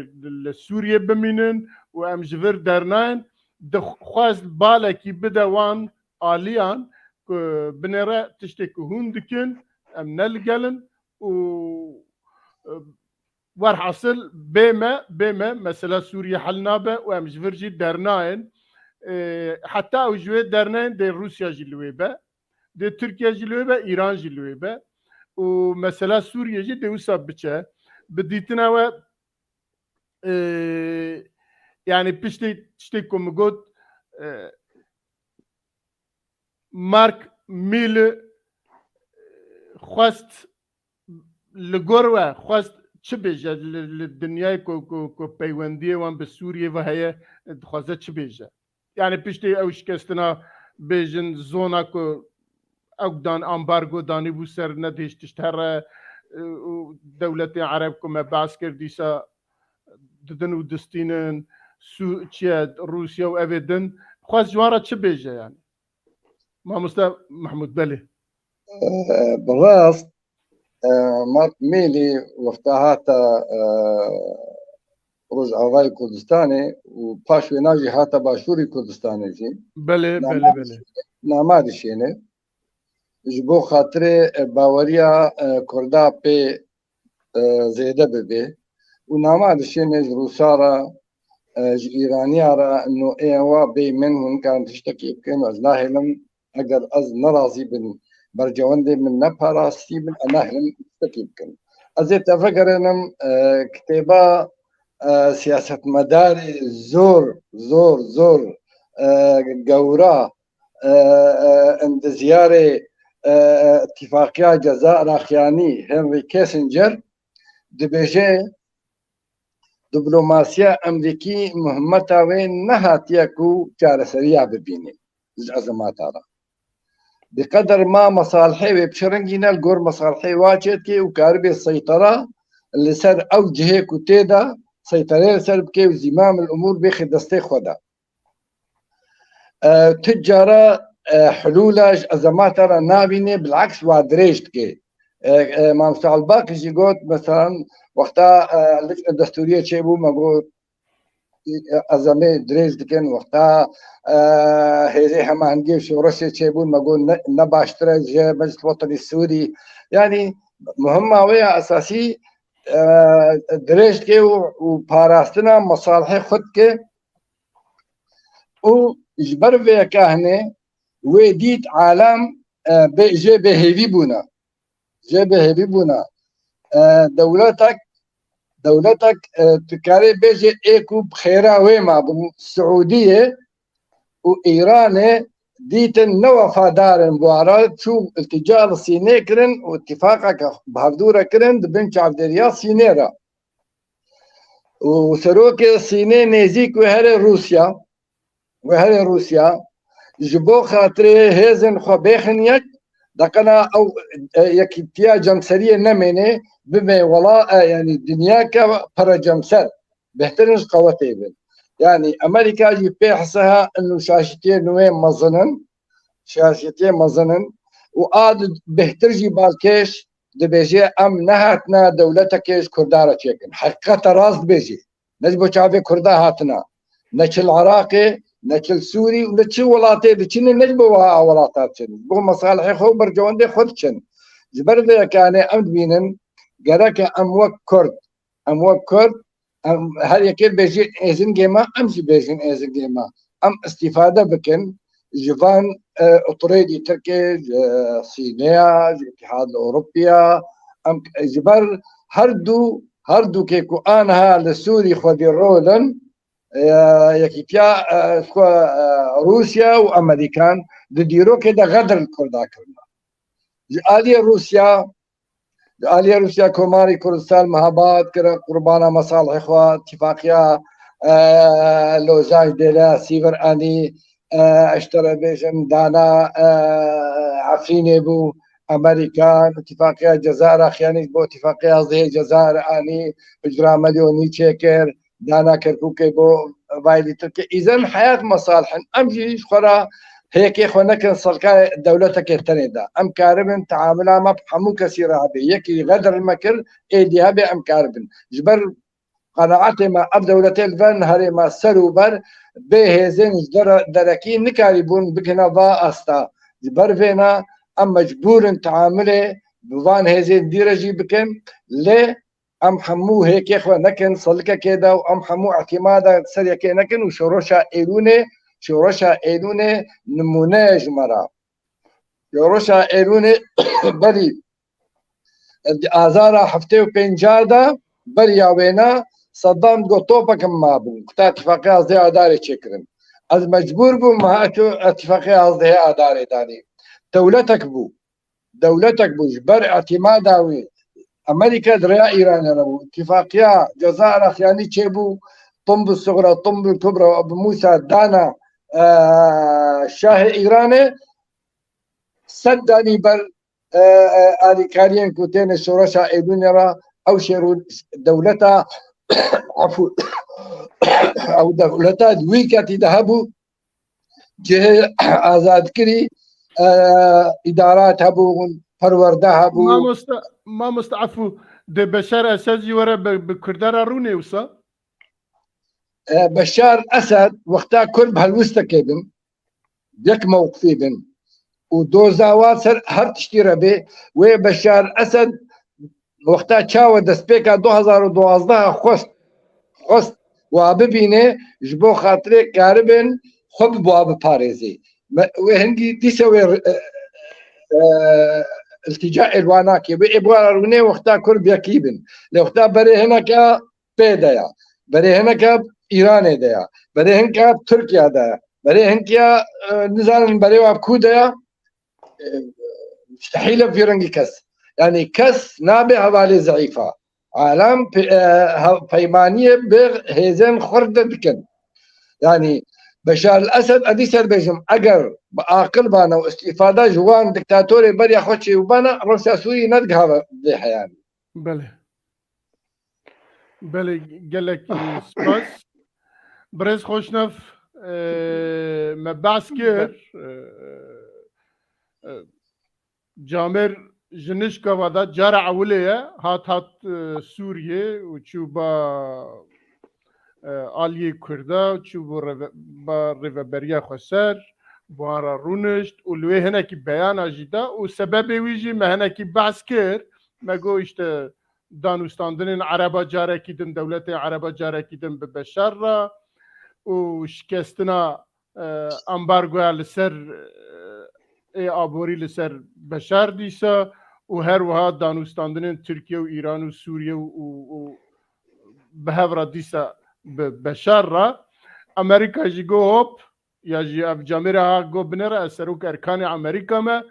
li Sûriyê bimînin û em ji vir dernayên. Dixwest balekî bide wan aliyan ku binêre tiştê ku hûn dikin, em ne li gel in û, e, werhasil bê me, bê me, mesela Sûriye hel nabe û em ji vir jî dernayên. E, heta ew ji wê dernayên dê Rûsya jî li wê be, dê Tirkiye jî li wê be, Îran jî li wê be û mesela Sûriye jî dê wisa biçe. Bi dîtina we, e, yani piştî tiştê ku min got, e, Mark Milley xwest li gor we xwest çi bêje li, li dinyayê ku, ku, ku peywendiyê wan bi Sûriyê ve heye, dixwaze çi bêje? Yani piştî ew şikestina bêjin zona ku ew dan ambargo danîbû ser nedihêj tişt here, e, û dewletên Ereb ku me behs kir dîsa didin û distînin, Sû-, çi ye, Rûsya û evê din. Xwest ji wan re çi bêje yani? Mamoste Mehmûd, belê. Bi rast, e, Mark Milley wexta hate, e, Rojavayê Kurdistanê û paş wêna jî hate Başûrê Kurdistanê jî. Belê, nama belê, belê. Nama dişêne. Ji bo xatirê, e, baweriya, e, Kurda pê, e, zêde bibe. Û nama dişêne ji Rûsa re, e, ji Îraniya re, no ê wa bê min hûn karin tiştekî bikin, ez nahêlim eger ez nerazî bin, bercewendê min neparastî bin, ez nahêlim tiştekî bikin. Ez ê te vegerênim, e, kitêba, e, siyasetmedarê zor, zor, zor, e, gewra, e, e, endizyarê, e, e, Îtîfaqiya Ceza Iraqiyanî Henry Kissinger dibêje, diplomasiya Emerîkî muhimmeta wê nehatiye ku çareseriya bibîne ji ezimata re. Bi qeder ma mesalihê wê bi çi rengî ne, li gor mesalihê wa çêdike û karibê seytera li ser ew cihê ku tê de seyterê li ser bike û zîmam el umûr bêxe destê xwe de. E, tu cara, e, hilûla ji ezemata re nabîne, bileks wa dirêj dike. E, e, Mamoste Elbaqî jî got, meselan, wexta, e, lijne destûriyê çêbû, me got, e, ezemê dirêj dikin, wexta, e, hêzê hemahengiyê şoreşê çêbûn, me got, ne, ne baştir e ji Meclis Wetenî Sûrî. Yanî, muhima wê ya esasî, e, dirêj dike û, û parastina mesalihê xwe dike. Û ji ber vê yeka hinê wê dît alem, e, bê, jê bêhêvî bûne. Jê bêhêvî bûne. E, dewletek, dewletek, e, tu karê bêjê ê ku bi xêra wê mabû, Siûdiyê û Îranê dîtin ne wefadar in, bi wara çû iltica li Sînê kirin û îtîfaqeke bi hevdû re kirin di bin çavdêriya Sînê re. û serokê Sînê nêzîk wê herê Rûsya, wê herê Rûsya, ji bo xatirê hêzên xwe bêxin yek, deqena ew, e, yekîtiya cemseriyê nemêne, bibe wela, e, yanî dinyake pere cemser. Bêhtir in ji qewetê bin. Yanî Amerîka jî pê hise ha inu şaşitiyê nûê mezin in, şaşitiyê mezin in û a di bêhtir jî balkêş dibêje, em nehatine dewletekê ji Kurdan re çêkin. Heqîqete rast dibêje. Ne ji bo çavê Kurda hatine. Ne çi li Iraqê, ne çi li Sûrî û ne çi welatê diçin, ne ji bo wiha welata diçin. Ji bo mesalihê xwe û bercewendê xwe diçin. Ji ber vê yekanê em dibînin, gereke em wek Kurd, em wek Kurd, em her yekê bêjin êzingê me, em jî bêjin êzingê me. Em îstîfade bikin ji van, e, otorê dîtirkê, ji Sîneya, ji Îtîhad Ewropiya, em ji ber her du, her dukê ku aniha li Sûrî xwedî rol in, e, yekîtiya, e, xwe, e, Rûsya û Amerîkan di dîrokê de xedir li Kurda kirine. Ji aliyê Rûsya, ji aliyê Rûsya Komarî Kurdistan mehabat kire qurbana mesalihê xwe, tifaqiya, e, Lozan ji dêle sîvir anî, e, ez ji te re bêjim, dana, e, Efrînê bû, Amerîkan, tifaqiya Cezayra xiyanî ji bo tifaqiya yazdehê Cezayir anî, icra milyonî çêkir, dana Kerkûkê bo vayê dî Tirkiyê. Îzen heyat mesalih in. Em jî ji xwe re hêkê xwe nekin serka dewletekê tenê de. Em karibin teamula me bi hemû kesî re hebe. Yekî xedir me kir, êdî hebe em karibin. Ji ber qenaetê me ev dewletê li ver niherê me ser û ber bê hêzên ji dere-, derekî nikarîbûn bigihine va asta. Ji ber vê ne em mecbûr in teamulê bi van hêzên dî re jî bikin. Lê em hemû hêkê xwe nekin selikekê de û em hemû îtîmada ser yekê nekin û şoreşa Êlûnê, şoreşa Êlûnê nimûne ye ji me re. Şoreşa Êlûnê berî di azara heftê û pênca de beriya wêne Seddam got, topek min mabû. Kuta tifaqê yazdehê Adarê çêkirin. Ez mecbûr bûm, me hato tifaqê yazdehê Adarê danî. Dewletek bû. Dewletek bû, ji ber îtîmada wî Amerîka di rêya Îranê re bû. Îtîfaqiya Cezayra Xiyanî çêbû, Tumbu Sugra, Tumbu Kubra, Ebu Musa dana, e, şahê Îranê, sed danî ber, e, e, alîkariyên ku têne şoreşa Êlûnê re, ew şêr û dewleta, efû, ew dewleta di wî ketî de hebû, cihê azadkirî, e, îdarat hebûn, perwerde hebû. Mamoste, mamoste, efû, dê Beşar Esed jî were bi, bi Kurda re rûnê wisa? E, Beşar Esed wexta Kurd bi helwistekê bin, yek mewqifî bin û doza wa ser her tiştî re bê, wê Beşar Esed wexta çawa destpêka du hezar û duwazdeh xwest, xwest wa bibîne, ji bo xatirê karibin xwe bi wa biparêzê. Me, wê hingî dîse wê, e, e, iltîca êlwa nake. Wê ê bi wa re rûnê wexta Kurd yekî bin. Lê wexta berê hineke pê de ya. Berê hineke Îranê de ya. Berê hinke Tirkiye de ya. Berê hinke, e, nizanin berê wa bi ku de ya. E, mustehîl e vî rengî kes. Yanî kes nabe hevalê zeîfa. Alem pe-, e, he-, peymaniyê bi hêzên xurt de dikin. Yanî Beşar el Esed, edî ser bêjim, eger bi aqil bana û îstîfada ji wan diktatorê beriya xwe çêbûbana, rewşa Sûrî nedigihava vê heyanî. Belê. Belê, gelek, e, spas. Birêz Xweşnev, e, me behs kir. E, e, Camêr ji nişka va de cara ewilê ye, hat, hat, e, Sûriyê û çû ba, e, aliyê Kurda, çû bo rêve-, ba rêveberiya xweser, bi wan re rûnişt û li wê hinekî beyana jî da û sebebê wî jî me hinekî behs kir. Me got, îşte, danûstandinên Ereba carekî din, dewletê Ereba carekî din bi Beşar re û şikestina, e, ambargoya li ser, e, ê aborî li ser Beşar dîsa û her wiha danûstandinên Tirkiye û Îran û Sûriye û, û, û bi hev re dîsa bi Beşar re. Amerîka jî got hop, ya jî ev camêra ha got binêre, ez serok erkanê Amerîka me,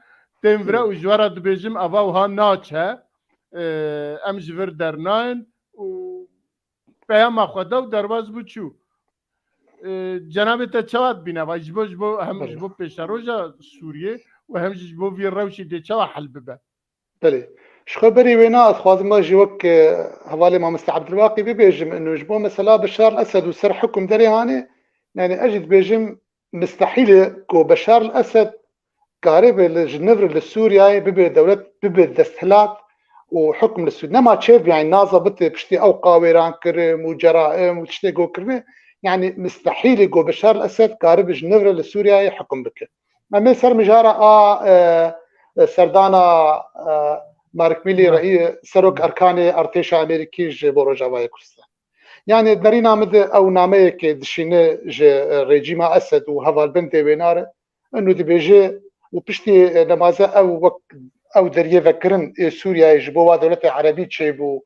tên vira û ji we re dibêjim, eva wiha naçe, e, em ji vir dernayên û peyama xwe da û derbas bû çû. E, cenabê te çawa dibîne? Vay, ji bo, ji bo, hem ji bo pêşeroja Sûriyê û hem jî ji bo vî rewşî dê çawa hel bibe? Belê. Ji xwe berî wêna ez xwazim ez jî wek, e, hevalê mamoste Ebdulbaqî bibêjim, ino ji bo mesela Beşar el-Esed û ser hukum derê hanê, yani ez jî dibêjim mistehîl e ku Beşar el-Esed karibe li Jinevre li Sûriyeyê bibe dewlet, bibe desthilat û hukum li Sûriyeyê. Nema çêbû, yani naza bite piştî ew qawêran kirin û ceraim û tiştê go kirine. Yani mistehîl e ku Beşar el-Esed karibe Jinevre li Sûriyeyê hukum bike. Em ê ser mijara a, e, e, serdana, e, Mark Millî, serok erkanê artêşa Amerîkî ji bo Rojavayê Kurdistan. Yani nerîna min de ew nameyekê dişîne ji, e, rejîma Esed û hevalbendê wêna re. Eno dibêje û piştî, e, nemaze ew wek, ew deriyê vekirin ê Sûriyeyê ji bo wa dewletê erebî çêbû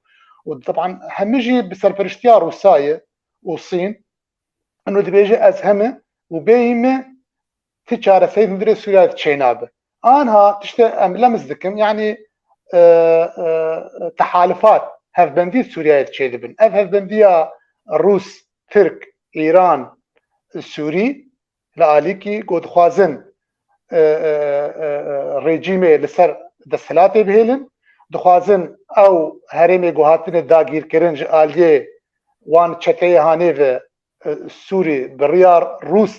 û teban hemî jî bi serperiştiya Rûsayê û Sîn. Eno dibêje ez heme û bêyî me ti çareserî hundirê Sûriya çênabe. Anha tiştê em lemz dikim, yani, e, e, tehalifat, hevbendî Sûriyeyê çêdibin. Ev hevbendiya Rûs, Tirk, Îran, Sûrî li alîkî ku dixwazin, e, e, e, e, rejîmê li ser desthilatê bihêlin, dixwazin ew herêmê ku hatine dagîrkirin ji aliyê wan çeteyê hanê ve, e, Sûrî bi riya Rûs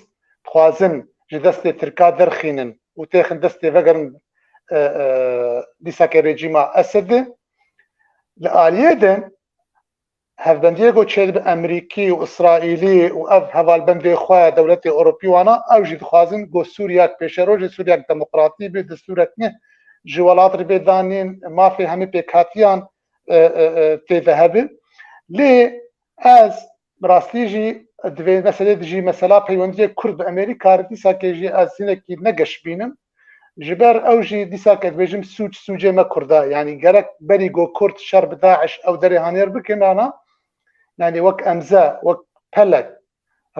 dixwazin ji destê Tirka derxînin û têxin destê vegerin, e, e, dîsake rejîma Esedê. Li aliyê din hevbendiyê ku çêdibe Emerîkî û Îsraîlî û ev hevalbendê xwe dewletê Ewropî wana, ew jî dixwazin ku Sûriyek pêşerojê, Sûriyek demokratî bê, destûrek ne ji welat re bê danîn, mafê hemî pêkhatiyan, e, e, e, tê de hebe. Lê ez bi rastî jî di vê meselê de jî mesela peywendiyê Kurd bi Amerîka re dîsakê jî ez hinekî ne geş bînim. Ji ber ew jî dîsake dibêjim sûc sûcê me Kurda. Yani gerek berî go Kurd şer bi DAIŞ ew derê hanêr bikin ana. Yani wek emze, wek pelek,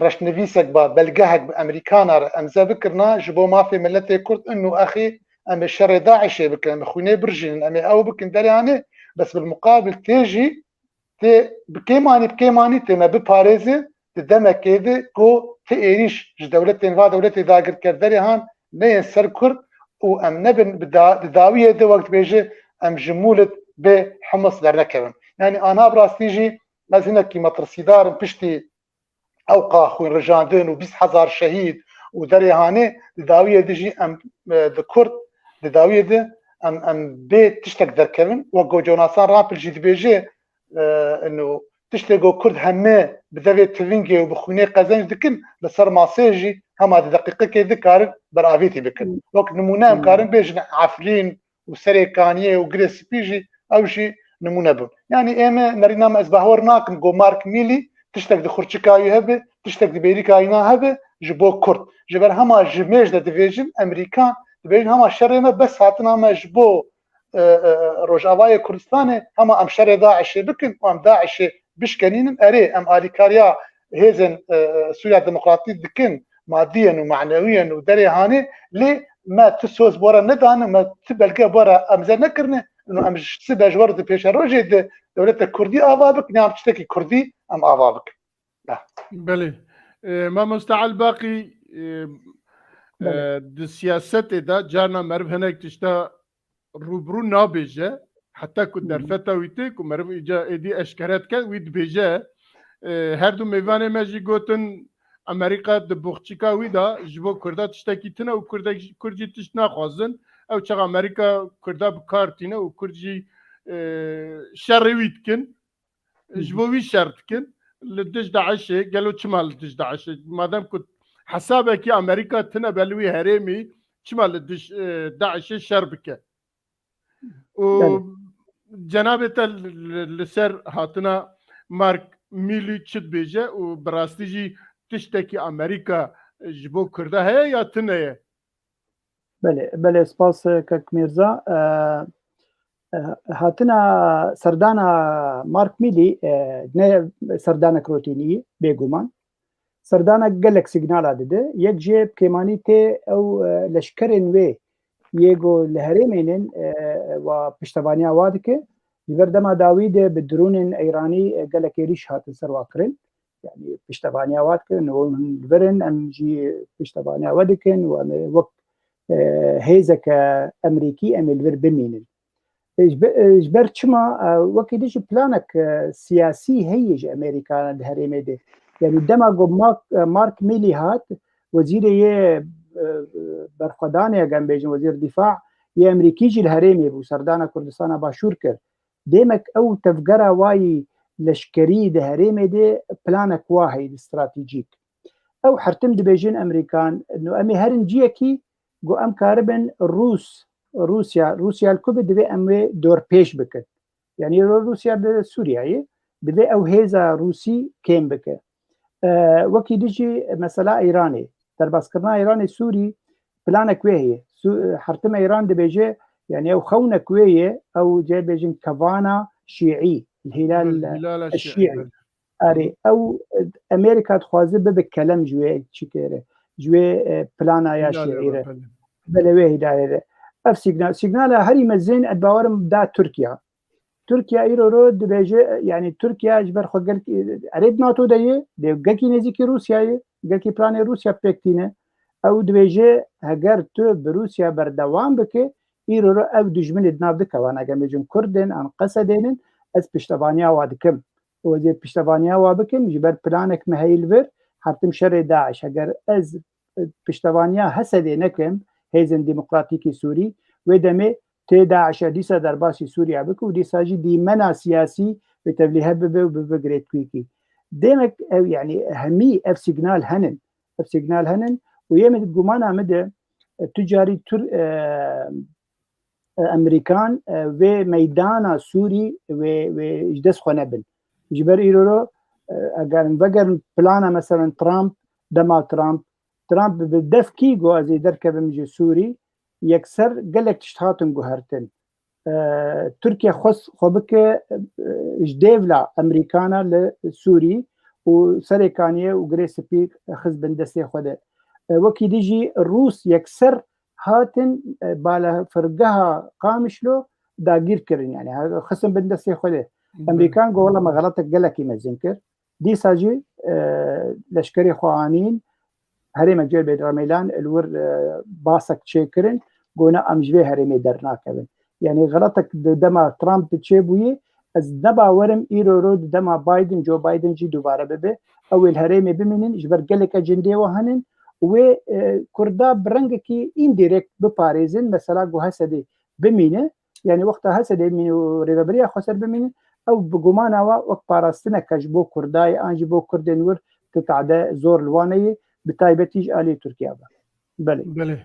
reşnivîsek ba, belgehek bi Amerîkana re emze bikirina ji bo mafê miletê Kurd inu exî em ê şerê DAIŞê bikin, em ê xwînê birjînin, em ê ew bikin derê hanê. Bes bil muqabil tê jî tê bi kêmanî, bi kêmanî tê me biparêze di demekê de ku ti êrîş ji dewletên va dewletê dagirker derê han neyên ser Kurd û em nebin bi da-, di dawiyê de wek dibêje em ji Mûlid bê Humus dernekevin. Yani ana bi rastî jî ez hinekî metirsîdar im piştî ewqa xwînrijandin û bîst hezar şehîd û derê hanê di dawiyê de jî em, e, di Kurd di dawiyê de em, em bê tiştek derkevin. Wek ku Jonathan Rampel jî dibêje, e, ino tiştê ku Kurd heme bi devê tivingê û bi xwînê qezenc dikin, li ser masê jî hema di deqîqekê dikarin beravîtî bikin. Wek nimûne em karin bêjin Efrîn û Serê Kaniyê û Girê Spî jî ew jî nimûne bûn. Yani ême nerîna me ez bawer nakim ku Mark Millî tiştek di xurçika wî hebe, tiştek di bêrîka wî na hebe ji bo Kurd. Ji ber hema ji mêj de divêjin Emerîkan, dibêjin hema şerê me bes hatina me ji bo e, e, Rojavayê Kurdistanê hema em şerê DAIŞê bikin û em DAIŞê bişkenînin. Erê, em alîkariya hêzên, e, e, Sûriya Demokratîk dikin, madiyen û manewiyen û derê hanê, lê me ti soz bora nedane, me ti belge bora emze nekirine. Û em ji sibe ji wer di pêşerojê de dewlete Kurdî ava bikin, yan tiştekî Kurdî em ava bikin. Belê. E, mamoste Elbaqî, e, e, di siyasetê de carna meriv hinek tişta rûbirû nabêje, heta ku derfeta wî tê ku meriv îca êdî eşkere dike, wî dibêje, e, her du mêvanê me jî gotin, Amerîka di boxçika wî de ji bo Kurda tiştekî tune û Kurdek jî, Kurd jî tişt naxwazin. Ew çax Amerîka Kurda bi kar tîne û Kurd jî, e, şerê wî dikin. Ji bo wî şer dikin. Li dij DAIŞê, gelo çima li dij DAIŞê? Madem ku hesabekî Amerîka tine be li wî herêmî, çima li dij, e, DAIŞê şer bike? Û cenabê te li, li, li ser hatina Mark Millî çi dibêje û bi rastî jî tiştekî Amerîka ji bo Kurda heye ya tune ye? Belê, belê, spas, e, kek Mîrza. E, e, hatina serdana Mark Millî, e, ne serdanek rotînî, bêguman. Serdanek gelek sîgnala dide. Yek jê bi kêmanî tê ew, e, leşkerên wê yê ku li herêmê nin, e, wa piştevaniya wa dike. Ji ber dema dawî de bi dronên Îranî, e, gelek êrîş hatin ser wa kirin. Yanî piştevaniya wa dikin, hûn li vir in, em jî piştevaniya we dikin û em ê wek, e, hêzeke Emerîkî em ê li vir bimînin. E, ji be-, e, ji ber çima, e, wekî din jî planek, e, siyasî heye ji Amerîka di herêmê de. Yanî dema ku Mark, e, Mark Milley hat, wezîrê yê, e, berxwedanê, eger em bêjin wezîr difa yê Emerîkî jî li herêmê bû, serdana Kurdistana Başûr kir. Demek ew tevgera wayî leşkerî di herêmê de planek wa heye di stratejîk. Ew hertim dibêjin Emerîkan, no em ê herin ciyekî ku em karibin Rûs, Rûsya, Rûsya li ku be divê em wê dorpêç bikin. Yanî Rû-, Rûsya di Sûriyeyê divê ew hêza Rûsî kêm bike. E, wekî din jî mesela Îranê. Derbaskirina Îranê Sûrî planek wê heye. Su-, hertim Îran dibêje, yanî ew xewnek wê ye, ew cê bêjin kevana şîî, Hilal Hilal Şîî, Şîî. Belê. Erê, ew, e, Amerîka dixwaze bibe kelem ji wê çîkê re, ji wê, e, plana ya Hilal şîî re. Belê. Belê wê hîdayê re. Ev sîgna-, sîgnala herî mezin ez bawerim da Tirkiye. Tirkiye îro ro dibêje, e, yanî Tirkiye ji ber xwe gelk, e, erê di NATO de ye, dê gelkî nêzîkî Rûsya ye, gelkî planê Rûsya pêk tîne. Ew dibêje, heger tu bi Rûsya berdewam bike, îro ro ev dijminê di nav du kevan, eger bêjin Kurd in, an Qesedên in, ez piştevaniya wa dikim. Û ez ê piştevaniya wa bikim, ji ber planek me heye li vir, hertim şerê DAIŞ. Heger ez, e, piştevaniya Hesedê nekim, Hêzên Demokratîkî Sûrî, wê demê tê DAIŞ e dîsa derbasî Sûriye bike û dîsa jî dîmena siyasî bi tevlîhe bibe û bibe girêdkuyekî. Demek ew, yanî hemî ev sîgnal henin. Ev sîgnal henin û yê min gumana min de, e, tu carî Tur-, e, e, Emerîkan, e, vê meydana Sûrî wê, wê ji dest xwe nebin. Ji ber îro ro, e, eger em vegerin plana, meselen Trump, dema Trump, Trump bi def kî got ez ê derkevim ji Sûrî, yekser gelek tişt hatin guhertin. E, Tirkiye xwest xwe bike, e, ji dêvla Emerîkana li Sûrî û Serê Kaniyê û Girê Spî xist bin destê xwe de. E, wekî din jî Rûs yekser hatin, e, balafirgeha Qamişlo dagîr kirin, yanî ha-, xistin bin destê xwe de. Belê. Emerîkan got, wela me xeletek gelekî mezin kir. Dîsa jî, e, leşkerê xwe anîn herêmek Cêrbêd Remeylan li wir, e, basek çêkirin, got, na, em ji vê herêmê dernakevin. Yanî xeletek di dema Trump çêbûyî, ez ne bawerim îro ro di dema Biden, Joe Biden jî dubare bibe. Ew ê li herêmê bimînin, ji ber geleke cindê we henin. Wê, e, Kurda bi rengekî îndirekt biparêzin, mesela ku Hesedê bimîne. Yanî wexta Hesedê bimîne û rêveberiya xweser bimînin, ew bi gumana we wek parastineke ji bo Kurda ye, an jî bo Kurdên wir ti tade zor li wan heye, bi taybetî ji alî Tirkiye ve. Belê. Belê.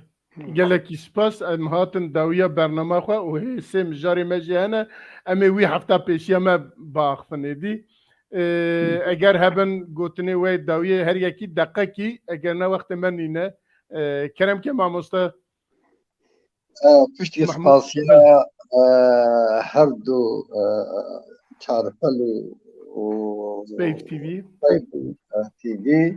Gelekî spas. Em hatin dawiya bernama xwe û hê sê mijarê me jî hene. Em ê wî hefta pêşiya me biaxivin êdî. Ee, eger hebin gotinê we dawiyê her yekî deqekî, eger ne wextê me nîne. Ee, kerem ke mamoste. Ee, piştî Mahmut, spasiya, belê. Ee, her du, ee, Çarpel û, û Peyv T V. Peyv, ee, T V.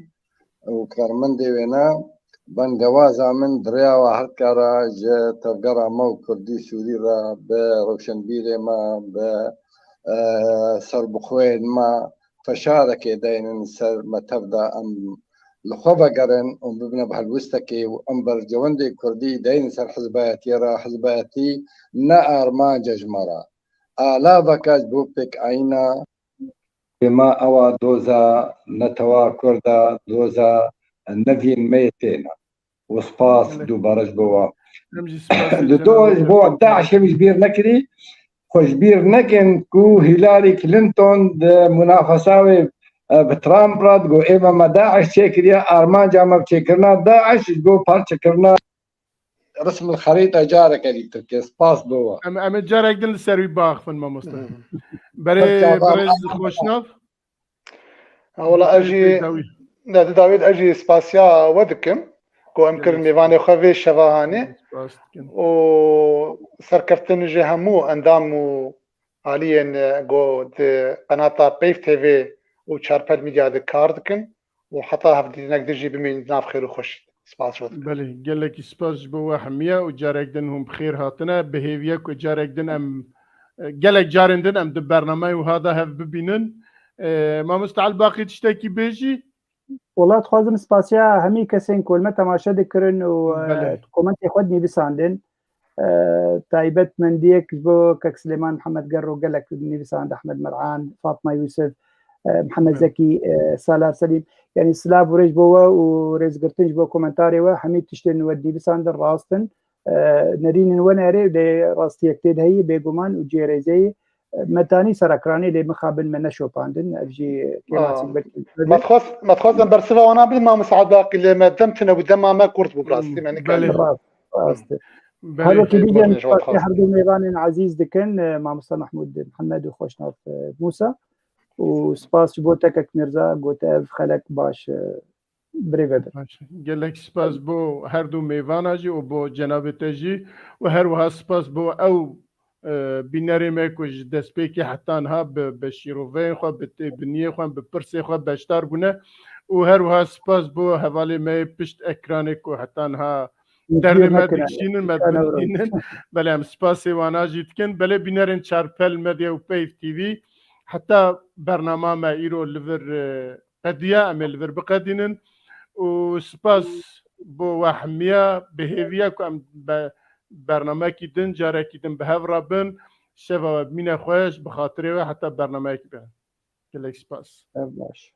û karmendê wêne, bengewaza min di rêya we her kara ji tevgera me û Kurdî Sûrî re, bi rewşenbîrê me, bi, e, serbixweyên me, feşarekê deynin ser me tev de em li xwe vegerin û bibine bi helwistekê û em berjewendê Kurdî deynin ser hizbayetiyê re. Hizbayetî ne armanc e ji me re. Alaveke ji bo pêkayîna Dema ewa doza netewa Kurda, doza nevîn me yê têna. Û spas Belê. Dubare ji bo we. Em jî spasê Li do cenabê ji bo DAIŞ em ji bîr nekirî, xwe ji bîr nekin ku Hillary Clinton di munafesa wê, e, bi Trump re digot, ême me DAIŞ çêkiriye, armanca me bi çêkirina DAIŞ ji bo parçekirina Rismil xerîta careke dî Tirkiye. Spas bo we. Em, em ê carek din li ser wî biaxivin, mamoste. Berê Tirkiye birêz Xweşnav. Ha, wela ez jî, Peyv T V. Ne, di dawî de ez jî spasiya we dikim ku em kirin Gelek. Mêvanê xwe vê şeva hanê. Spas dikin. Û serkeftin ji hemû endam û aliyên, e, ku di qenata Peyv T V û Çarpel Media de kar dikin û heta hevdîtinek din jî bimînin di nav xêr û xweşî. Spas ji we dikim. Belê, gelekî spas ji bo we hemiya û carek din hûn bi xêr hatine. Bi hêviya ku carek din em e, gelek carên din em di bernameyê wiha de hev bibînin. E, Mamoste Elbaqî tiştekî bêjî? Wela dixwazim spasiya hemî kesên ku li me temaşe dikirin û, e, Belê. komentê xwe dinivîsandin. E, taybetmendiyek ji bo Kek Silêman Mihemed Gerro gelek dinivîsand, Ehmed Mer'an, Fatma Yusuf, e, Mihemed Belê. Zekî, e, Salar Selîm. Yanî silav û rêz bo we û rêzgirtin ji bo komentarê we. Hemî tiştên we dinivîsandin rast in. E, nerînin we nere lê rastiyek tê de heye bêguman û cihê rêzê ye. E, me tanî serekranê lê mixabin me neşopandin. Ev jî kêmasî Aa. belkî. Me dixwest, me dixwest em bersiva wana bidin mamoste Elbaqî lê me dem tune bû, dema me kurt bû bi rastî me Belê. nikariye. Rast, rast. Belê. Her wekî Tek dî em rojê ji we spasiya dixwazim. her du mêvanên ezîz dikin, e, mamoste Mehmûd Mihemed û Xweşnav, e, Mûsa. Û spas ji bo Tekek Mîrza, gote ev xelek baş, e, birêve bin. Baş. Gelek spas bo her du mêvana jî û bo cenabê te jî û her wiha spas bo ew, e, bînerê me ku ji destpêkê heta niha bi, bi şîroveyên xwe, bi têbiniyê xwe, bi pirsê xwe beşdar bûne û her wiha spas bo hevalê me yê pişt ekranê ku heta niha derdê me dikişînin, me dibindînin. Belê em spasê wana jî dikin. Belê bînerên Çarpel Medya û Peyv T V, heta bernama me îro li vir, e, qediya, em ê li vir biqedînin. Û spas bo we hemiya, bi hêviya ku em be-, bernamekî din, carekî din bi hev re bin. Şeva we bimîne xweş, bi xatirê we heta bernameyekî be. Gelek spas. Ev baş.